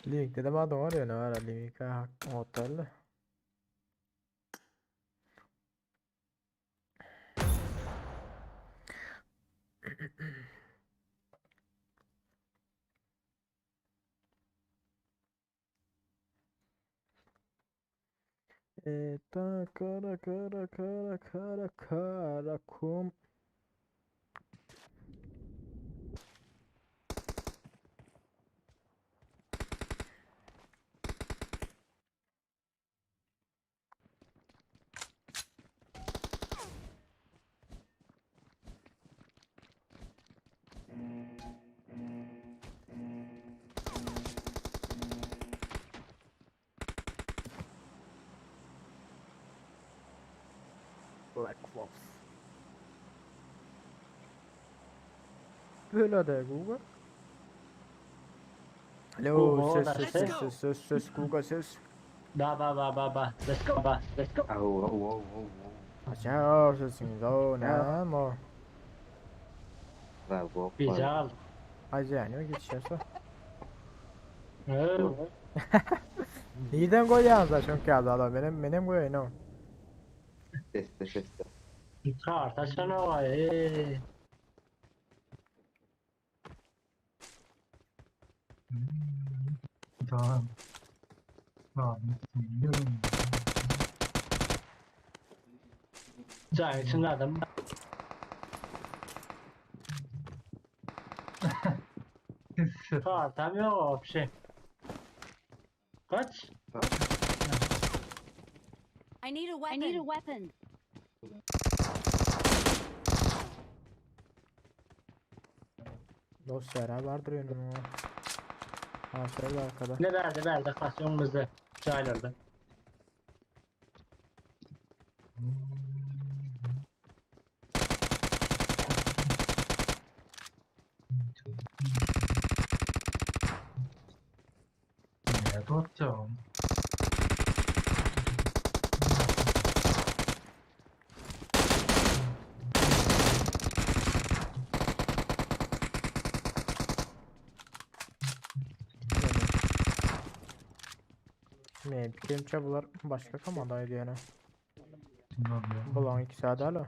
Link dedim adam var ya ne var link ha hotel. Eta kara kara kara kara kara kum. Black Wolf. Böyle de Google. Alo Google, ses ses let's ses go. ses ses ses Google ses. Ba ba ba ba ba. Let's go ba. Let's go. Au au au au. Açar sesiniz o ne ama. Bravo. Bizi al. Hacı yani geçeceğiz. Evet. Neden koyuyorsunuz da çünkü adam benim benim koyayım o. Sesle sesle. Kartaşana var. Eee. Tamam. Tamam. Can içinde adam. Kartam yok bir şey. Kaç? I need a weapon. I need a weapon. Dosyalar vardır önüm o. Ha şöyle arkada. Ne verdi verdi kasyonumuzu. Çaylarda. Ne dostum? Ne pikirimçe bular başka komandaydı yani. Bulan ikisi hala.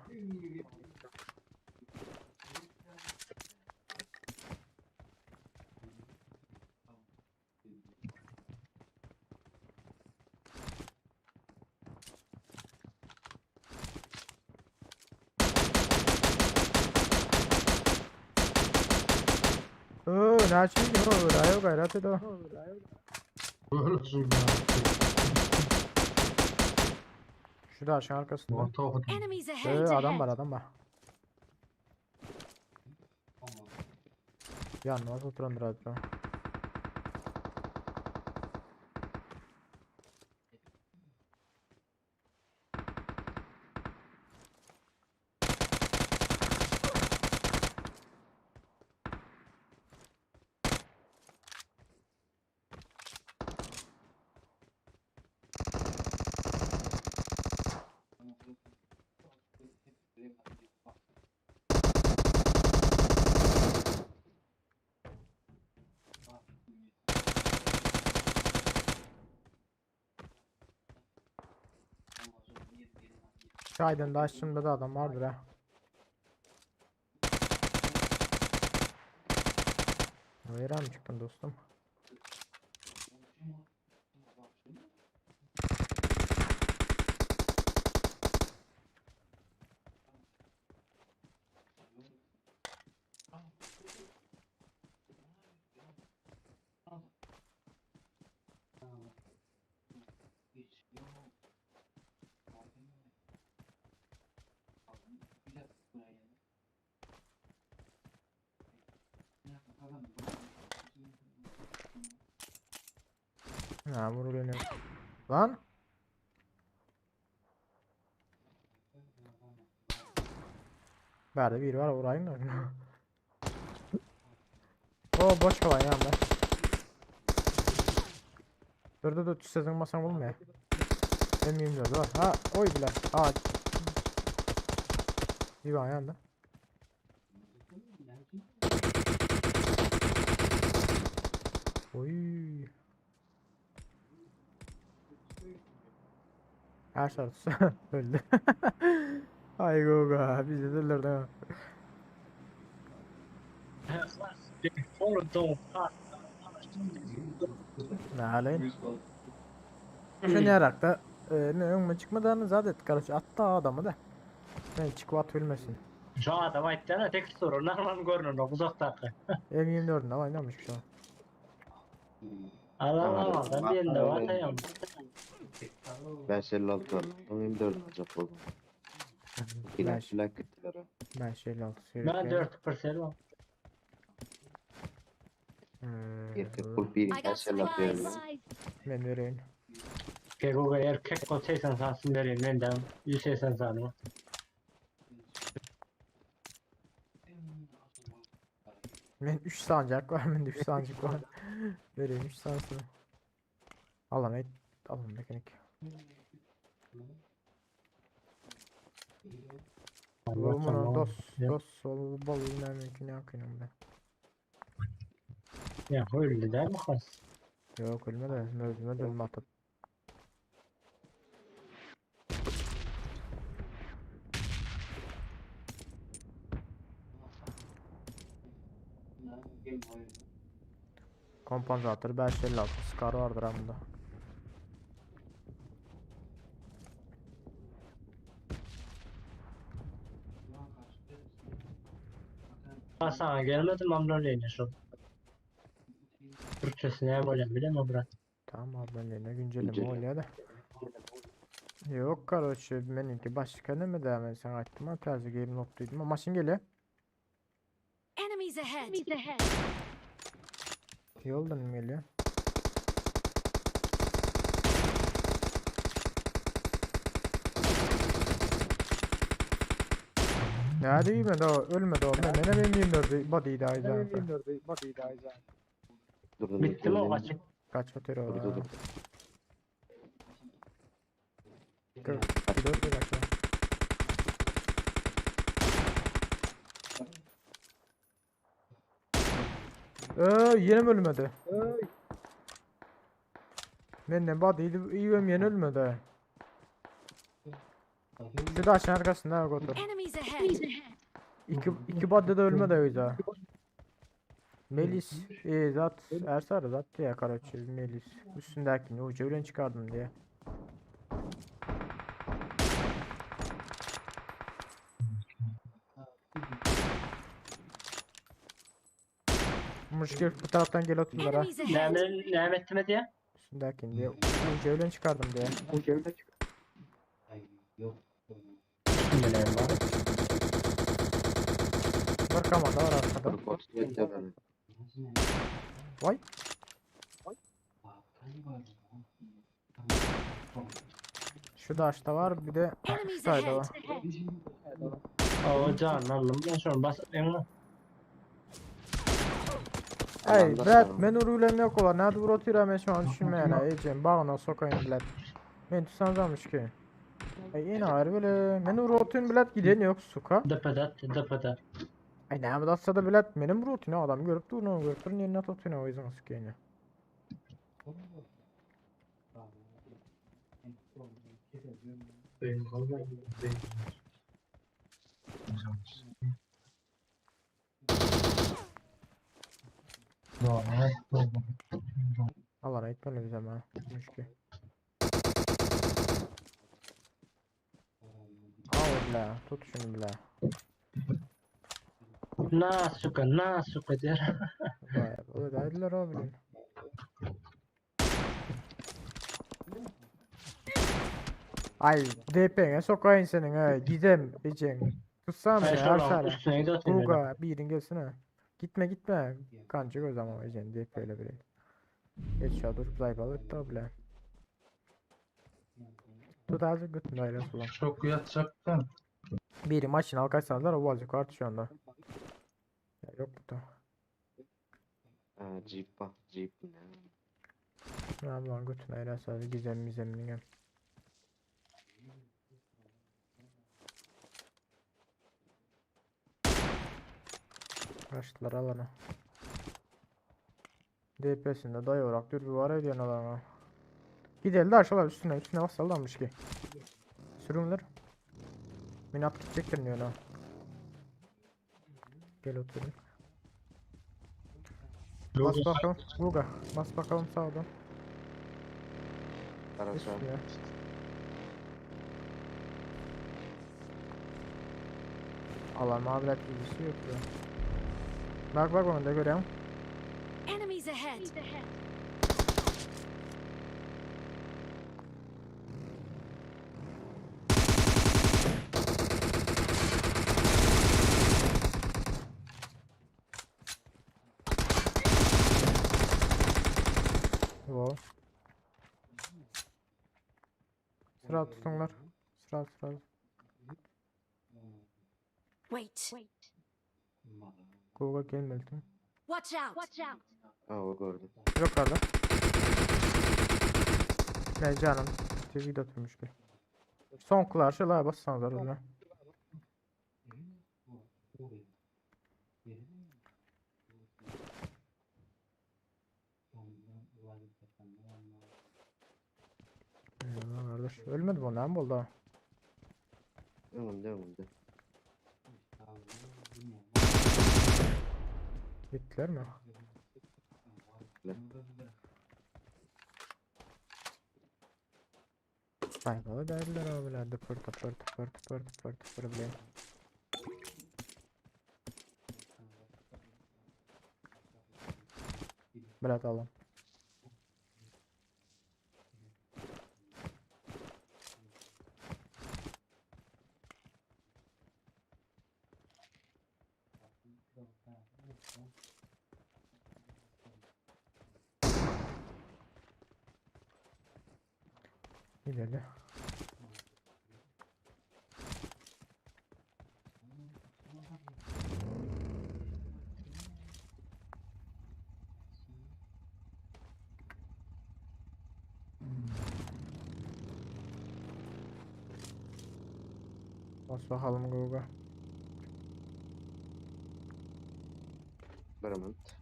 Oo, ne açayım ki? Oo, gayret et o. Şu da aşağı arkasında. Enemies ahead. Ee, adam var adam var. Ya nasıl oturan biraz daha. Çaydan da aşçımda da adam vardır ha. Nereye mi çıktın dostum? Ha vuruluyor. Lan. Bärde biri var vurayım da. O boş kalan ya ben. Dur dur dur sözün masan olmuyor. M24 var. Ha oy bile. Ha. Bir var yanında. Oy. Her şartısı öldü. Ay goga bizi de öldürdü. Ne halin? Şunu yarak da e, ne önüme çıkmadan zaten kardeş attı adamı da. Ben çıkıp at ölmesin. Şu adam aytdana tek soru normal görünür uzaktaki. M24'ünde oynamış şu an. Allah Allah ben bir yerinde var da 556 var. M24 alacak oldum. Ben, Silah gittiler ha. ben şeyle altı Ben 4 parsel var. Erkek bul bir I got 556 supplies. verdim. Ben vereyim. Kegoga erkek ol 80 sansın vereyim benden 180 sanım. Ben 3 sancak var. Ben 3 sancak var. Vereyim 3 sansın. Alın et. Alın mekanik. Bunu dost dost sol bol ne mümkün yakınım ben. Ya öldü değil mi kız? Yok ölme de ölme de ölme atıp. Kompansatör 556 Scar vardır ha bunda. Ben sana gelmedim amca neyine şu. Türkçesine böyle bile mi bırak? Tamam abi ben yine güncelleme Güncelleme. oluyor da. Yok kardeşim benimki başka ne mi devam sen açtım ha terzi game noktaydım ama maşın geliyor. Enemies ahead. Yoldan mı geliyor? Nerede yemedi o ölmedi o ben ne benim 24 body daha izledim. Durdum. Bitti mi o kaçık? Kaç ötürü o. Dur dur dur. 44 bir dakika. Ee, yine mi ölmedi? Ben ne body yiyorum yine ölmedi. Şu da aşağı arkasında götür. Enemies ahead. İki, iki body de ölmedi o yüzden. Melis, e, zat, Ersar zat diye karaçı Melis. Üstündekini ucu öyle çıkardım diye. Muşkil bu taraftan gel oturdular ha. Enemies ahead. Ne ne etti mi diye? Üstündekini diye ucu öyle çıkardım diye. Bilmiyorum var. Bir kamada var arkada. Dur bot yeter beni. Vay. Şu daşta var bir de şu Enemies sayda var. ahead. O can aldım ben sonra bas emre. Ey Alanda brat sorun. men urulem yok ola. Nerede uğratıyorum ben şu an düşünmeyen. Ey Cem bağına sokayım bilet. Men tutsanızamış ki. Ey yine ayrı böyle. Men uğratıyorum bilet giden yok suka. Depede depede. Ey ne yaptı da bilet benim rutine adam görüp durun onu görüp durun yerine tutuyor o yüzden suka yine. Alana gitmeli biz ama. Müşki. Al bile, tut şunu bile. Na suka, na suka der. Vay, o da o bilin. Ay, DP'ne sokayın senin ha. Gidem, ecen. Tutsana Ay beni, şolan Arsara. üstüne de atayım. Guga, birin gelsene. Gitme gitme. Kancı göz ama ecen DP ile bilin. Geç ya durup zayıf alıp da bile. Tut azıcık götün öyle falan. Çok yatacaktım. Biri maçın alkaçsanlar o vazı kart şu anda. Ya yok bu da. Ha, Jeep bak Jeep ne? Ne lan götün öyle sadece gizem mizemini gel. Kaçtılar alana. DP'sinde dayı olarak dürbü var ediyorsun alana. Gidelim de aşağılar üstüne üstüne basallanmış ki. Sürümler. Minat gidecektir diyor ha. Gel oturun. Bas bakalım. Guga. Bas bakalım sağdan. Araç al. Üstüne. Allah mavilat gibisi yok ya. Bak bak onu da görüyorum. Enemies ahead. Wow. Sıra tutunlar. Sıra sıra. Wait. Guga gelmedi. Watch out. Watch out. Ha o gördüm. Yok karda. Ne canım. Çizgi de oturmuş bir. Son kulaşı la bassanız öyle. Eyvallah kardeş. Ölmedi bu ne oldu? Önümde önümde. Gittiler mi? Gittiler. Saygılı derdiler abiler. Tıpır tıpır tıpır tıpır tıpır tıpır bile. Bilet alalım. İlerle. Bas bakalım Google'a. Bir moment.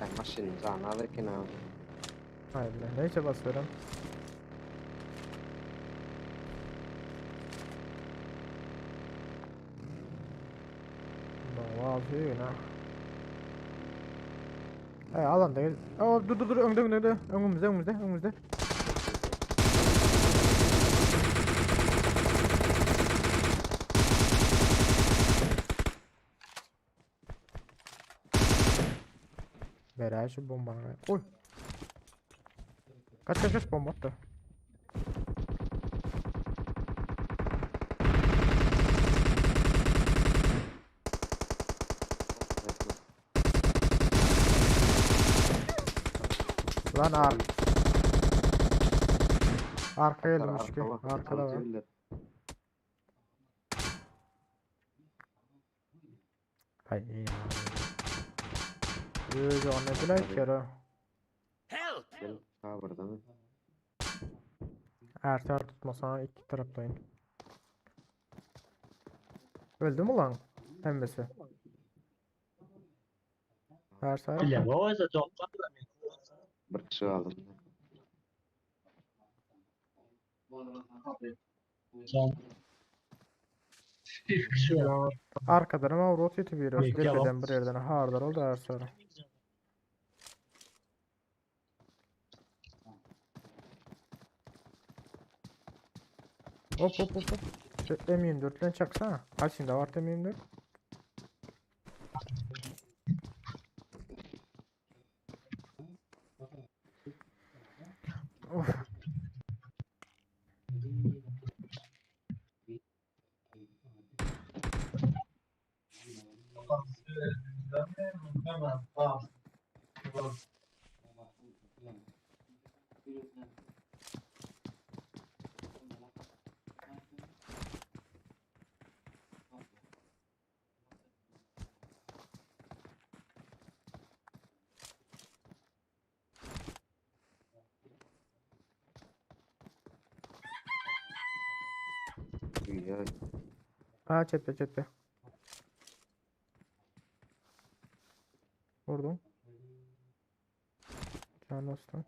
Ben maşının canı alırken abi. Hayır bile. Neyse basıyorum. Vallahi ha. Hey alan değil. Aa, dur dur dur önde önde önde. Önümüzde önümüzde önümüzde. Ver şu bombanı. Oy. Kaç kaç kaç bomba attı. Lan ar. Arkaya gelmiş ki. Arkada var. Hay ya. Yürü ne bilek kere. Help! Gel. Ha burada mı? Erter tutmasana iki taraftayım. Öldü mü lan? Hemmesi. Erter. Bile o da Bir. Bir kişi kaldı. Can. Bir kişi var. Arkadan ama rot eti bir Bekle Depeden bir yerden hardar oldu her sonra. Hop hop hop hop. Şu M24 ile çaksana. Kaç şimdi var M24? Of. Ya Ha çekti çekti. Vurdum. Can dostum.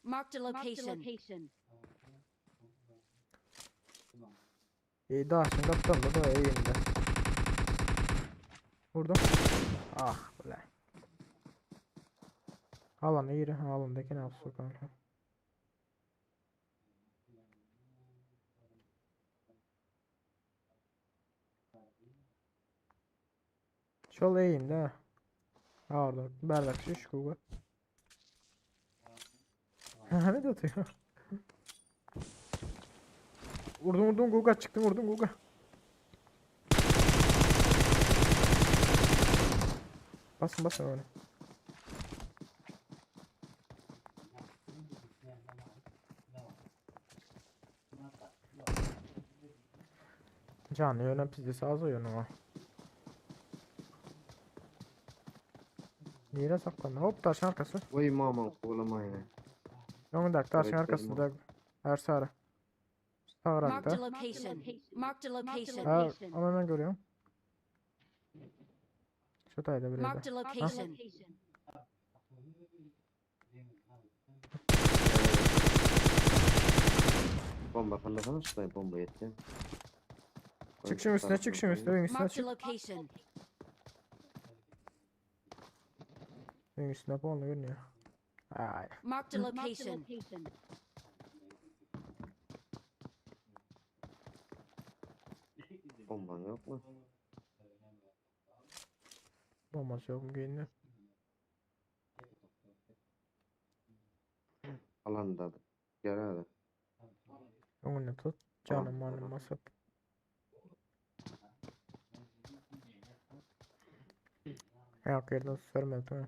Marked a location. İyi daha şimdi kaptan da da iyiyim de. Vurdum. Ah bile. Alan iyi ha alandaki ne yapsın kanka. Şol iyiyim de. Ha orada berdak şu şu Ne de atıyor? Vurdum vurdum Guga çıktım vurdum Guga. Basın basın onu. Canı yöne pizza az oyunu o. Yere saklandı. Hop taşın arkası. Vay mama oğlum ya. Yongdak taşın Evet, arkasında. Her sarı. Sağ Marked tarafta. a location. Marked a location. Ha, onu hemen görüyorum. Şu tayda bir yerde. Marked a location. Bomba fırlasana şuraya bomba yetti. Çık şimdi üstüne çık şimdi üstüne evin üstüne Marked a çık. location. Evin üstüne puanla görünüyor. Ay. Marked a location. Bomban yok mu? Bombası yok mu giyindi? Alanda. Gel hadi. Önüne tut. Tamam, Canım manım tamam. basıp. Yok yerden sürmedi tamam.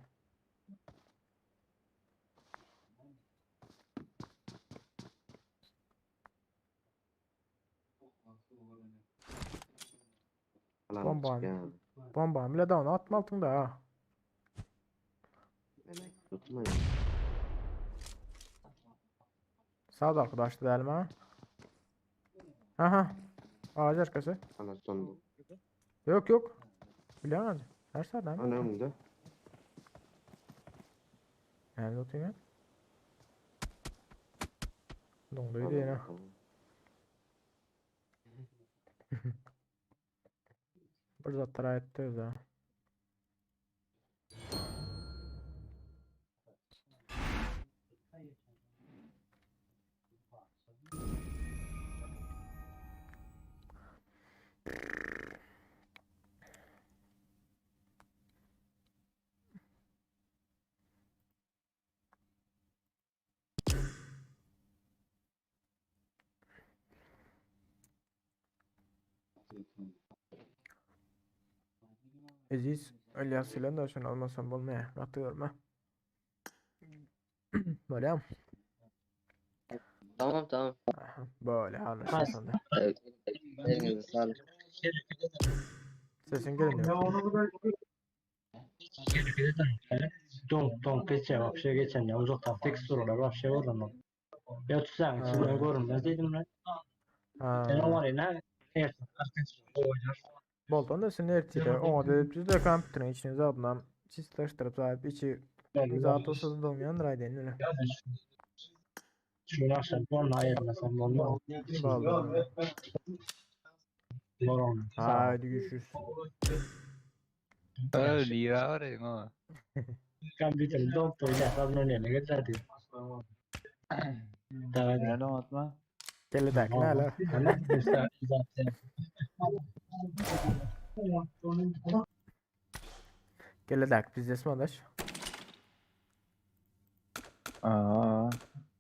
Alanda Bomba çık mı? ya. Bomba bile daha onu atma altında ha. Demek tutmayın. Sağda arkadaştı değil mi ha? Aha. Ağaç arkası. Ana sonunda. Yok yok. Biliyor musun? Her sağdan. Ana önünde. Nerede oturuyor? Donduydu yine. Tamam. Bir zatlara etti ha. Eziz Elias ile de şunu almasam bolmaya. Atıyorum ha. Böyle. Tamam tamam. Aha, Böyle anlaşılsın da. Evet. Elinize sağlık. Sesin gelmiyor. Ya onu da Donk donk geçen vapşe geçen ya uzaktan tek sorular vapşe var lan. Ya tutsan Ha. içinden görünmez dedim lan. Sen o Ha. var ya ne? Evet. Oynar. Bolton da sinir ettiler. O da biz de kompüterin içine zadından çistleştirip sahip içi. Zat olsa da doňýandyr aýdaýyn öyle. Şu akşam onu ayırmasam olmaz. Vallahi. Moron. Haydi görüşürüz. Öyle var ya. Kompüter doktor ya sabun ne getirdi. Tamam. Ne atma? Gel de ne ala. Gel de bizdes mi adaş? Aa.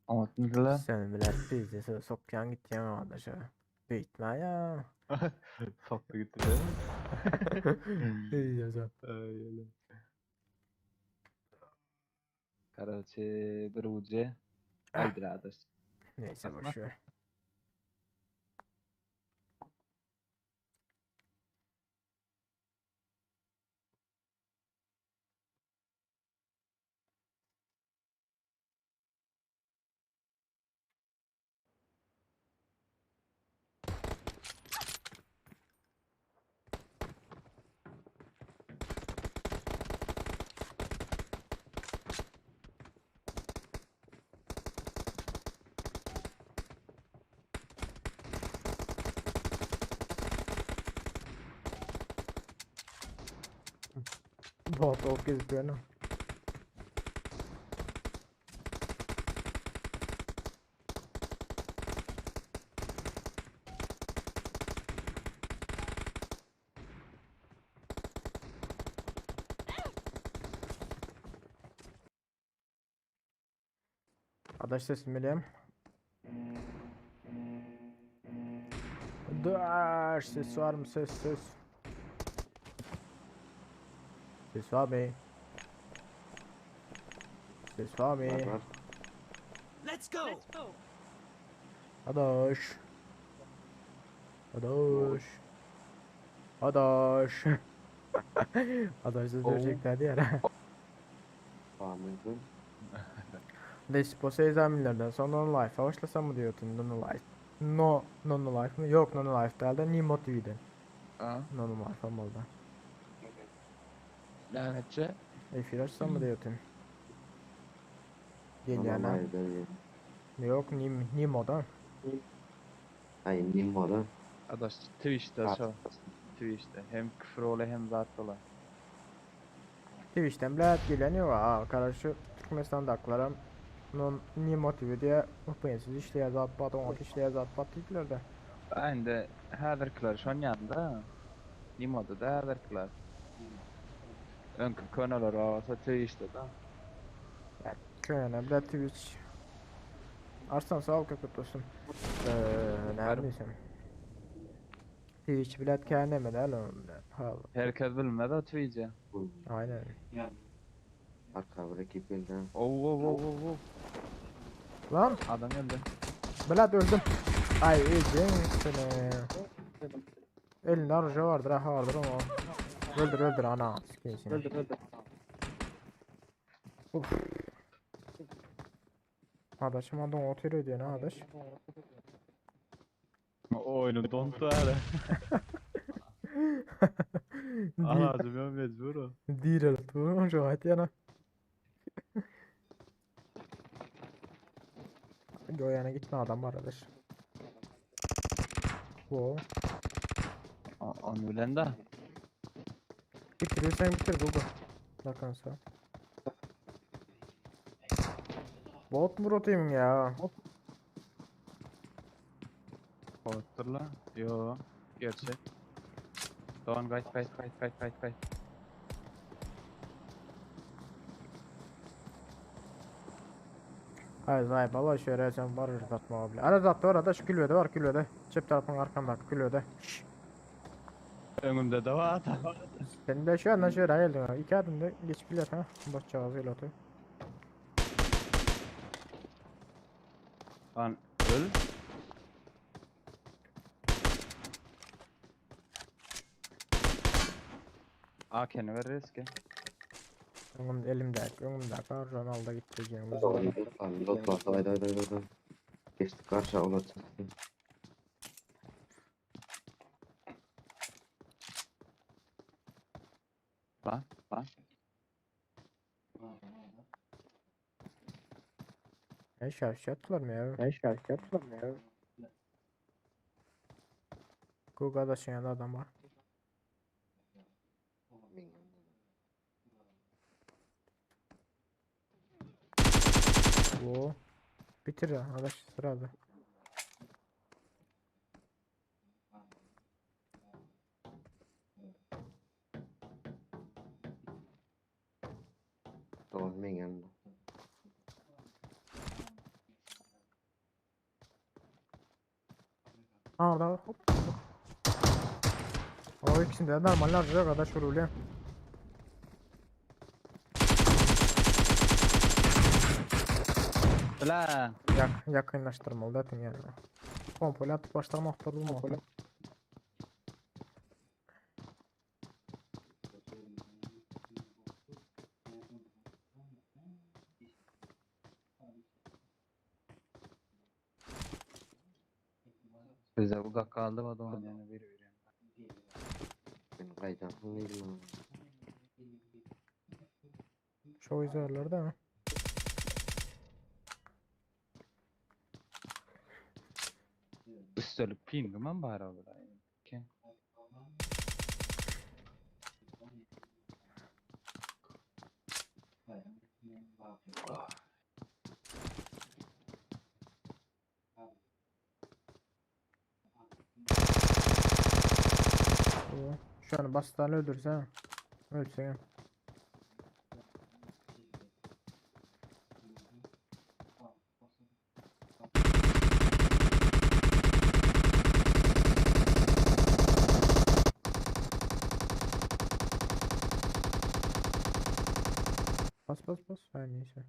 Anlatmadılar. Sen bilen bizdesi sokyan gitýän adaş. Beýtme ya. Soktu gitti değil mi? İyi sen. Öyle. Karaoke bir ucu. Haydi adaş. Neyse Atma. boş ver. Bot ok gezip ýörün. Adaş sesim bileyim. Dur ses var mı ses ses. Ses var mı? Ses var mı? Var var. Let's go. Adaş. Adaş. Adaş. Adaş ses Oo. vereceklerdi ya. Amin. Despo examenlerden sonra Non Life'a başlasam mı diyordun Non Life. No, Non Life mı? Yok Non Life değil de Nemo TV'den. Aa. Non Life olmalı. Lanetçi. Efir açsam mı diyordun? Tamam Gelýän. hayır ben Yok Nim Nimo'dan. Ay Nimo'da. Adaş Twitch'te şu. Twitch'te. Hem küfür ola hem zat ola. Twitch'ten bile gelen yok ha. Karşı Türkmenistan'dakilerim Non Nimo TV diye VPN'siz işleýär zat bat, oňat işleýär zat bat diýdiler de. Aynı häzirkiler şon ýanda. Nimoda da häzirkiler. Öňkü köneler olsa Twitch'te da. Köne bile Twitch. Arslan sağ ol köpek dostum. Ee, neredeyse. Twitch bilet kendime de oğlum. Ha, Herkes bilmez o Twitch'i. aynen. Arka rakip elden. Oo oo oo oo. Lan Adam geldi. bilet öldüm. Ay iyicin seni. Elinde arıca vardır ha vardır ama. Öldür öldür ana. Sikeyim seni. Öldür öldür. Uf. Adaşım adam oturuyor diyor ne adaş? O oyunu dontu hala. Alacım ya mecbur o. Diril tu şu hayat yana. Goyana gitme adam var adaş. Wo. Onu bilen de. Bitirirsen bitir Google. Bakansa. Bot mu rotayım ya? Bottur la. Yo. Gerçek. Doğan kayıt kayıt kayıt kayıt kayıt kayıt. Hayır hayır valla şöyle sen var atma abi. Ara zattı var adaş külvede var külvede. Çep tarafın arkamda külvede. Şşş. Önümde de var adam. Sen de şu andan şöyle geldin ha. İki adım da geç bilet ha. Bot çağızıyla atıyor. Lan öl. AK'ni ver riske. Önüm elimde, önümde kar Ronaldo gitti Cengiz. Lot var. Haydi haydi haydi. haydi. Geçti karşı ola çıktı. Lan lan. Ne şaşatlar mı ya? Ne şaşırtma ya. Google'da şeyinde adam var. Bu. Bitir ya. Arkadaş sırada. Doğan men yanında. Ha orada hop. O ikisinde de normal harcayacak arkadaş vuruluyor. Ulan. Yak, yakınlaştırmalı zaten yani. Pompayla atıp başlamak da bulmadı. Bize uzak kaldı mı Doğan yani bir bir. Ben kaydan değilim. Çok izlerler değil mi? Üstelik pingim bari orada. Ki. Bu. Şu an bastığını öldürsen. Ölsün. Bas bas bas. Her neyse.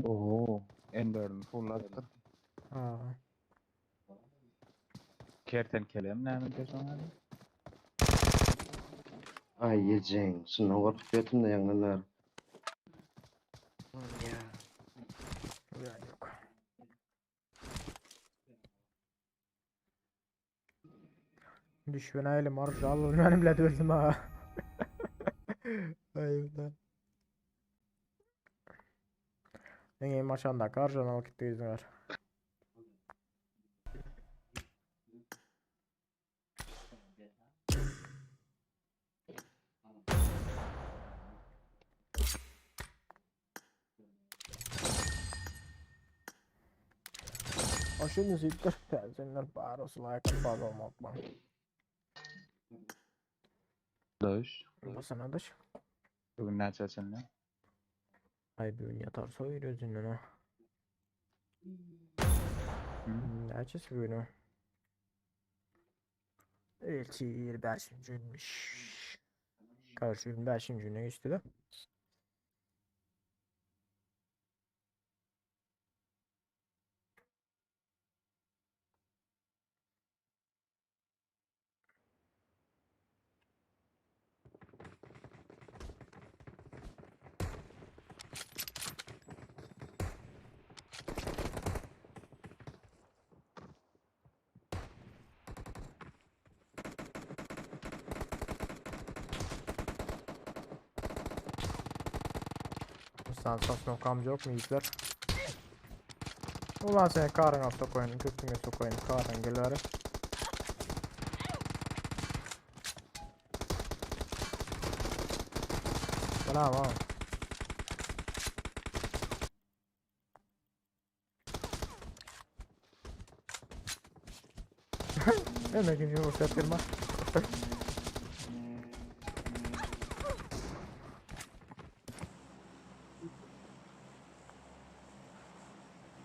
Oo. N4'ümü fullattı. Aa. Kertenkelem näme diyorsun hadi? Ay yiyeceğim. Şundan korkup yatım da yanlarlar. Ya. Ya yok. Düşmene elim arzu al benimle öldüm ha. Ay ulan. En iyi maçanda karşına vakit yüzüne var. Aşırı müzikler tercihler bari like fazla olmak bana. Dövüş. Bu sana da şu. Bugün ne açacaksın ne? Ay bir gün yatarsa uyur özünden ha. Hı? Ne açısı bu günü? Elçi 25. günmüş. Karşı 25. güne geçti de. Sen sosnokamca yok mu yiğitler? Ulan seni karına sokayım, götüne sokayım, karın gelir. Bravo. Hemen ikinci fırsat firma.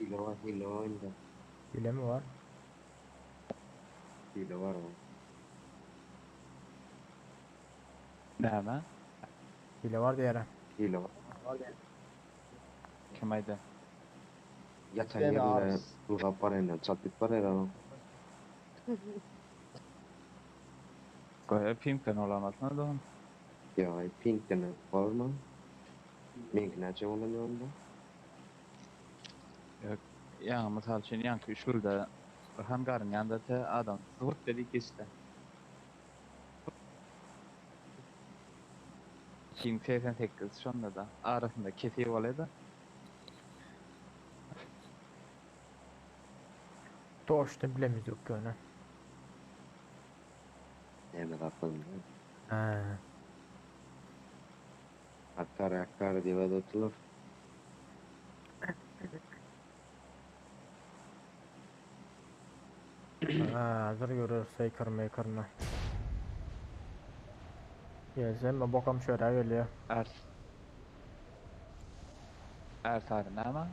Hile var hile var oyunda. Hile mi var? Hile var mı? Näme? Hile var diye. Hile var. Kim ayda? Yatan Ben yerinde abi. bulgap var elinden çatlık var herhalde. Goya pingden olamasyn Doğan. Ya pink denen var mı? Mink näçe olan yanında? Ya mysal üçin ýanky şurada hangarın ýanynda te adam zırt dedi geçdi. King 88 şonda da arasynda kesik bolýar-da. Toşny bilemiz yok ýöne. Näme zatlaryny? He. Akkar akkar diýip oturdylar. Ha, hazır görürüz Faker Maker'ını. Gelsem mi bokam şöyle geliyor. Ers. Ersary näme?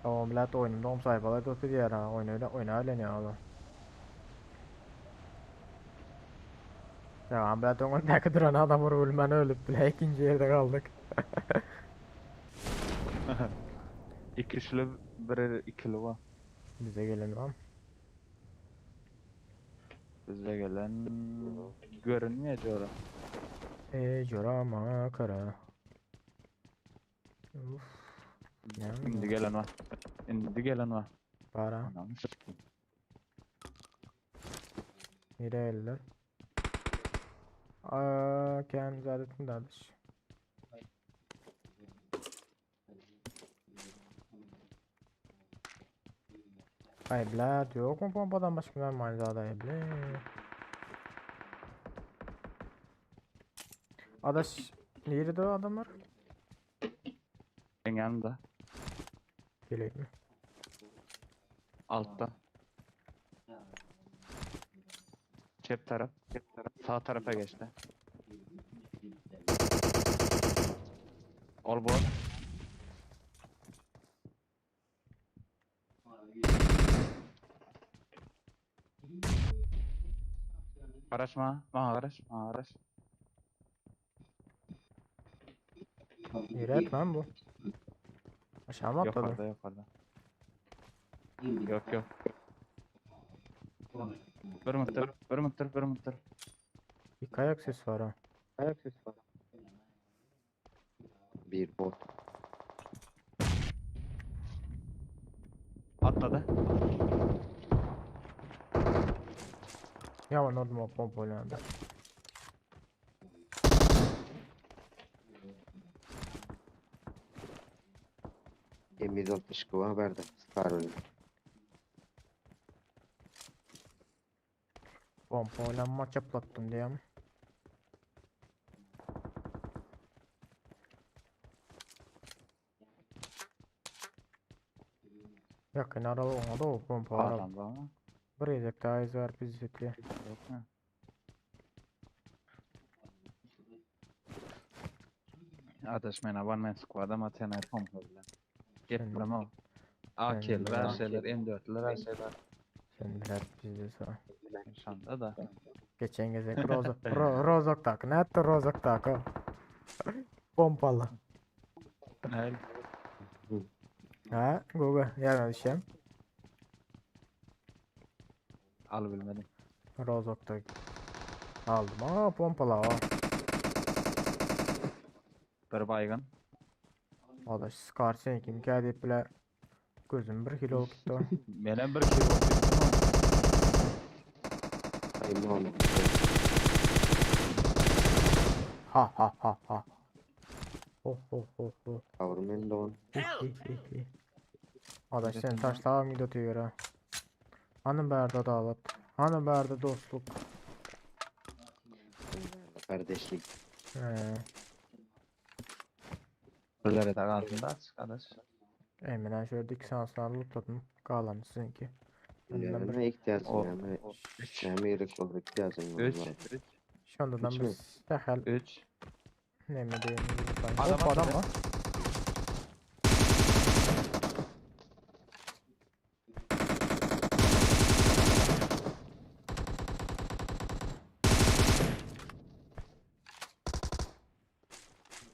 Tamam bilet oyunumda om sayfalar dostu diğer ha. Oyun öyle oyna öyle ne oğlum. Ya bilet önündeki duran adam vurulman ölüp bile ikinci yerde kaldık. İkişli bir ikili var. Bize gelen var. Bize gelen görünmüyor diyor. Ey corama kara. Uf. Ne Indi gelen var. Indi gelen var. Para. Anam sikeyim. Nereye eller? Aa, kendi zaten dalış. Ay blat yok mu pompadan başka normal zaten ay blat. Adaş nerede o adamlar? En yanında. Geleyim mi? Altta. Çep taraf. Çep taraf. Sağ tarafa geçti. Ol bu. Karaşma. Bana karaş. Bana karaş. Nereye lan bu? Aşağı mı atladı? Yukarıda yukarıda. Yok yok. Bir mıhtır, bir mıhtır, bir mıhtır. Bir kayak sesi var ha. Ayak sesi var. Bir bot. Atladı. Ya ben orada pompa oynadı. M162 var berde. Star öyle. Pompa oylanma çaplattım diye. Yakın araba ona da o pompa araba. Adam var mı? Buraya daha iz var biz diye. Yok mu? Adaş mena one man squad ama sen ay pompa bilen. Getirmem o. AK'ler, her şeyler, M4'ler, her şeyler. Sen biler bizde sağ. Şanda da. Geçen gece Rozok Ro, Rozok tak. Ne etti Rozok tak o? Pompalı. Ne? Ha Google yarın düşeyim. Al bilmedim. Rozok tak. Aldım. Aa pompalı o. Bir baygın. Adaş Scar kim geldi bile gözüm bir kilo olup gitti. Benim bir kilo gitti mi? Ay Muhammed. Ha ha ha ha. Oh oh oh oh. Kavrum ben de onu. Adaş sen taşlar mı gidiyor ha? Hanım berde adalet. Hanım berde dostluk. Kardeşlik. He. Bizlere de altında aç kardeş. Emine şöyle iki sanslar lootladım. Kalan sizinki. Önden bir Ne ihtiyacın O- var? Ne ne gerek olur ihtiyacın var. 3 3 Şondadan Üç mü? biz derhal 3 ne mi diyeyim? Adam Hop adam atladı. var.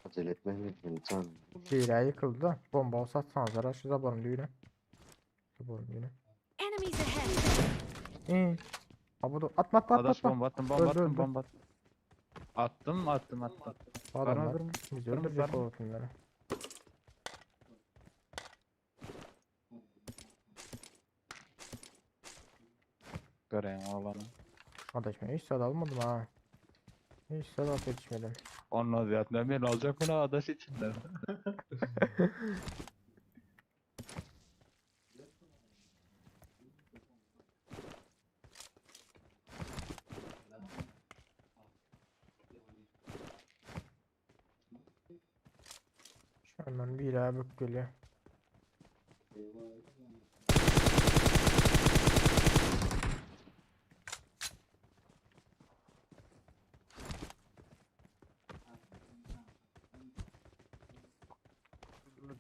Acele etme lütfen can. Hile yıkıldı da. Bomba olsa atsanız ara şu zabarın düğüne. Zabarın düğüne. Enemies ahead! İyi. Ha bu da atma atma atma Adaş atma. bomba attım bomba Öldü, attım öldü. bomba attım. Attım attım attım. Bu Var mı adamlar bir mi? bizi Var mı, öldürecek var mı? o bunları. Göreyim oğlanı. Adaş ben hiç sad almadım ha. Hiç sabah yetişmedim. Ondan ziyade men aljak bunu adaş içinden. Şundan bir daha bük geliyor.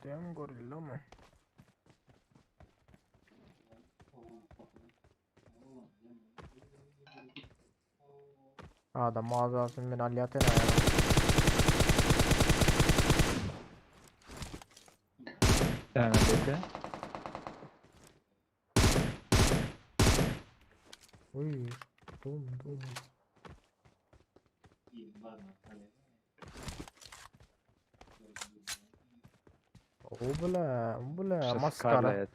Diýen gorilla mı? Adam ağzı men alýatyn aýa. Yani dedi. Uy, dum dum. O bile, o bile Şu maskara. Scarlett.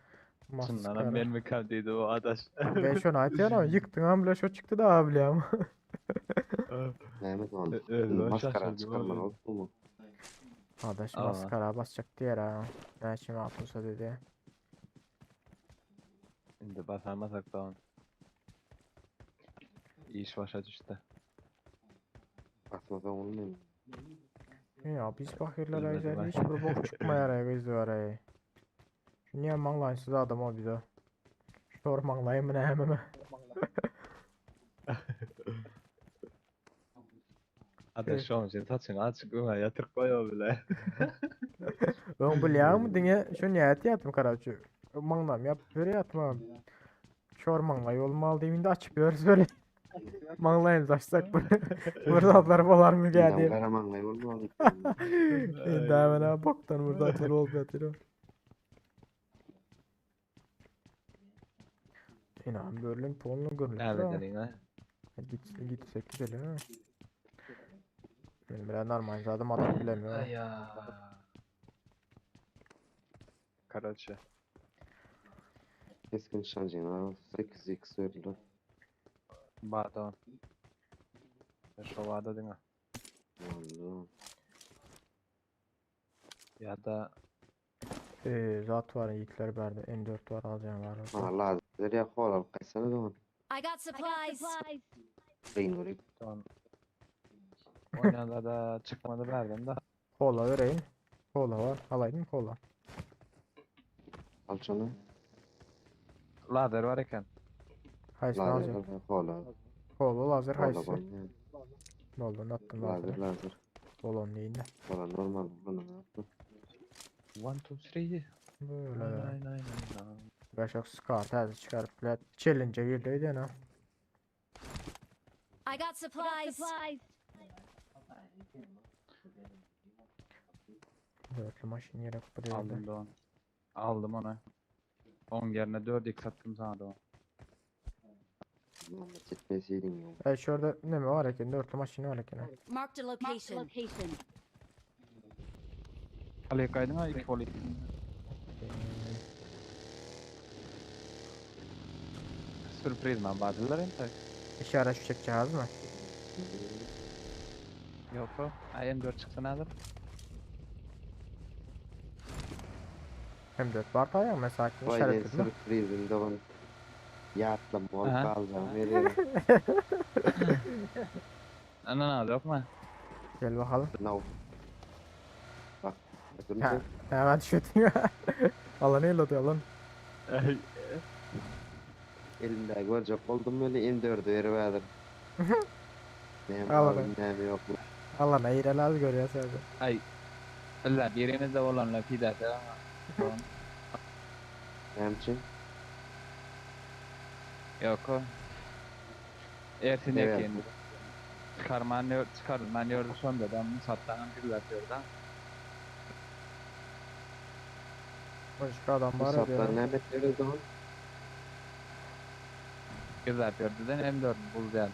Şundan Maskara. men mi kaldıydı o adaş. Ben şunu aytýan ýykdyň hem bile şo çykdy da abi ama. Mehmet on. Evet, ben Maskara şaşırdım çıkarman abi. oldu mu? Adaş Aa. maskara basacak diýer ha. Näçe atılsa dedi. Şimdi basarmasak da on. İş başa düştü. Basmadan olmuyor. Ya biz bakırlar Bilmedim aylar ben. hiç bir bok çıkmayar ay biz var ay. Şu niye manglaysız adam o bize. Şor manglayı mı ne hemen. Adaş şu an için saçını açık öne yatır koy o bile. Öň bilýärmi diňe şu niýet ýatym karaçy. Manglam ýap böyle ýatma. Şor manglay olmaly diýip indi açyp ýörüs böyle. Manglaýymyzy açsak bu. Murzatlar bolar mı Bundan geldi. karamanlay olmalı. Indi hemen ha boktan murzatlar bolup ýatyr. Inan bölüm polnu görünüp Ne dedin ha? Git gitsek güzel ha. Benim biraz normal zaten adam bilemiyor. Ay ya. Karaçı. Keskin nişancı. 8x öldü. Bada. Şu vada diňe. Oldu. Ya da Ee, zat var yiğitler berde M4 var alacağım var. Ha lazer ya kol al kaysana da on. I got supplies. Beyin son oynadı da çıkmadı verdim da. Kola vereyim. Kola var. Alayım kola. Al şunu. Lazer var eken. Haysını Lazer alacağım. al kola. Kola lazer Kola haysı. bana. Ne oldu? Attım Lazer lazeri. lazer. Kolon neyinde? Kola normal bunu ne yaptın? 1 2 3. Böyle. Nine nine nine. Beş Scar təzə çıxarıb bile. Challenge'e girdi ne? I got supplies. Dörtlü maşın gerek bu değildi. Aldım da onu. Aldım onu. 10 yerine 4x attım sana da onu. Muhammed etmeseydin ya. E şurada ne mi var eken? Dörtlü maşın var eken. Marked a location. Kaleye kaydın ha ilk gol Sürpriz mi vardılar entek. İşaret fişek cihaz mı? Yok o. Ay M4 çıksın alır. M4 var tayo mesela Vay işaret be etme. sürprizim de on. Yatlam olup Aha. kalacağım veriyorum. Anan al yok mu? Gel bakalım. No. Bak. Ha, hemen düşürdün ya. Alanı yolladı alan. Elimde görecek oldum öyle M4'ü veriverdim. Nem Al var bakalım. nem yok. Alana eğrel az görüyor sadece. Ay. Allah birimiz de olanla pidası ama. Nem için? Yok o. Ersin Evet. ekin. Çıkarman yor, çıkarman yordu son da ben sattan bir atıyor da. Başka adam Bu var ya. saplar ne bekleriz o? Bir atıyordu da M4 buldu yani.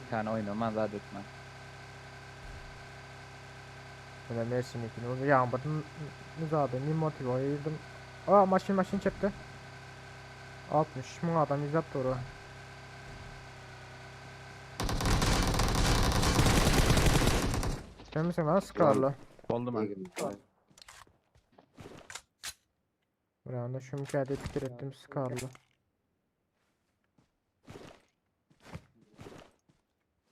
Bir tane oynamaz zaten. Böyle Mersin ikini oldu. Yağmurun zaten ne motiv oynadım. Aa maşın maşın çıktı. 60 mı adam izlep doğru. Sen misin lan Scar'lı? Boldy man. Bir anda şu mükade pikir ettim Scar'lı.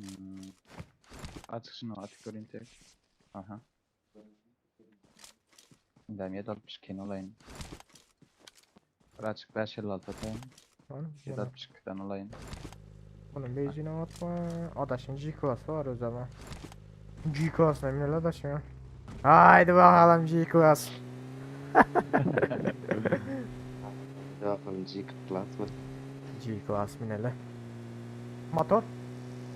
Hmm. Açyk şunu atyp göreyim tek. Aha. Indem 762 olayın. Bir açık 556 atayım. Lan bunu, 762'den alayım. bunun beyzini atma. Adaşın G-Class var o zaman. G-Class ne bileyim adaşın ya. Haydi bakalım G-Class. Bakalım G class mı? G-Class minele. Motor.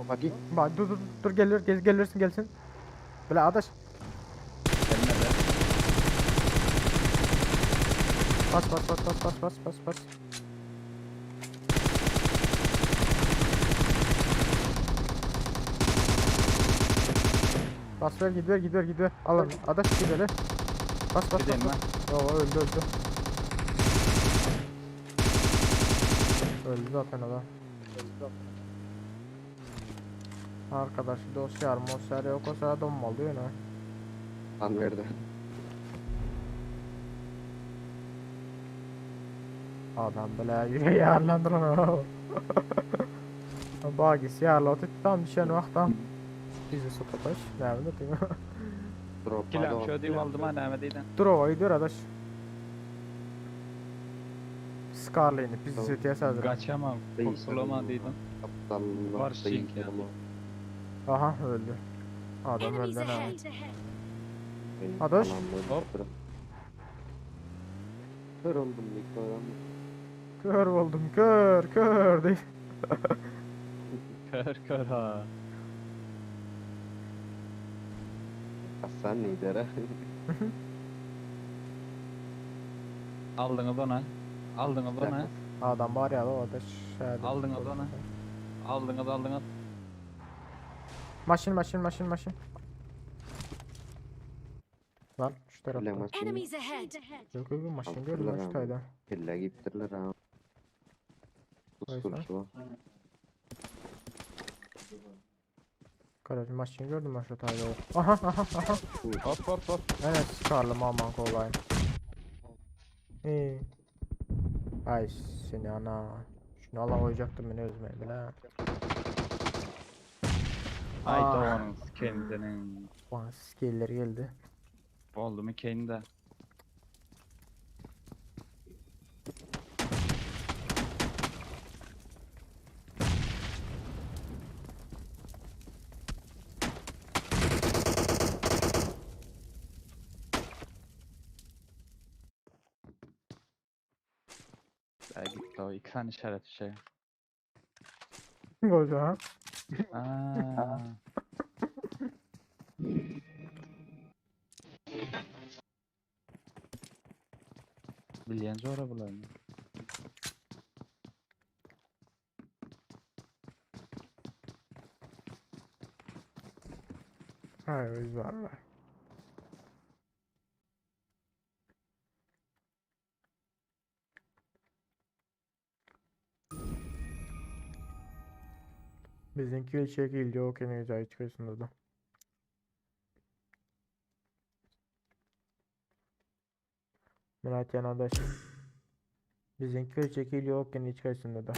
Bak Bak dur dur dur geliyor gel, gelirsin gelsin. Böyle adaş. Gelmedi. Bas bas bas bas bas bas bas bas. Bas ver gidiyor gidiyor gidiyor. Alın adaş gidelim. Bas bas bas. Gideyim bas. ben. Yo öldü öldü. Öldü zaten o da. Arkadaş dosya mosya yok olsa donmalı diyor ne? An verdi. Adam böyle yüreği yarlandı lan o. Bagis yarladı tam düşen vaxtdan. Bizi sotaş. Ne bileyim. Drop Kilam şu diýip aldım ha näme diýdin? Dur o gidiyor adaş. Scarlet'ini bizi setiye sazdır. Gaçamam, kurtulamam diýdim. Aptallık Var şink ya. Aha öldü. Adam Enemies öldü ha. ahead. Adaş. Hop. Kör oldum mikrodan. Kör oldum kör kör değil. Kör kör ha. Hasan lider ha. Aldyňyz ona. Aldyňyz ona. Adam var ya o adaş. Hadi. Aldyňyz ona. Aldyňyz aldyňyz. Maşın maşın maşın maşın. Lan şu Kelle tarafta. maçını Enemies ahead. Yok yok maşın gördüm ben şu tayda. kelle gittiler ha. Neyse. Usturcu. Kardeş maşın gördüm ben şu tayda. Aha aha aha. Hop hop hop. Evet çıkardım aman kolay. İyi. Ay seni ana. Şunu ala koyacaktım beni özüme bile. Ay Ah. doğanın kendinin. Bana skiller geldi. Boldy mu kendi? Ay gitti o iki tane işaret şey. Koydu ha. Aa. Bilýän zora bularny. Hayır öz var var. Bizimki çekildi o kendine cayı çıkıyorsun da. Merak adaş. Bizimki çekiliyor o kendi çıkıyorsun da.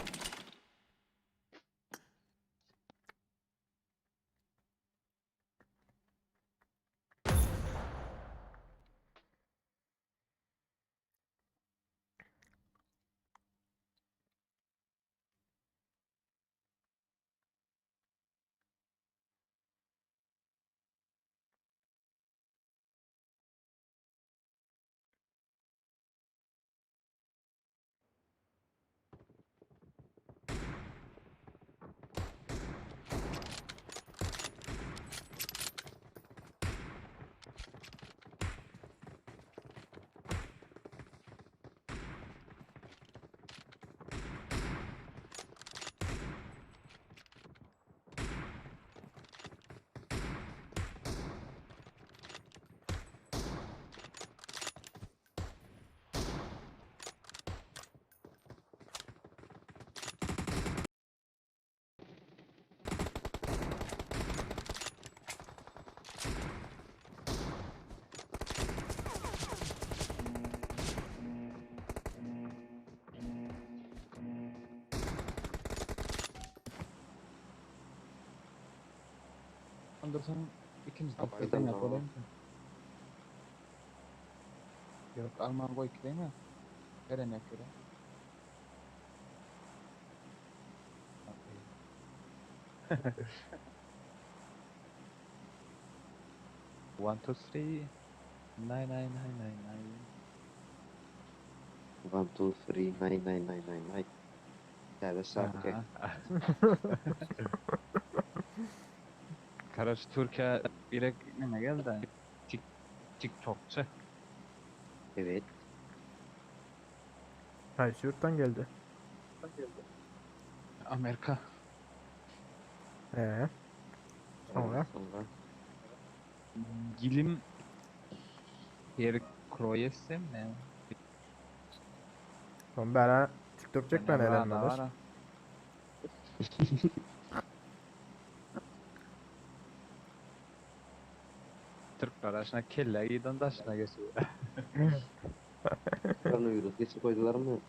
Ondan ikinji tapda Aýdan deňäp da. bolarmy? Yok alman goý ki mi? Veren göre. One, two, three. Nine, nine, nine, nine, nine. 1 2 3 9 9 9 9 9. Täze şarkı. Aha. Karaç Türkiye birek neme geldi? Tik TikTokçu. Evet. Haýsy ýurtdan geldi? Amerika. Ee, Sonra? Sonra. Gilim Her Kroyesem ne? Son bära TikTok çekmän Ne var, elenmedir. ne var? Türkler aşına kelle giyden daşına geçiyor. Koronavirus geçip koydular mı?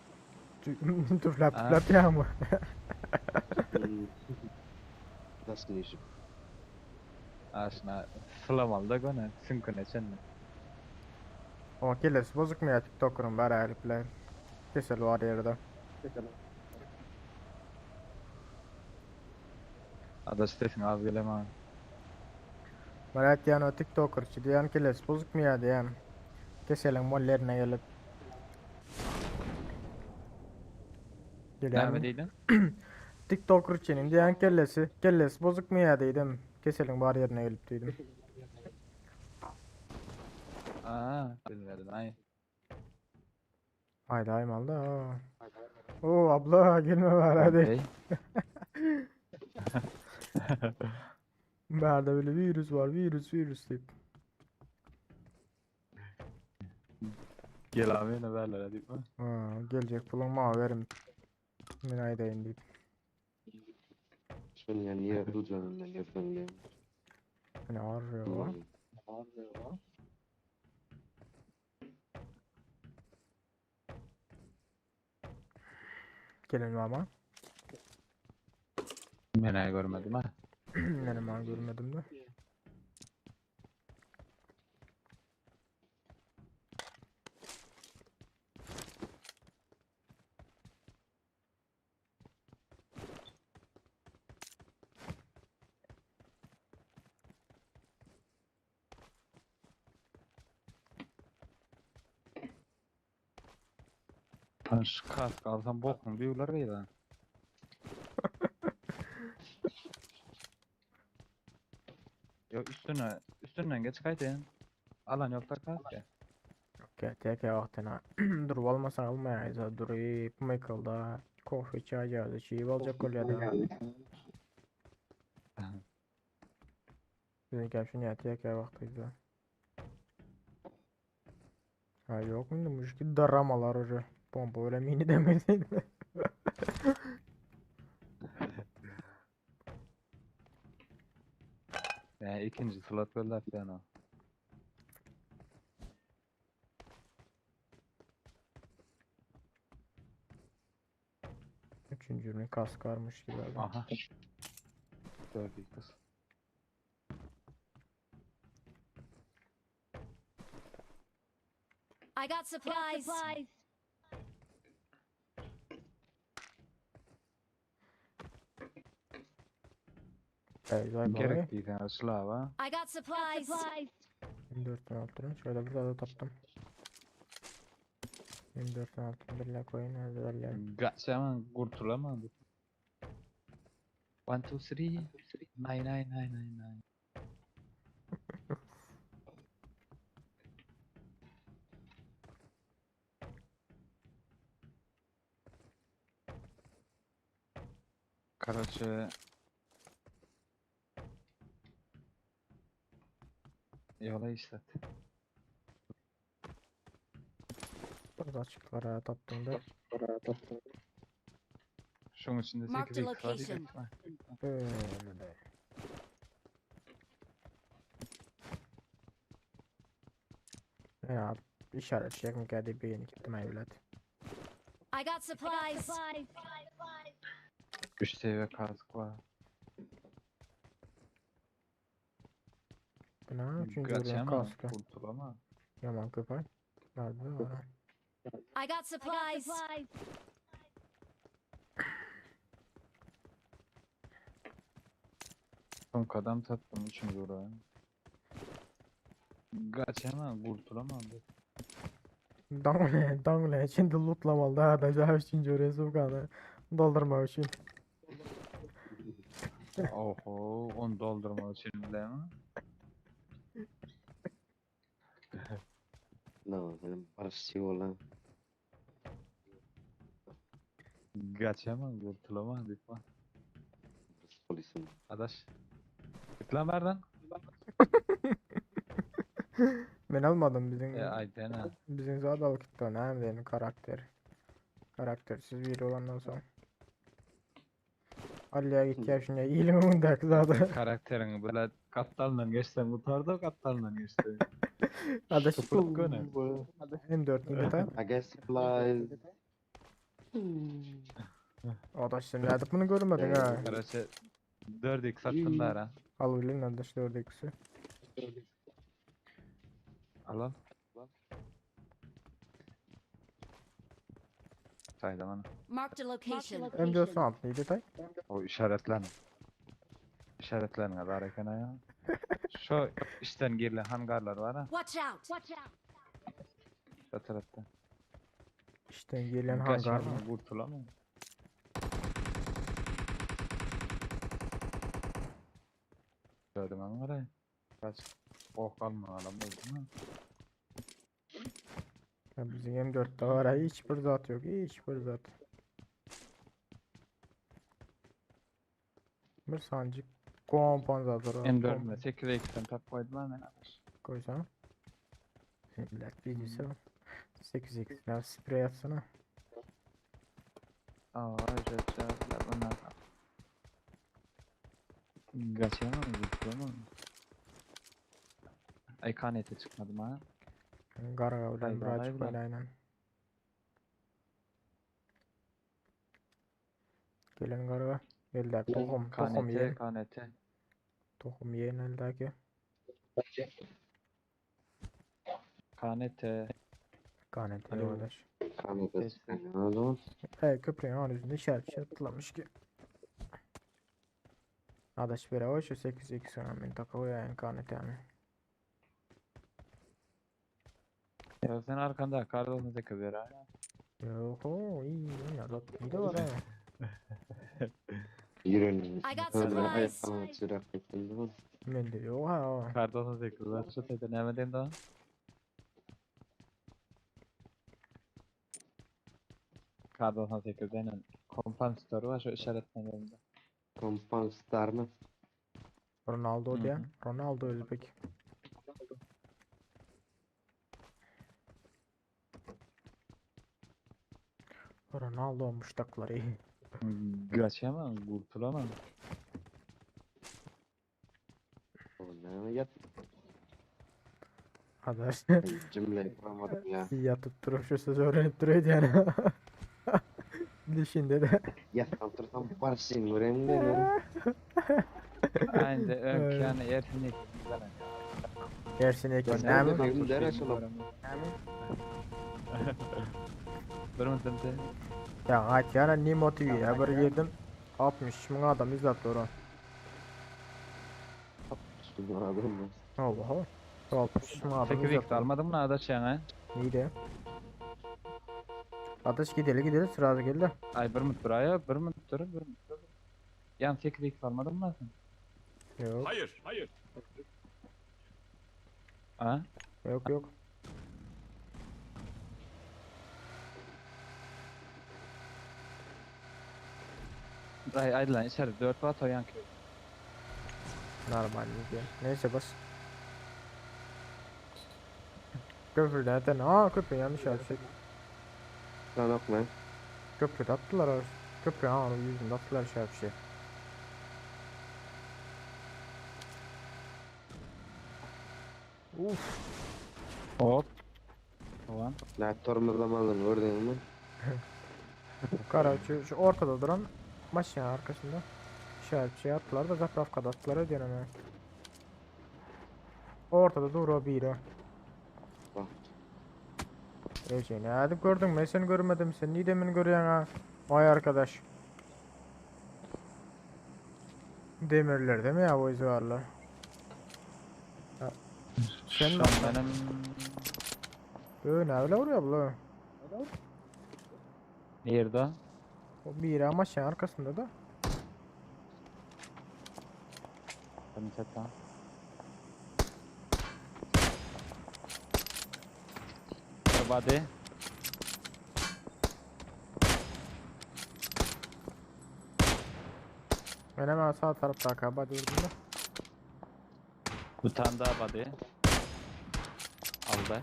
Tüflap Ha. tüflap ýa mı? Hmm. Nasıl işim? Aşına sılamalı da gone. Sünküne çenne. O kellesi bozukmy ýa TikTokeryň bära gelip bilen. Kesel bar ýerde. Adaş sesin az geleme. Merak diýen o TikTokerçy diýen kellesi bozukmy ýa diýen. Keseliň mollerine gelip. Näme Gelýän diýdin? TikTokerçynyň diýen kellesi, kellesi bozukmy ýa diýdim. Keseliň bar ýerine gelip diýdim. Aa, bilmedim ay. Haydi aymalda. Oo abla gelme bari hadi. Okey. Bärde böyle virüs var virüs virüs deyip. Gel abi ne berler hadi. Ha, gelecek pulun ma verim. Men aýdaýyn diýip. Şun yani niye yapılacağını ben yapıyorum. Ne arıyor? Gelin ama. Men görmedim ha. Benim ha görmedim de. Tanış kask alsam bokun diyorlar ya. Yo üstüne üstünden geç kaydın. Alan yokta kask ya. Okey, tek wagtyna durup almasaň almaýaýsa durup Michael'da kofe içeceğiz, çiğ alacak bolýar. Bizim gelşin ya tek wagtyda. Ha yok mu müşkil daramalar уже. Pompa öyle mini demedin. Yani ikinci slot böyle falan o. Üçüncünün kask varmış gibi abi. Aha. Dördü kız. I got supplies. Beyzay babayı. Gerek değil yani Slava. I got supplies. 24'ten altını şöyle burada da taptım. 24'ten altını birle koyun hadi böyle. Kaçamam kurtulamam. 1 2 3 9 9 9 9 9. Короче, yola işlet. Burada açıklara taptım da. Şunun içinde Marked 8 a x var. location. Böyle de. Ya işaret çekmek geldi bir yeni gittim evlat. I got supplies. 3 seviye kask var. Üçünji urýan Gaçama, kaska. kurtulama. Ýaman köp aý. Nerede var? I got supplies. Sumkadan tapdym üçünji urýan. Gaçama, kurtulama. Dangle, dangle içinde lootlamalı daha da daha üçüncü oraya sokağını doldurmak için. Oho, onu doldurmak için bile mi? No, benim barışçı olan. Gaçama, kurtulama, bitme. Polisim. Adaş. Git lan nereden? Ben almadım bizim E, Ayten bizim zaten alıp gitti onu hem benim karakter. Karaktersiz biri olandan sonra. Ali'ye git ya şimdi iyiliğim da zaten. Karakterini böyle katlarla geçsen kurtardı, katlarla geçti. Adaş Sıfır gönül. M4 nigga I guess supplies. Adaş sen nerede bunu görmedin ha. Karaçı 4x attın da ara. Al bilin adaş 4x'i. Al al. Saydım ana. Marked a location. M4 son altı neydi tay? O işaretlen. İşaretlen kadar eken ya. Şu işten girilen hangarlar var ha. Watch out. Watch out. Şu tarafta. İşte gelen hangar mı? Kaçamam, kurtulamam. Gördüm ama orayı. Kaç. Oh kalma adam oldu mu? Ya bizim M4'te var ha hiçbir zat yok hiçbir zat. Bir sancık kompanzatör var. M4'üne 8'e 2'den tak koydum hemen alır. Koysana. Millet bilgisi var. 8x ya sprey atsana. Aa, ücretler bunlar. Kaçamam, kurtulamam. Ay kanete çıkmadım ha. Garga bilen Haydi, birazcık haydi. böyle aynen. Gelen garga. Elde tohum, tohum KNT, yiyin. KNT. Tohum yiyin eldeki. KNT. KNT Alo. arkadaş. Kanada O zaman Evet köprünün ağın yüzünde işaret işaretlemiş ki. Adaş bir o şu 8x önemli takı yani KNT yani. Ya sen arkanda kar 98 ver ha. Yok o iyi ya da iyi de var ha. yürüyelim. I got Öyle supplies. ayaklarına çırak ettim. Ben de yok ha. o. Kar 98 ver. Şu tete ne dedim daha? Kar 98 denen kompansatörü var şu işaretlerinde. Kompansatör mı? Ronaldo Hı diye. hı. Ronaldo Özbek. Ronaldo muştakları. Kaçamam, kurtulamam. Ne yat Adaş cümle kuramadım ya. yatıp durup şu sözü öğrenip duruyordu yani. Düşünde de. Yattan tursam barışayım göreyim de ne? Aynı ön yani ersin Gersin ekin. Ben Ne mi? de- Dere şunu. Bir minut Ya aç yani Nimo TV ya bir yerden 60 min adam izlep dur. Anladın mı? Allah Allah. 60 min adam 8 izlep x almadın mı adaş yani? İyi de. Adaş gideli gideli sırası geldi. Ay bir minut dur ay bir minut dur bir minut dur. Yani 8 x almadın mı sen? Yok Hayır, hayır. Ha? yok yok. Ay ay lan içeri 4 watt o yan köy. Normal diye. Neyse bas. Köprüde zaten. Aa köprü yanlış yaptık. Sen okuma. Köprüde attılar. ar- Köprü ha onun yüzünde attılar şey bir şey. Uf. Hop. Tamam. La tormozlamadın gördün mü? Kara şu, şu ortada duran maşın arkasında işaret şey attılar da zapravka da attılar ödüyor hemen. Ortada dur o biri. Bak. Ece ne edip gördün? Ben seni görmedim. Sen niye demin görüyorsun ha? Vay arkadaş. Demirler değil mi ya bu izvarlar? Ha. Sen Şam bak. benim Böyle öyle vuruyor bu. Nerede? O biri ama şeyin arkasında da. Ben çatla. Body. Ben hemen sağ tarafta akaba durdum da. Bir tane daha body. Aldı.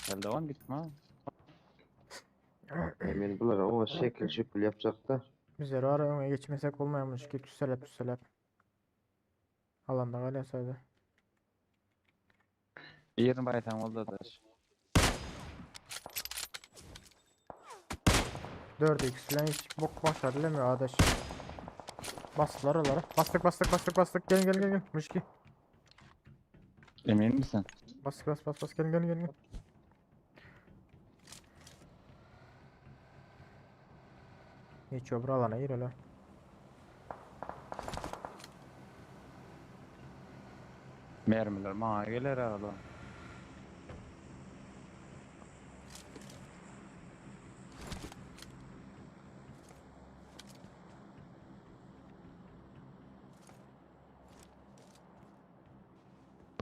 Gel devam gitme. Emin bular ama şekil şükül yapacak da. Biz ara öne geçmesek olmayamış ki tüselep tüselep. Alanda kalyasaydı. Yerini baytan oldu adaş. 4x lan hiç bok başarılamıyor adaş. Bastılar oralara. Bastık bastık bastık bastık. Gelin gelin gelin. Mışki. Emin misin? Bas bas bas bas gelin gelin gelin. Hiç öbür alana gir hele. Mermiler mağa gelir oğlum.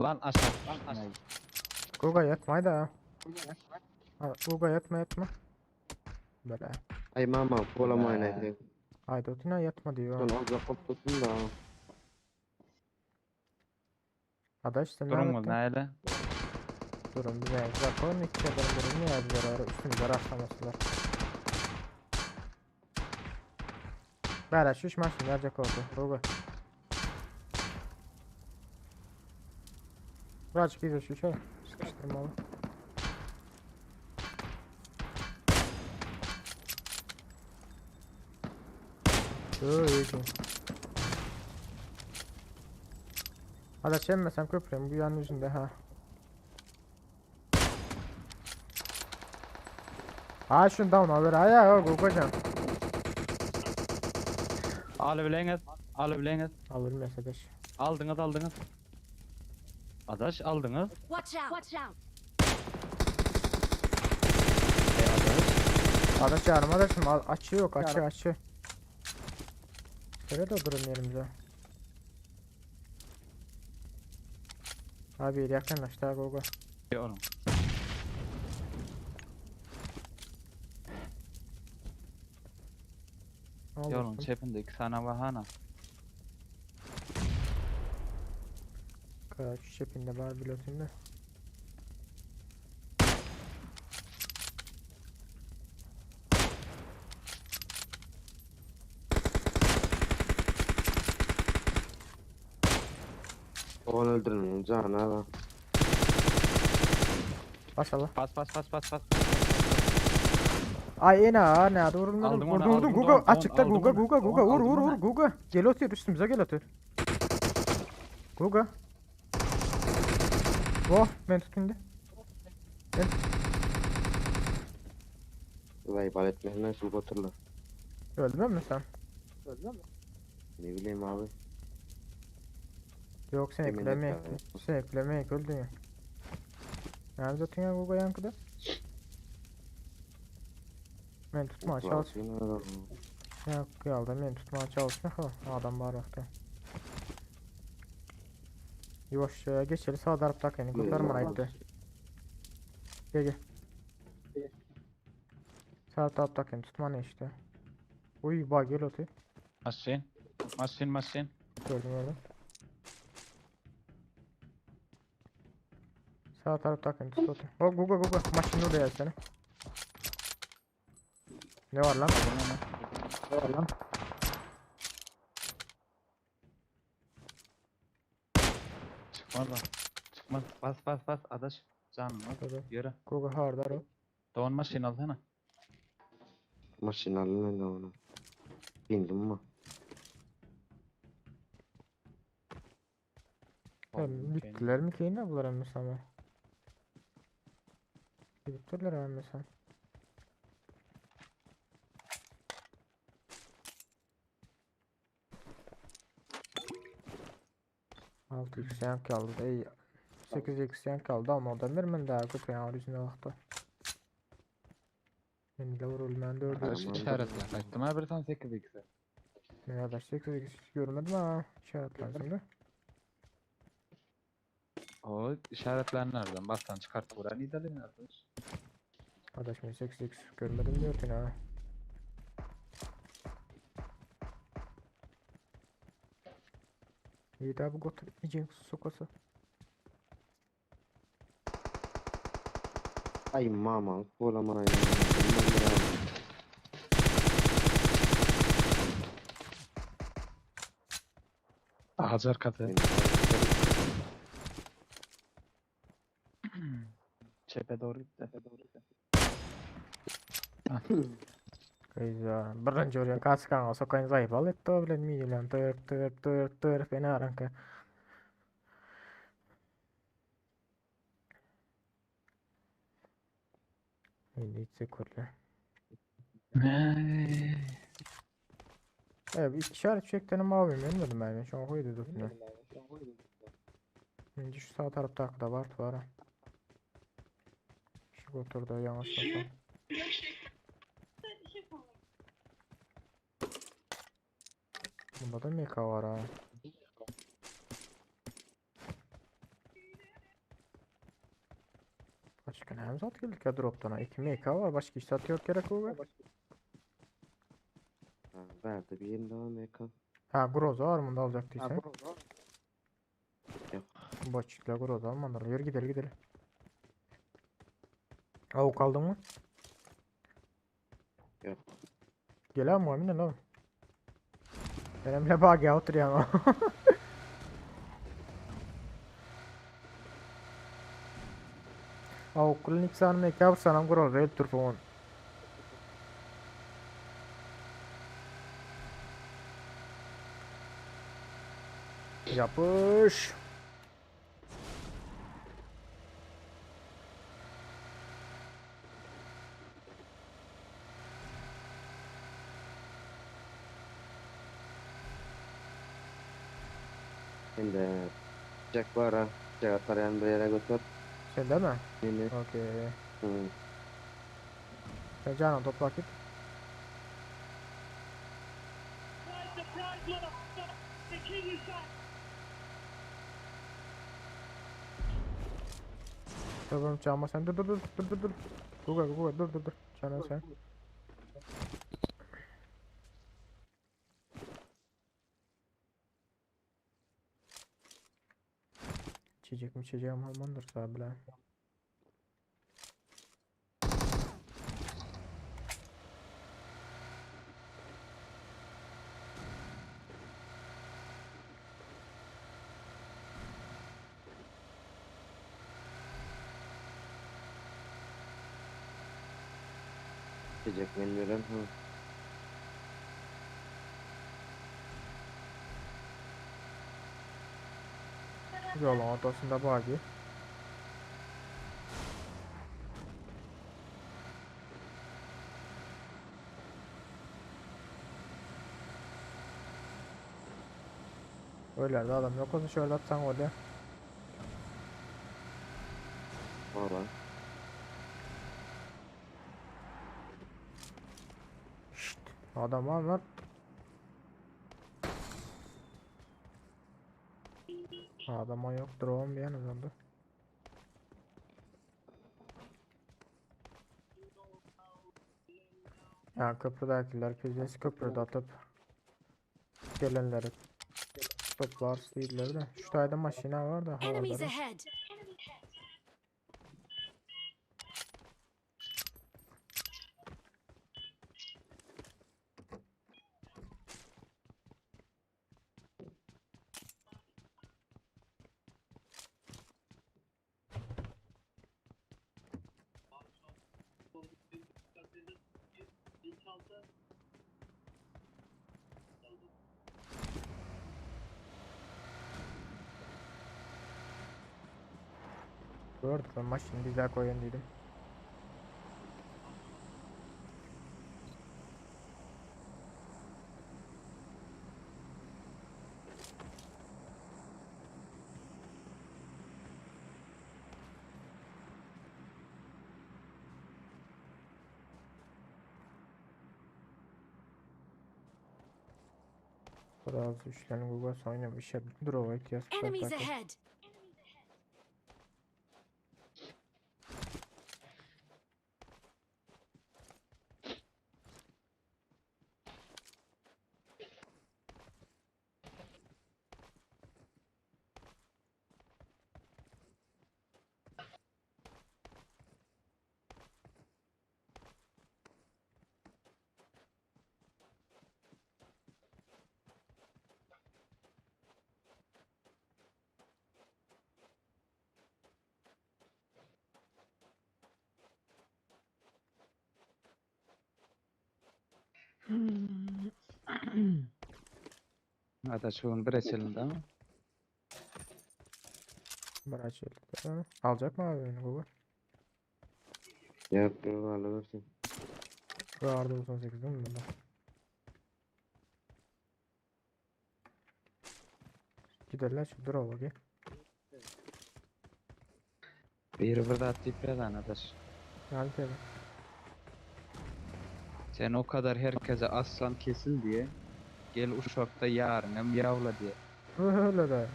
Lan aşağı, lan aşağı. Guga yatma da. Ha, Guga yatma yatma. Böyle. Ay mama kolam oynayın. Haydi otina yatma diyor. Son az koptun da. Adaş sen ne Durun mu yaptın? neyle? Durun bize zakon iki adam durun ya bize ara üstümüze rastlamasınlar. Böyle şu maçın gelecek oldu. Guga. Birazcık iyice şu şey sıkıştırmalı. Öyle. Hadi çekmesem köprüyüm bu yanın yüzünde ha. Ha şunu down alır ha ya Gogocan. Alıbileniz, alıbileniz. Alır mesaj. Aldınız, aldınız. Adaş aldınız. Watch out! Watch out! E adaş. Adaş yarım adaşım açı yok açı açı. Şöyle de durun yerimize. Abi yakınlaş daha Gogo. E oğlum. Ne Yolun olursun. çepinde iki tane bahana. Karaç çepinde var bilotunda. Onu öldürmeyin canı ha. Bas Allah. Bas bas bas bas bas. Ay ena ne adı vurulmadı. Aldım onu, Vurdu vurdum aldım, Guga don, don, açıkta aldım Guga onu, Guga don, Guga vur aldım vur vur onu. Guga. Gel atıyor üstümüze gel atıyor. Guga. Oh ben tutayım da. Vay baletler nasıl batırlar. Öldün mü sen? Ne bileyim abi. Yok sen Yemin eklemeyek. etmem. Sen eklemeyek öldün ya. Nerede atıyorsun ya Guga yankıda? Ben tutmaya çalış. Ya geldi men tutmaya çalışma ha adam var vakti. Yavaş e, geçeli sağ tarafta yani kurtarma ayıptı. Gel gel. Sağ tarafta yani tutma ne işte. Uy bak gel otu. Maşin. Maşin maşin. Gördüm gördüm. Sağ tarafta yani tut otu. Hop guga guga maşın oraya seni. Ne var lan? Ne var lan? Çıkmaz lan. Çıkmaz. Bas bas bas adaş. Canım. Tabii. Yürü. Guga hardar o. Don maşin alsana. Maşın alın ben de onu. Bindim mi? Bitdiler mi keyin bular emmesi ama. Gidipdirler emmesi. Altı x yan kaldı. Ey, 8 x yan kaldı ama o da bir min daha köpüğün yüzüne vaxtı. Endi vurulman dördü. Adaş işaretle kaçtım ha bir tane 8 x'e. Ne adaş 8 x görmedim ha. İşaretlensin de. O işaretler nereden? Bastan çıkart vuran idalin arkadaş. Adaş men 8 x görmedim diyor ha. İyi daha bu gotur yiyecek sokası. Ay mama, kolamay. Hacer katı. Çepe doğru gitti. Güzel. Birinci oraya kaskan sokayın zayıf al etti o bilen miyilen tır tır tır tır fena aranka. Endi içse körle. Evet, ikişer çiçeklerini mavi mi bilmedim ben. Şu an koydu dursun. Şimdi şu sağ tarafta arkada var var. Şu oturdu yanlış olsa. Bunda da meka var ha. Başka ne zat geldik ya drop'tan ha. 2 MK var. Başka hiç zat yok gerek o. Verdi bir yerin daha MK. Ha Groza var bunda alacaktıysa. Yok. Boçukla Groza almadılar. Yürü gidelim gidelim. Avuk aldın mı? Yok. Gel abi Muamine lan. Benimle bak ya oturuyor ama. Avuk kulun iki saniye MK vursam Groza öp turfon. Yapış. Şimdi Jack var ha. Jack atar bir yere götür. Sen de mi? Yine. Okey. Hı. Sen canım topla git. Tamam çalma sen dur dur dur dur dur dur. Guga guga dur dur dur. Canım sen. İçecek mi içeceğim almandır sağ bile. Jack ben diyorum. Hı. Yolun ortasında bagi. Öyle de adam yok olsun şöyle atsan öyle. Valla. Şşt, adam var lan. Adama yok drone bir yan uzandı. Ya köprüdekiler pizzası köprüde atıp gelenleri toplar değiller de. Şu tane maşina var da Enemies havada. ahead! Gördük ben maşyny gizläp goýan diýdim. Biraz üçlerini Google soňra bir şey droga ihtiyaç Enemies ahead! Adaş bugün bir açıldı ama. Bir açıldı. Alacak mı abi beni Google? Yok yok alıversin. Vardı 98 değil mi bunda? Giderler şu dur bakayım. Biri burada atlayıp yazan adaş. Nerede? Sen o kadar herkese aslan kesil diye. Gel uşakta yarınım yavla diye. Öyle de.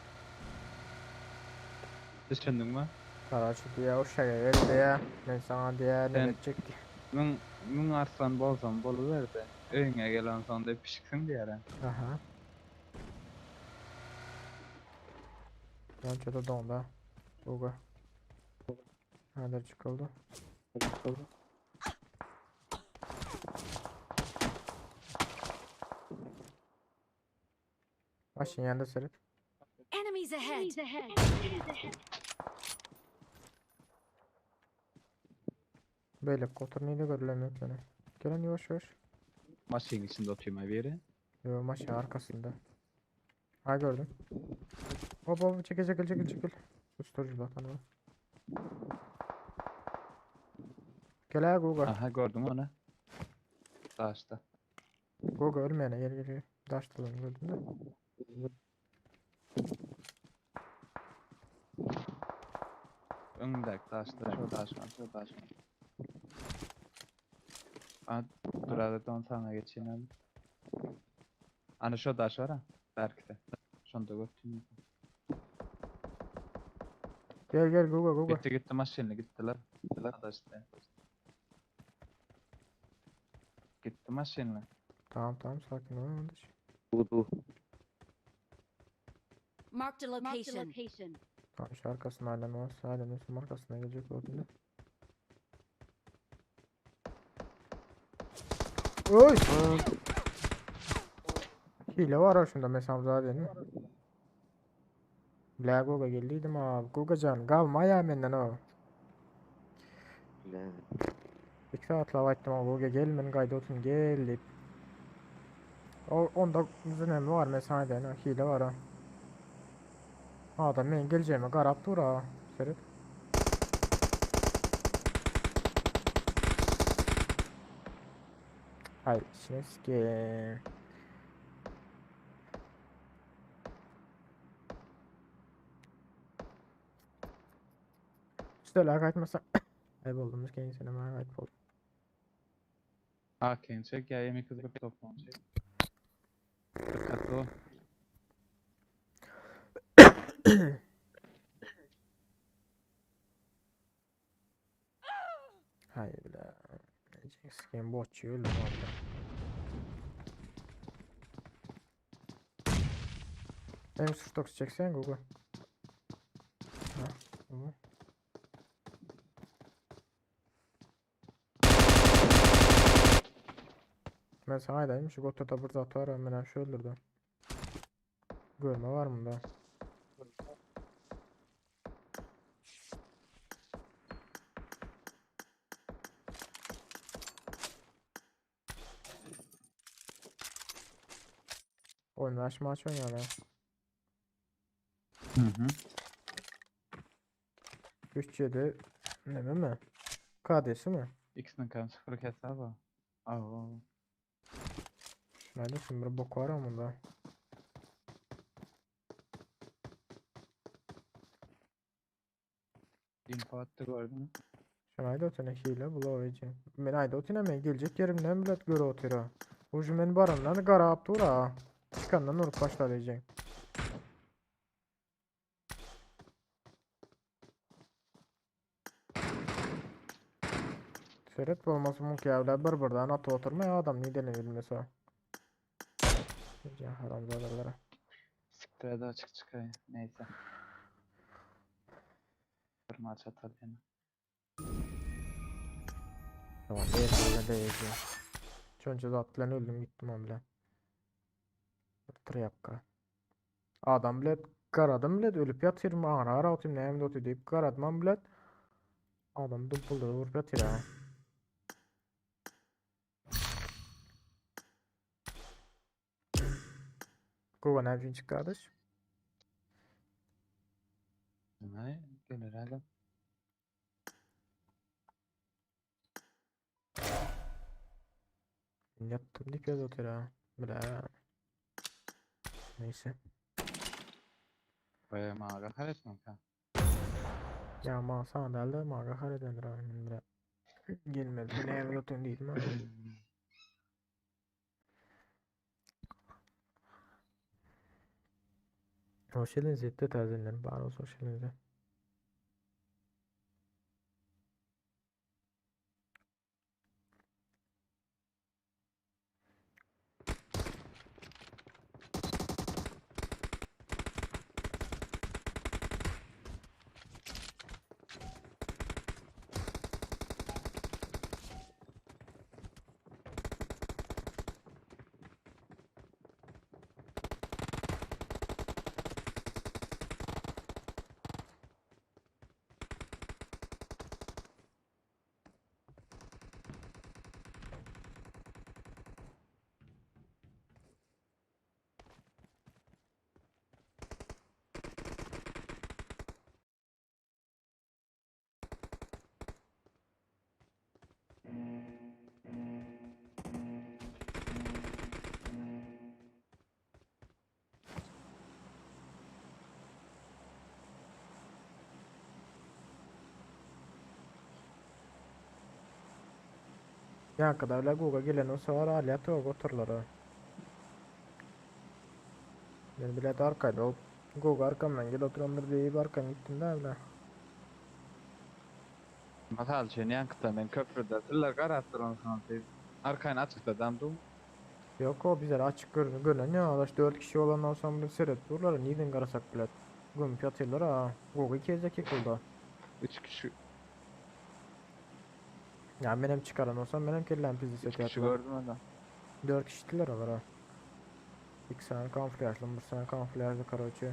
Düşündün mü? Karaçı diye o şeye gel diye. Ben sana diye ne Sen- edecek diye. Mün, mün arslan bolsan boluver de. Öýüňe gelen sonda pişiksin diýer. Aha. Ben что-то donda. Buga. Nerede çıkıldı? Başın yanında sırıt. Enemies ahead! Böyle kotor neydi görülemiyor ki öyle. Gelen yavaş yavaş. Maşyň içinde oturma biri. Yo maşın arkasında. Ha gördüm. Hop hop çekil çekil çekil çekil. Susturucu zaten o. Gel ha Guga. Aha gördüm onu. Daşda. Guga ölmeyene gel gel gel. Daş dolanı gördün de. Öňdäki daşda, şu daş var, şu daş var. Aha, dur hadi don sana geçeyim abi. Ana şu daş var ha. Belki de. Şunu da gördüm. Gel gel Guga Guga. Gitti gitti maşynla gittiler. Gittiler daşda. Gitti maşynla. Tamam tamam sakin ol. kardeş. Bu bu. Marked a location. Tamam şu arkasına halen olsa halen olsa arkasına gelecek gördün de. Oy! Hile var ha şunda mesela zaten değil mi? La Guga geldiydim abi. Guga can kalma ya menden o. La. 2 saat lava ettim abi Guga gel men kayda olsun gel deyip. O onda önemli var mesela den hile var ha. Adam men geleceğime garap dur ha. Seret. Hay içine sikeyim. İşte la kaçmasa kayboldum kendisine ben kayboldum. AK'ni çek ya yemek kızı toplam çek. Dikkatli ol. Hayır bile. Sikeyim botçu öldüm abi. Benim suç çeksen Google. Ha, Google. Ben sana dedim şu gotoda burada atar ben şu öldürdüm. Görme var mı da? Oynaş maç oynuyorlar. Hı hı. 2 3 7 neme mi? KD'si mi? X'niň 0 hesabı. Aw. Neredesin bir bok var ama bunda. Info attı gördün mü? Sen ayda otene hile bulabileceğim. Men ayda otene men gelecek yerimden bilet göre otura. Ucu men barandan garap dur ha. Çıkandan urup başlar diyeceğim. Seret bolmasy mümkin ýa bir birden atyp oturma ya adam neden bilmese. Ya haramzadalara. Siktir hadi açık çıkayım. Neyse. Bir maç atar yine. Tamam, erteden diyeceğim. Çonca zat bilen öldüm gittim o bilen. Triyapka. Adam bilet garadım bilet ölüp yatırım ara ara atayım neyim de otuyor deyip garadman bilet. Adam dumpulda vurup yatır ha. Kuva ne biçim çıktı kardeş? Ne? Gelir herhalde. Yattım deyip yaz otuyor ha. Bile. Neyse. Bayağı mağara karetmem ha. Ya ma sana derler ma kahret eder bile. Gelmedi. Ne yapıyorsun değil mi? Hoş geldiniz yetti tazenlerim. Bari olsun hoş geldiniz. Ya kadar la Google gelen olsa var hala to'g'ri oturlar. Ben bilet arkayda ol. Google arkamdan gel oturandır deyip arkan gittim de bile. Masal için yankıda men köprüde tırlar garattır onu sana. Arkayın açıkta damdum. Yok o bizler açık görünü görünen ya adaş 4 kişi olandan sonra bir seyret dururlar. Neden karasak bilet? Gömüp yatıyorlar ha. Google 2 ezek yıkıldı. 3 kişi Ya benim çıkaran olsam benim kellem pizzi 3 seti kişi yatırlar. gördüm adam. 4 kişiler olar ha. 2 saniye kamuflajlı, bir saniye kamuflajlı karoçi.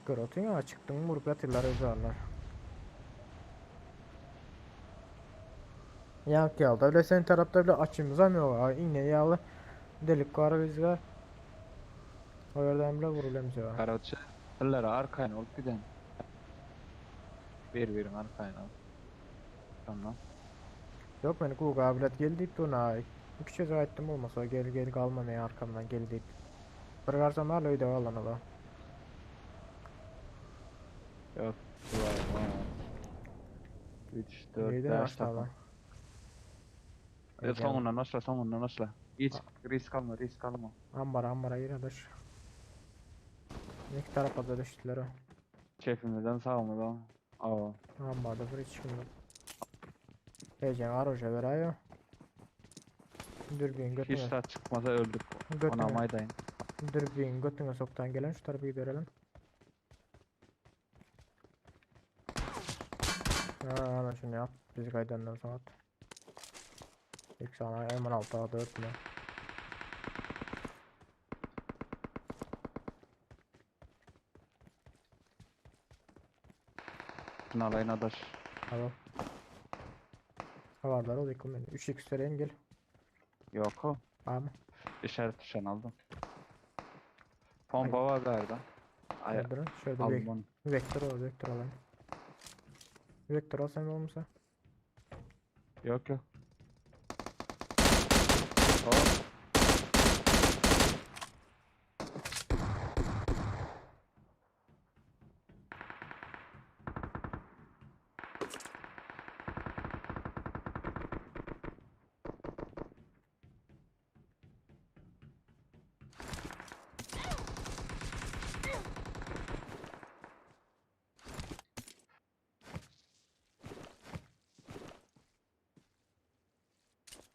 Görüntün ya çıktın vurup yatırlar özarlar. Yank geldi. Öyle sen tarafta bile açımız yok. Ha, İğne yağlı delik var bizler. O yerden bile vurulam sever. Karaçı tırlara arkayın olup giden. Bir birin arkayın ol. Tamam. Yok beni Google abilet gel deyip durna. İki söz ayettim olmasa gel gel kalma ne arkamdan gel deyip. Bir varsam hala öyle alan ola. Yok. Var var. 3 4 Neyden 5 aşağıda? takım. E, sonundan aşağı sonundan aşağı. Hiç risk alma risk alma. Ambara ambara yine düş. İki tarafa da düştüler o. Şefimizden sağımızdan. Aa. Ambarda bir hiç kim yok. Heyecan var hoca ver ayo. Dürbün Hiç götüne. saat çıkmasa öldük. Ona Götüne. maydayım. Dürbün götüne soktan gelen şu tarafa gidelim. Ha, hemen şunu yap. Bizi kaydandan sonra at. İlk sana M16 A4 mü? Şunu alayın adaş. Tamam. Havarlar ol yıkım beni. 3x vereyim gel. Yok o. Tamam. İşaret tuşan aldım. Pompa var nerede? Ay Öldürün. Şöyle bir aldım onu. vektör al, vektör alayım. Vektör al sen bolmasa. Yok yok. Hop.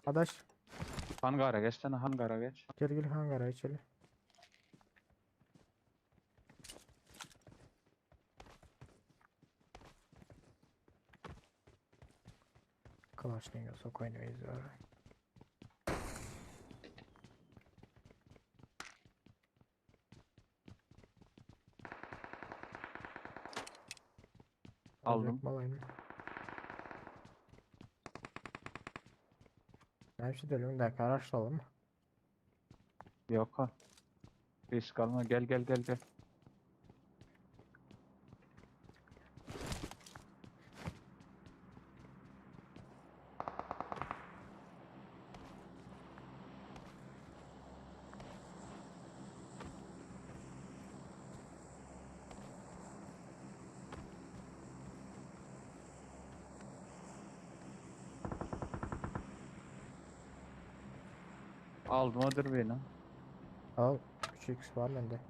Adaş Hangara geç sen hangara geç. gel gel hangara içeri. Kalaşnikov sok oýnaýyz var. Aldım. Malayım. Näme dilim de karaşlalım. Yok ha. Risk alma gel gel gel gel. Aldım o dürbünü. Al 3x var bende.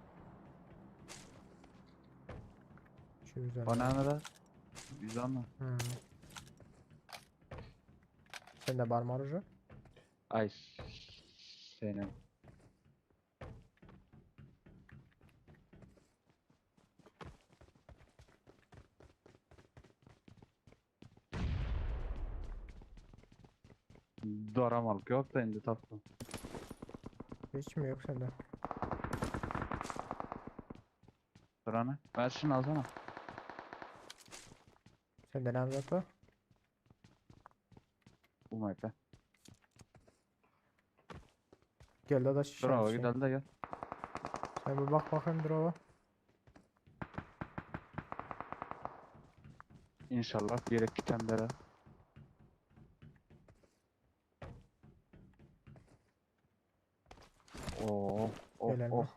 Şu güzel. Bana ne da? Güzel mi? Hmm. Sen de var mı orucu? Ay senin. Doramalk yok da indi taptım. Hiç mi yok sende? Duranı. Ver şunu alsana. Sende ne var? Bu map'e. Gel de şişe. Bravo gidelim de gel. Sen bir bak bakayım drop'a. İnşallah gerek itemlere. Oo, oh, Helal oh. mi?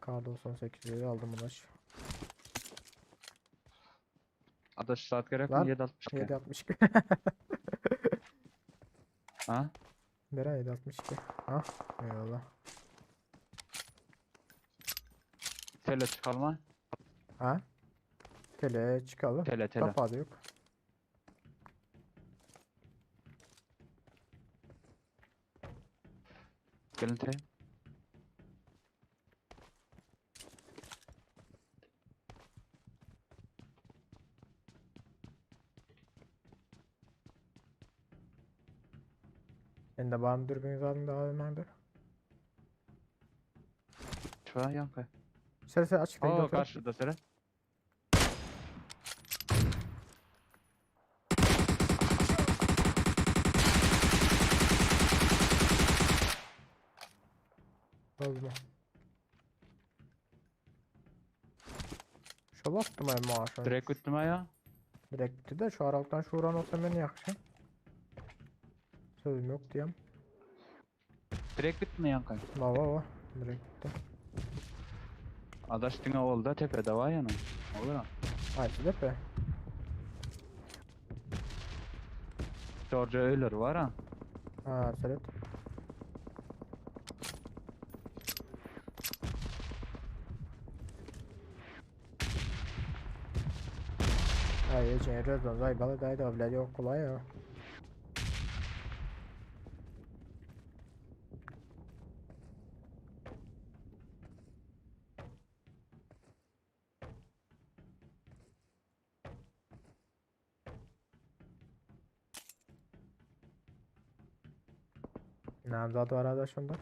K98'i aldım ulaş. Adaş saat gerek Lan, mi? 7.62. 7.62. Ha? Nere 7.62? Ha? Eyvallah. Tele çıkalma. Ha? Tele çıkalım. Tele tele. Kapağı da yok. Gelin tele. Ben de var mı dürbün zaten daha önemli. Şu an yankı. Sere sere açık değil. Oo karşıda sere. Oldu mu? Şu baktım ay maaşa. Direkt üstüme ya. Direkt bitti de şu aralıktan şu uğran olsa beni yakışır. Sözüm yok diyem. Direkt bitti mi yankı? Baba baba. Direkt bitti. Adaş dine oldu tepede var yana. Olur mu? Haydi de be. Georgia Euler var ha. Ha seret. Ay ece röz ay bala day da bile yok kolay ya. Namzat var arkadaş onda.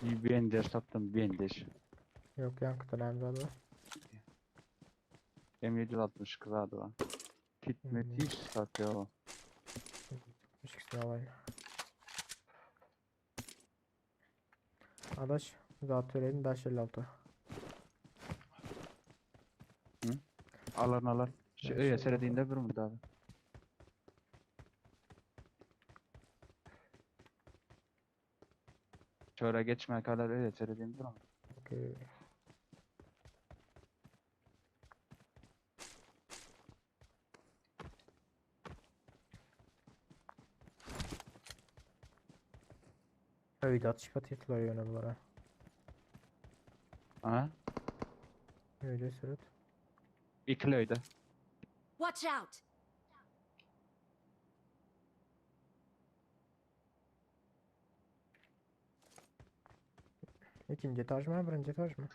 Bir bender sattım bender. Yok yankıda namzat var. M762 vardı var. Kit Hmm. müthiş satıyor o. İkisini alayım. Adaş zat verelim 556. Hı? Alaryn alar. Şu öýe seredinde bir munda abi. Şöyle geçme kadar öýe seredinde bir. Okey. Öýde atyşyp atýarlar ýöne bulara. Ha? Öýde süret. İkili öýde. Watch out! İkinci etaj mı, birinci etaj mı?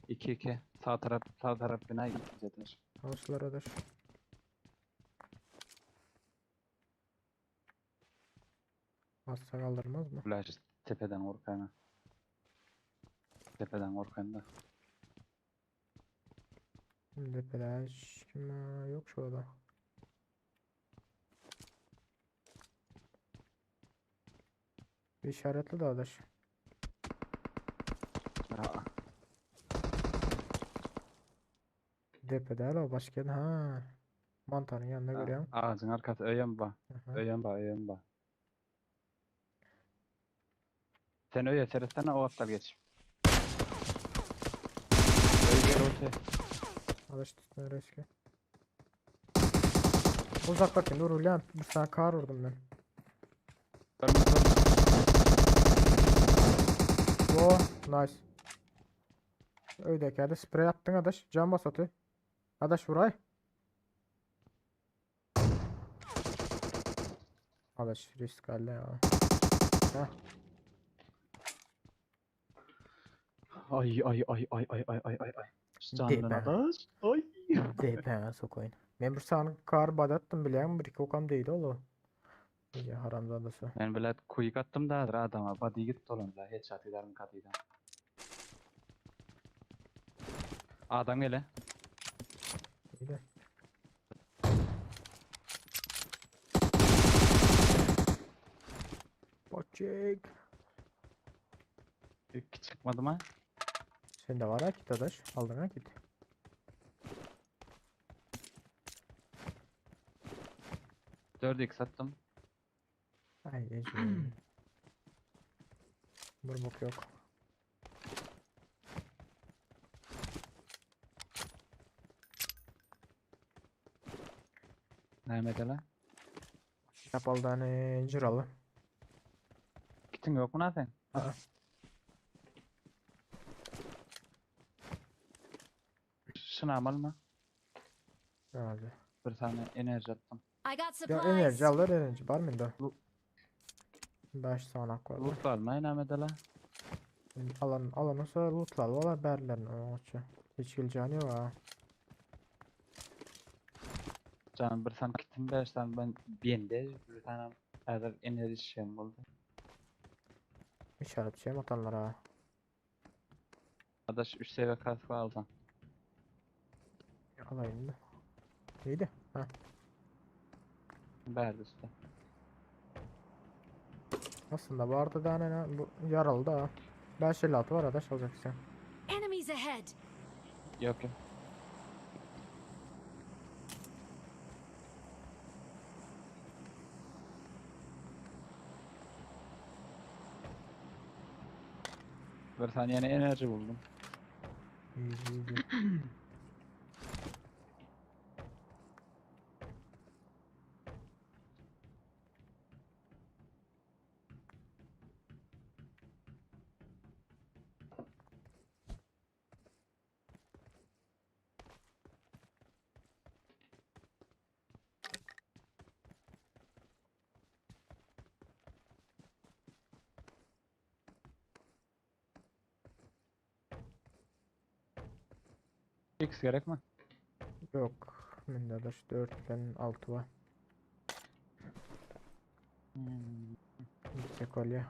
2 2. Sağ taraf sağ taraf bina ikinci etaj. Hansılar adaş? Hasta kaldırmaz mı? Flash tepeden korkayım. Tepeden korkayım da. Şimdi flash kim yok şurada. Bir işaretli de adaş. Aa, Depede hala başka yer- ha. Mantarın yanında ha, görüyorum. Ağacın arkası öyen ba. Aha. Öyen ba, öyen ba. Sen öye seretsene o atlar geç. Öy gel ortaya. Adaş tutma riski. Uzak bakın dur ulan bir tane kar vurdum ben. Görme, görme. Oh nice. Öydeki sprey attın adaş. Can bas atı. Adaş vuray. Adaş risk aldı ya. Heh. Ay ay ay ay ay ay ay ay ay. Candan Debe. adaş. Ay. DP sokayın. Men bir sany kar badattım bilýän bir iki okam değdi ola. Ýa haramzadasy. Ben bilet kuyuk attım da adama. Body git dolan la. Headshot ederim katıydan. Adam gele. İyi de. Bocek. İlk çıkmadı mı? Sen de var ha kit adaş. Aldın ha kit. 4x attım. Ay ecim. Bir bok yok. Mehmet hele. Kapalı tane cıralı. Kitin yok mu lan sen? Aa. Şunu alma. Herhalde. Bir tane enerji attım. I got Ya supplies. enerji alır enerji var mıydı? Lu- 5 tane var. Loot alma Mehmet hele. Alan alan olsa lootlar valla berler onun için. Hiç geleceğini yok ha. Canım bir tane kitim 5 tane ben bende bir tane hazır enerji şişem oldu. İşaret şey mi atanlar ha? Adaş 3 seviye kaskı aldım. Alayım da. İyiydi. Ha. Verdi üstü. Aslında vardı da ne ne bu yaralı da. 556 var adaş alacaksın. Enemies ahead. Yok yok. Bir tane yeni enerji buldum. İyi iyi iyi. X gerek mi? Yok. Mende adaş 4 bilen 6 var. Hmm. Gidecek kolye.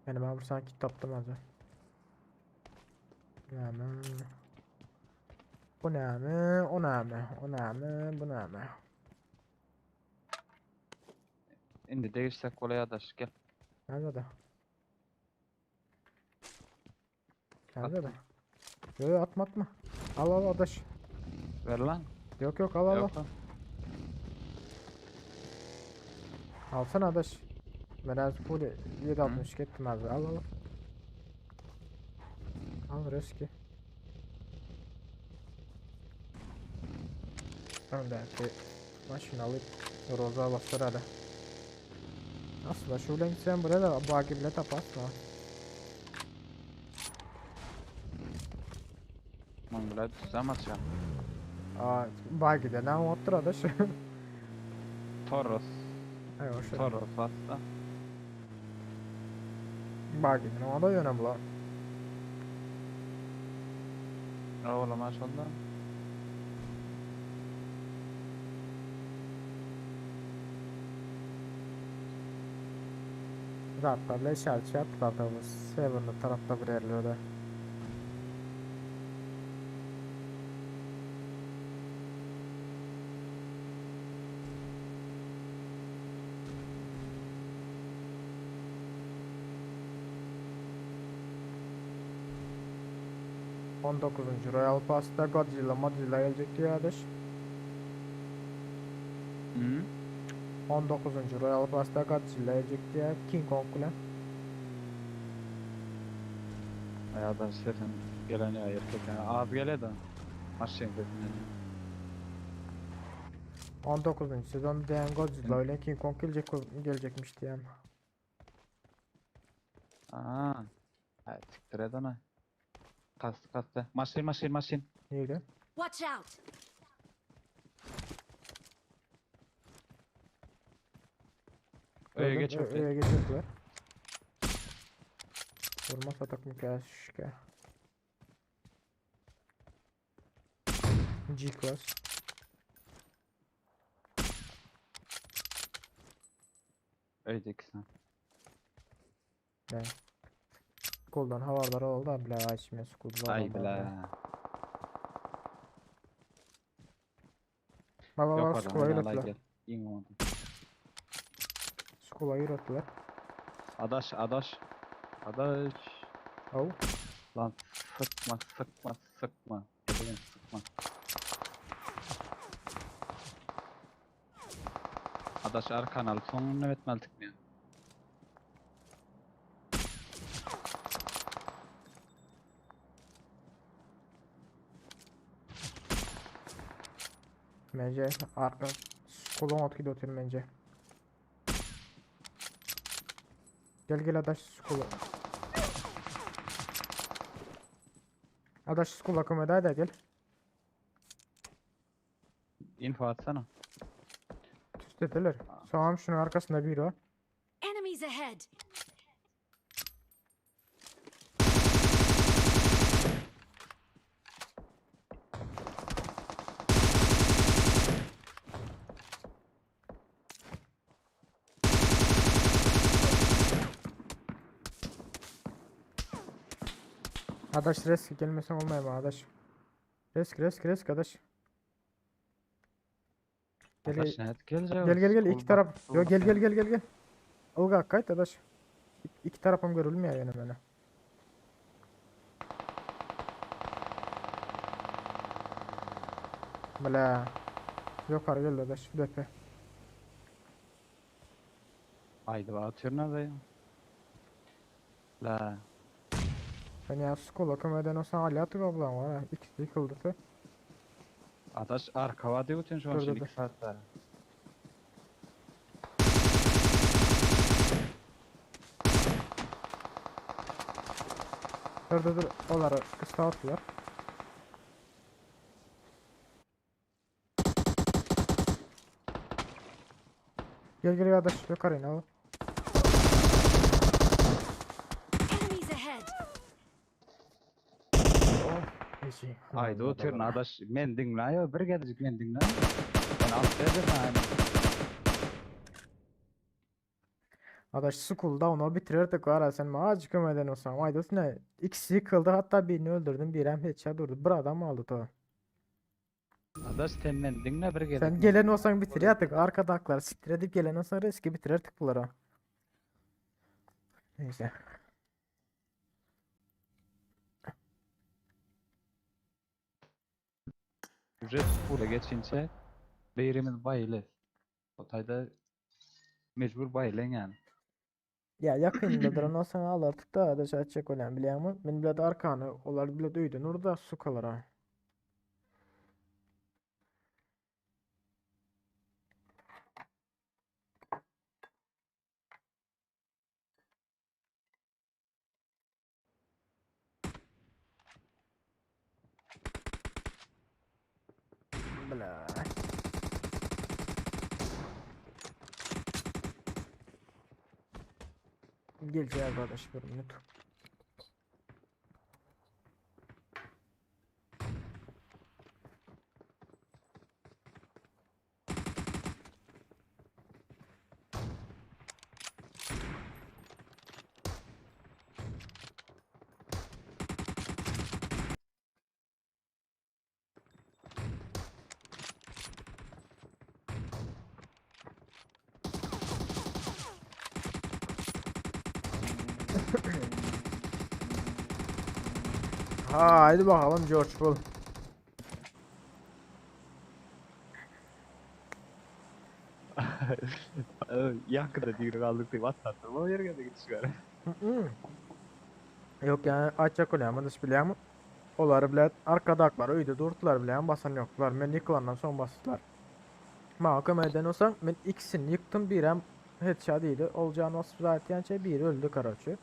Yani ben bu sana kit taptım az önce. Ne mi? Bu ne mi? O ne mi? O ne mi? Bu ne mi? Şimdi değişsek kolay adaş gel. Nerede de? Sen de. Yo yo atma atma. Al al adaş. Ver lan. Yok yok al al al. Yok lan. Alsana adaş. Ben az full 7.62 ettim abi. Al al. Al riski. Öndäki maşyn alyp roza basdyr hadi. Aslında şu bilen gitsen buraya da bagi bile taparsın ha. Man bile düzem atacağım. Aa, bagi de ne ottur adaş. Toros. Eyvah şöyle. Toros bastı. Bagi de ne da yöne bula. Oğlum aç ondan. Zatlarla işaret şey yaptılar da bu Seven'lı tarafta bir yerlerde. ...19. Royal Pass'ta Godzilla Godzilla gelecek diyor kardeş. Hı? 19. Royal Pass'ta Godzilla gelecek diyor. King Kong bilen. Ayadan sesin gelen ya erkek yani. Az gele de. Maşın sesinden. 19. sezon diyen Godzilla ile King Kong gelecek gelecekmiş diyen. Aa. Ay siktir et onu. Kastı kastı. Maşın maşın maşın. Neydi? Watch out! Öyle Gördüm, geç ö- öte. Öyle geçiyorlar. Vurma satak mı keşke. G class. Öyle ikisine. Ne? Koldan havarlar oldu da bile açmaya sıkıldılar. Ay bile. Bak bak Yok bak adam. skola Alay yürüttüler. gel. İn oldu. Skola yürüttüler. Adaş adaş. Adaş. Au. Lan sıkma sıkma sıkma. Dedim sıkma. Adaş arkan al. Sonunu etmeli tıkmıyor. Bence arka skolon ot gidiyor oturum bence. Gel gel adaş skola. Adaş skola komeda da gel. Info atsana. Tüstediler. Tamam şunun arkasında biri var. Enemies ahead! Adaş risk gelmesen olmuyor mu adaş? Risk risk risk adaş. Gel Adaş gel ne geleceğiz? gel gel, gel iki Kul taraf. bak, Yo kul gel bak. gel gel gel gel. Olga kayıt adaş. İki tarafım görülmüyor yani bana. Bela. Yukarı gel adaş depe. Haydi bak atıyorum nerede ya? La. Ben ya skola komeden olsan hala atık ablam var ha. İkisi yıkıldı. Adaş arka var diyor şu an Dur, dur, şimdi dur. 2 saat var. Dur dur dur. Onları kısa attılar. Gel gel adaş yukarı in al. Enemies ahead! Easy. Haydi oturuyorsun adaş men dinle ya bir gelecek men dinle. Ben alt dedim aynı. Adaş school'da onu bitirirdik var ha sen azıcık ömeden olsan. Vay dostum ne? İkisi yıkıldı hatta birini öldürdüm. Bir hem headshot vurdu. Bir adam aldı to. Adaş sen men dinle bir gelecek. Sen gelen olsan bitirirdik. Arkadaklar siktir edip gelen olsan riski bitirirdik bunları. Neyse. Ücret pula geçinçe birimiz baýyly. O taýda mejbur baýylan yani. Ya yakında duran olsan al artık da adaş açacak olan biliyor musun? Men bilet arkany, olar bilet öýden urda sukalara. Bla. Geleceği arkadaş bir minut. Haydi bakalım George Bull. Yakında diýip aldyk diýip atlattym. O ýerge de gidişler. Yok yani açacak oluyor ama dış biliyor musun? Onları bile arkadaklar öyle durdular bile basan yoktular. Men yıkılandan son bastılar. Ma kömeden olsam ben ikisini yıktım bir hem headshot değildi. Olacağını nasıl zaten şey biri öldü karaçı.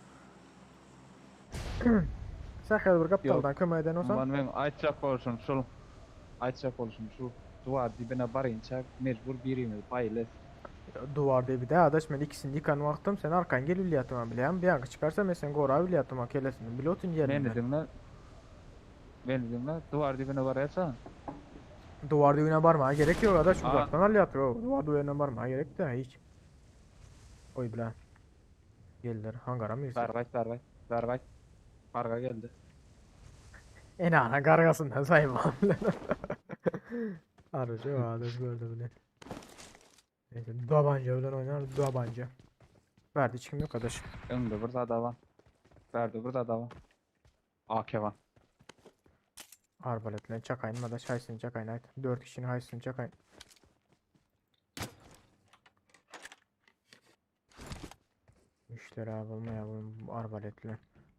Sen bir kaptaldan kömeden olsam Man men aýtjak bolşum şul. Aýtjak bolşum şu. Duvar dibine barynça mejbur birimiz baýyly. duvar diye bir de adaş ben ikisini yıkan vaktım sen arkan gel biliyatım bileyim. Bir an çıkarsa ben sen gora biliyatım kelesini bilotun yerine. Meni diňle. Meni diňle. Duvar dibine barýarsa. Duvar düğüne varmaya gerek yok adaş Aa. uzaktan al yatıyor. Duvar düğüne varmaya gerek de hiç. Oy bile. Geldiler hangara mı girsin? Dargaý, dargaý, dargaý. Garga geldi. En ana gargasından sayma. Arıcı adaş gördü bile. Neyse tabanca bilen oynar tabanca. Verdi hiç kim yok adaş. Öňde bir zat var. Bärde bir zat var. AK var. Arbaletle çakayın adaş haysın çakayın hayt. 4 kişinin haysın çakayın. Müşteri abi olmaya bu arbaletle.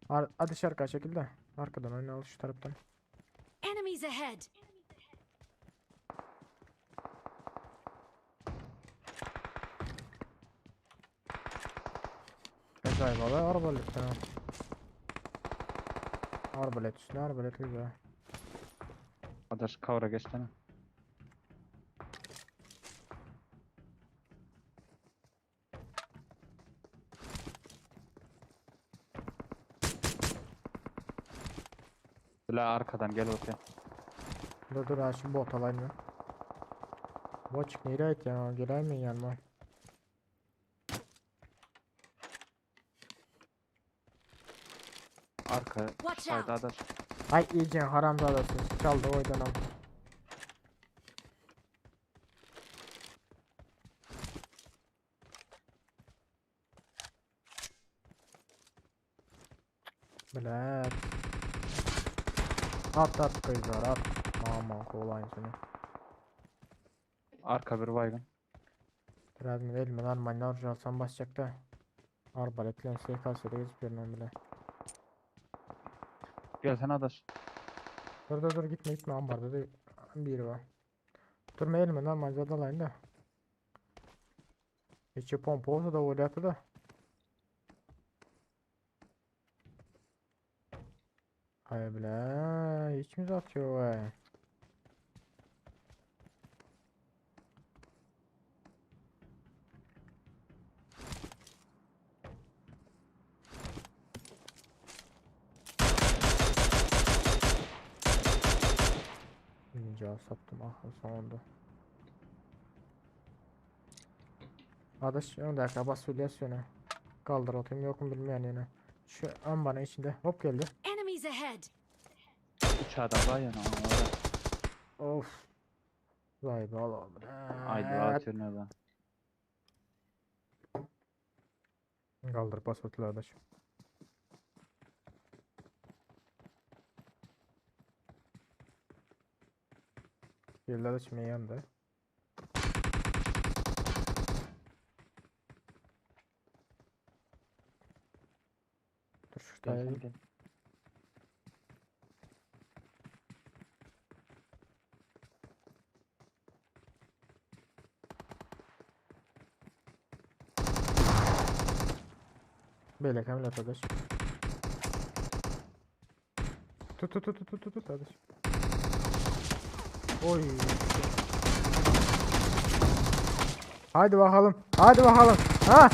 Ar Ateş arka şekilde. Arkadan oyna al şu taraftan. Enemies ahead! Acayip valla arbalet ha. Arbalet üstüne arbalet güzel. Adaş kavra geçsene. Bile arkadan gel ortaya. Dur dur ha şu bot alayım ben. Bot çık nereye ait ya? Gelir mi yanıma? Arka Watch sayda out! adaş. Ay iyice haramzadasın. Çaldı oydan al. Bilet. At at kızlar at. Aman kolayın seni. Arka bir baygın. Biraz elime lan manyak alsam basacak da. Arbaletle SKS'de gezip yerine bile. Gelsene adaş. Dur dur dur gitme gitme ambarda da biri var. Durma elime lan manzara alayım da. İçi pompa olsa da oynatı da. Hay bile hiç mi atıyor vay. Birinci saptım ah sonunda. Adaş 10 dakika bas söylüyorsun Kaldır atayım yok mu bilmeyen yine. Şu an bana içinde hop geldi. Enemies ahead! Üç adam var yani. Orada. Of. Vay be Allah'ım. Haydi atıyor ne ben. Kaldır bas atla adaş. Geldi adaş men ýanymda. Dur şu Gel taýa sen gel. gel. Beýleki hem adaş. Tut tut tut tut tut tut adaş. Oy. Haydi bakalım. Haydi bakalım. Ha.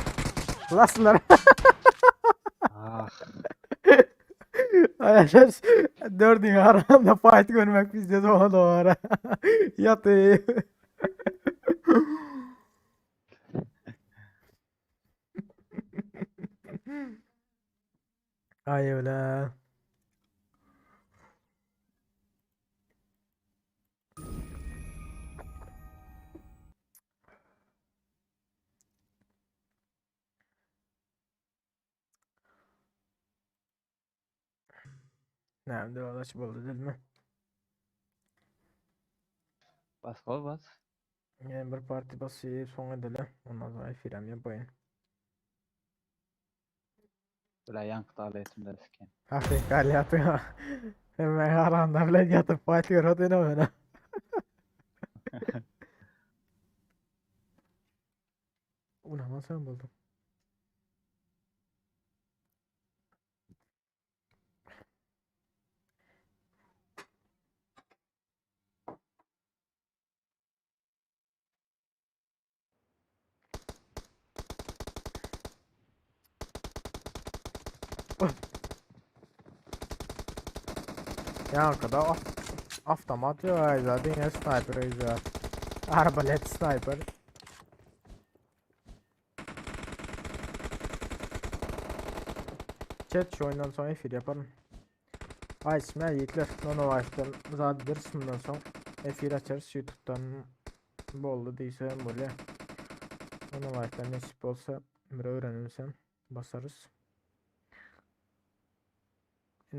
Lasınlar. Ah. Arkadaşlar dördün arasında fight görmek bizde de o ara. Yatı. Ay öyle. Näme döwadaş boldy değil mi? Bas gol bas. Yani bir parti basayım son edelim. Ondan sonra efirem yapayım. Bile yankı dağlı etimde siken. Hafif gal yatıyor. Hemen aranda bile yatıp fight görüyordun hemen. Ulan sen buldum. Ýaňkyda avtomat ýok zaten ya sniper ýa. Arbalet sniper. Chat şu oyundan sonra efir yaparım. Ay ismi yiğitler. Nono Life'dan zaten bundan sonra efir açarız YouTube'dan boldy diýse bolýar. Nono Life'dan nesip bolsa bir öwrenilsem basarys.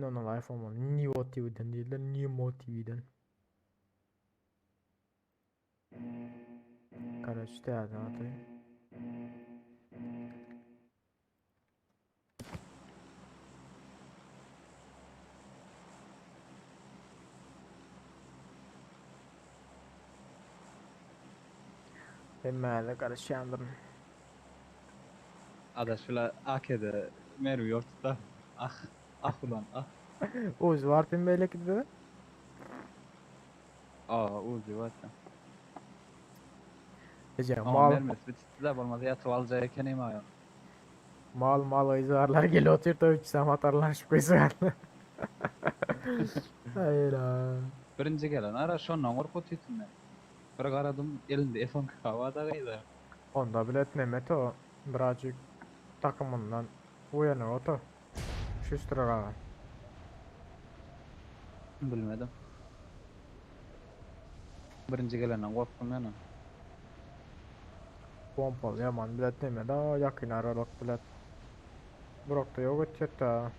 Nono Life olmalı. Nivo TV'den değil de Nimo TV'den. Karaç täzeden atayım. Hemmäde garaşýandyryn. Adaş bile AK'de mermi yoktu da. Ah. Ah ulan ah. Uzi var tim beýleki de. Aa Uzi var sen. Ece Ama mal mermisi bitti de olmaz yatıp alacağı ekenim ayol. mal mal izarlar geliyor otur da 3 sam atarlar şu izarlar. Hayır ha. Birinci gelen ara şondan korkut ben. Bir garadım elinde F-12 havada gıydı. Onda bilet Mehmet o birazcık takımından uyanır oto. Şu sıralar. Bilmedim. Birinci gelenden korktum yani. Pompalı yaman bilet neme da yakın aralık bilet. Burakta yok ötüyor da.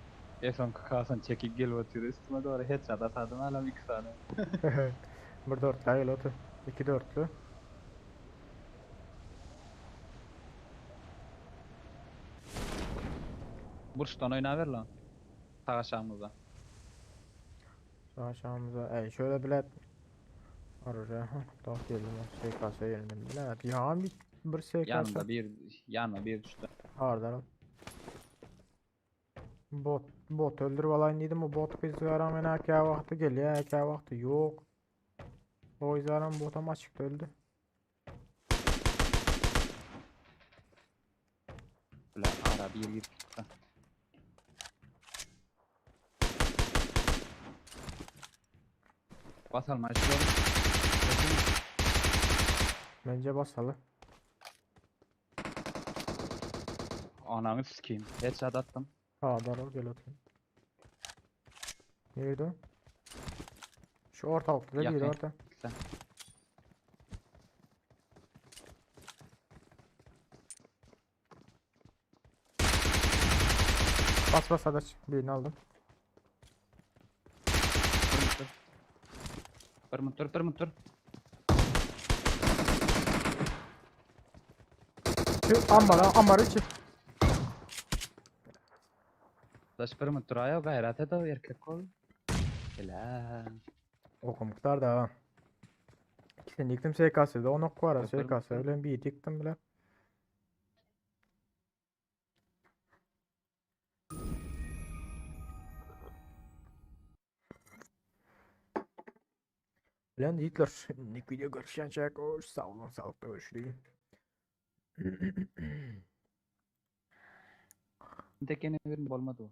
F-12 kalsan çekip gel batıyor üstüme doğru headshot atardım hala 2 saniye. Bir dörtlü gel otur. İki dörtlü. Burçtan oyna ver lan. Sağ aşağımıza. Sağ aşağımıza. Ey şöyle bilet. Arıyor ha. Daha geldim. SKS geldim. Bilet. Ya bir bir SKS. Yanında bir yanına bir düştü. Hardan. Bot bot öldürüp alayım dedim o bot kızı men kä wagty gelýär, kä wagty ýok. O yüzden botam açık öldü. Bile ara bir girip gitti. Basalım aşağı. Bence basalı. Ananı sikeyim. Headshot attım. Ha daral gel atayım. Nerede o? Şu ortalıkta da bir Yakın. orta. Sen. Bas bas adaş. Birini aldım. Bir muttur. Bir muttur, bir muttur. Şu ambara, ambara içi. Daş bir minut duraýa gaýrat et o erkek ol. Helal. Okum tutar da. İkisini yıktım SKS'de 10 ok var. Yok, bir SKS minut. bilen bir yıktım bile. Bilen yiğitler. Şimdilik video görüşen hoş. Sağ olun, sağlıkla görüşürüz. Tek ýene birini bolmady.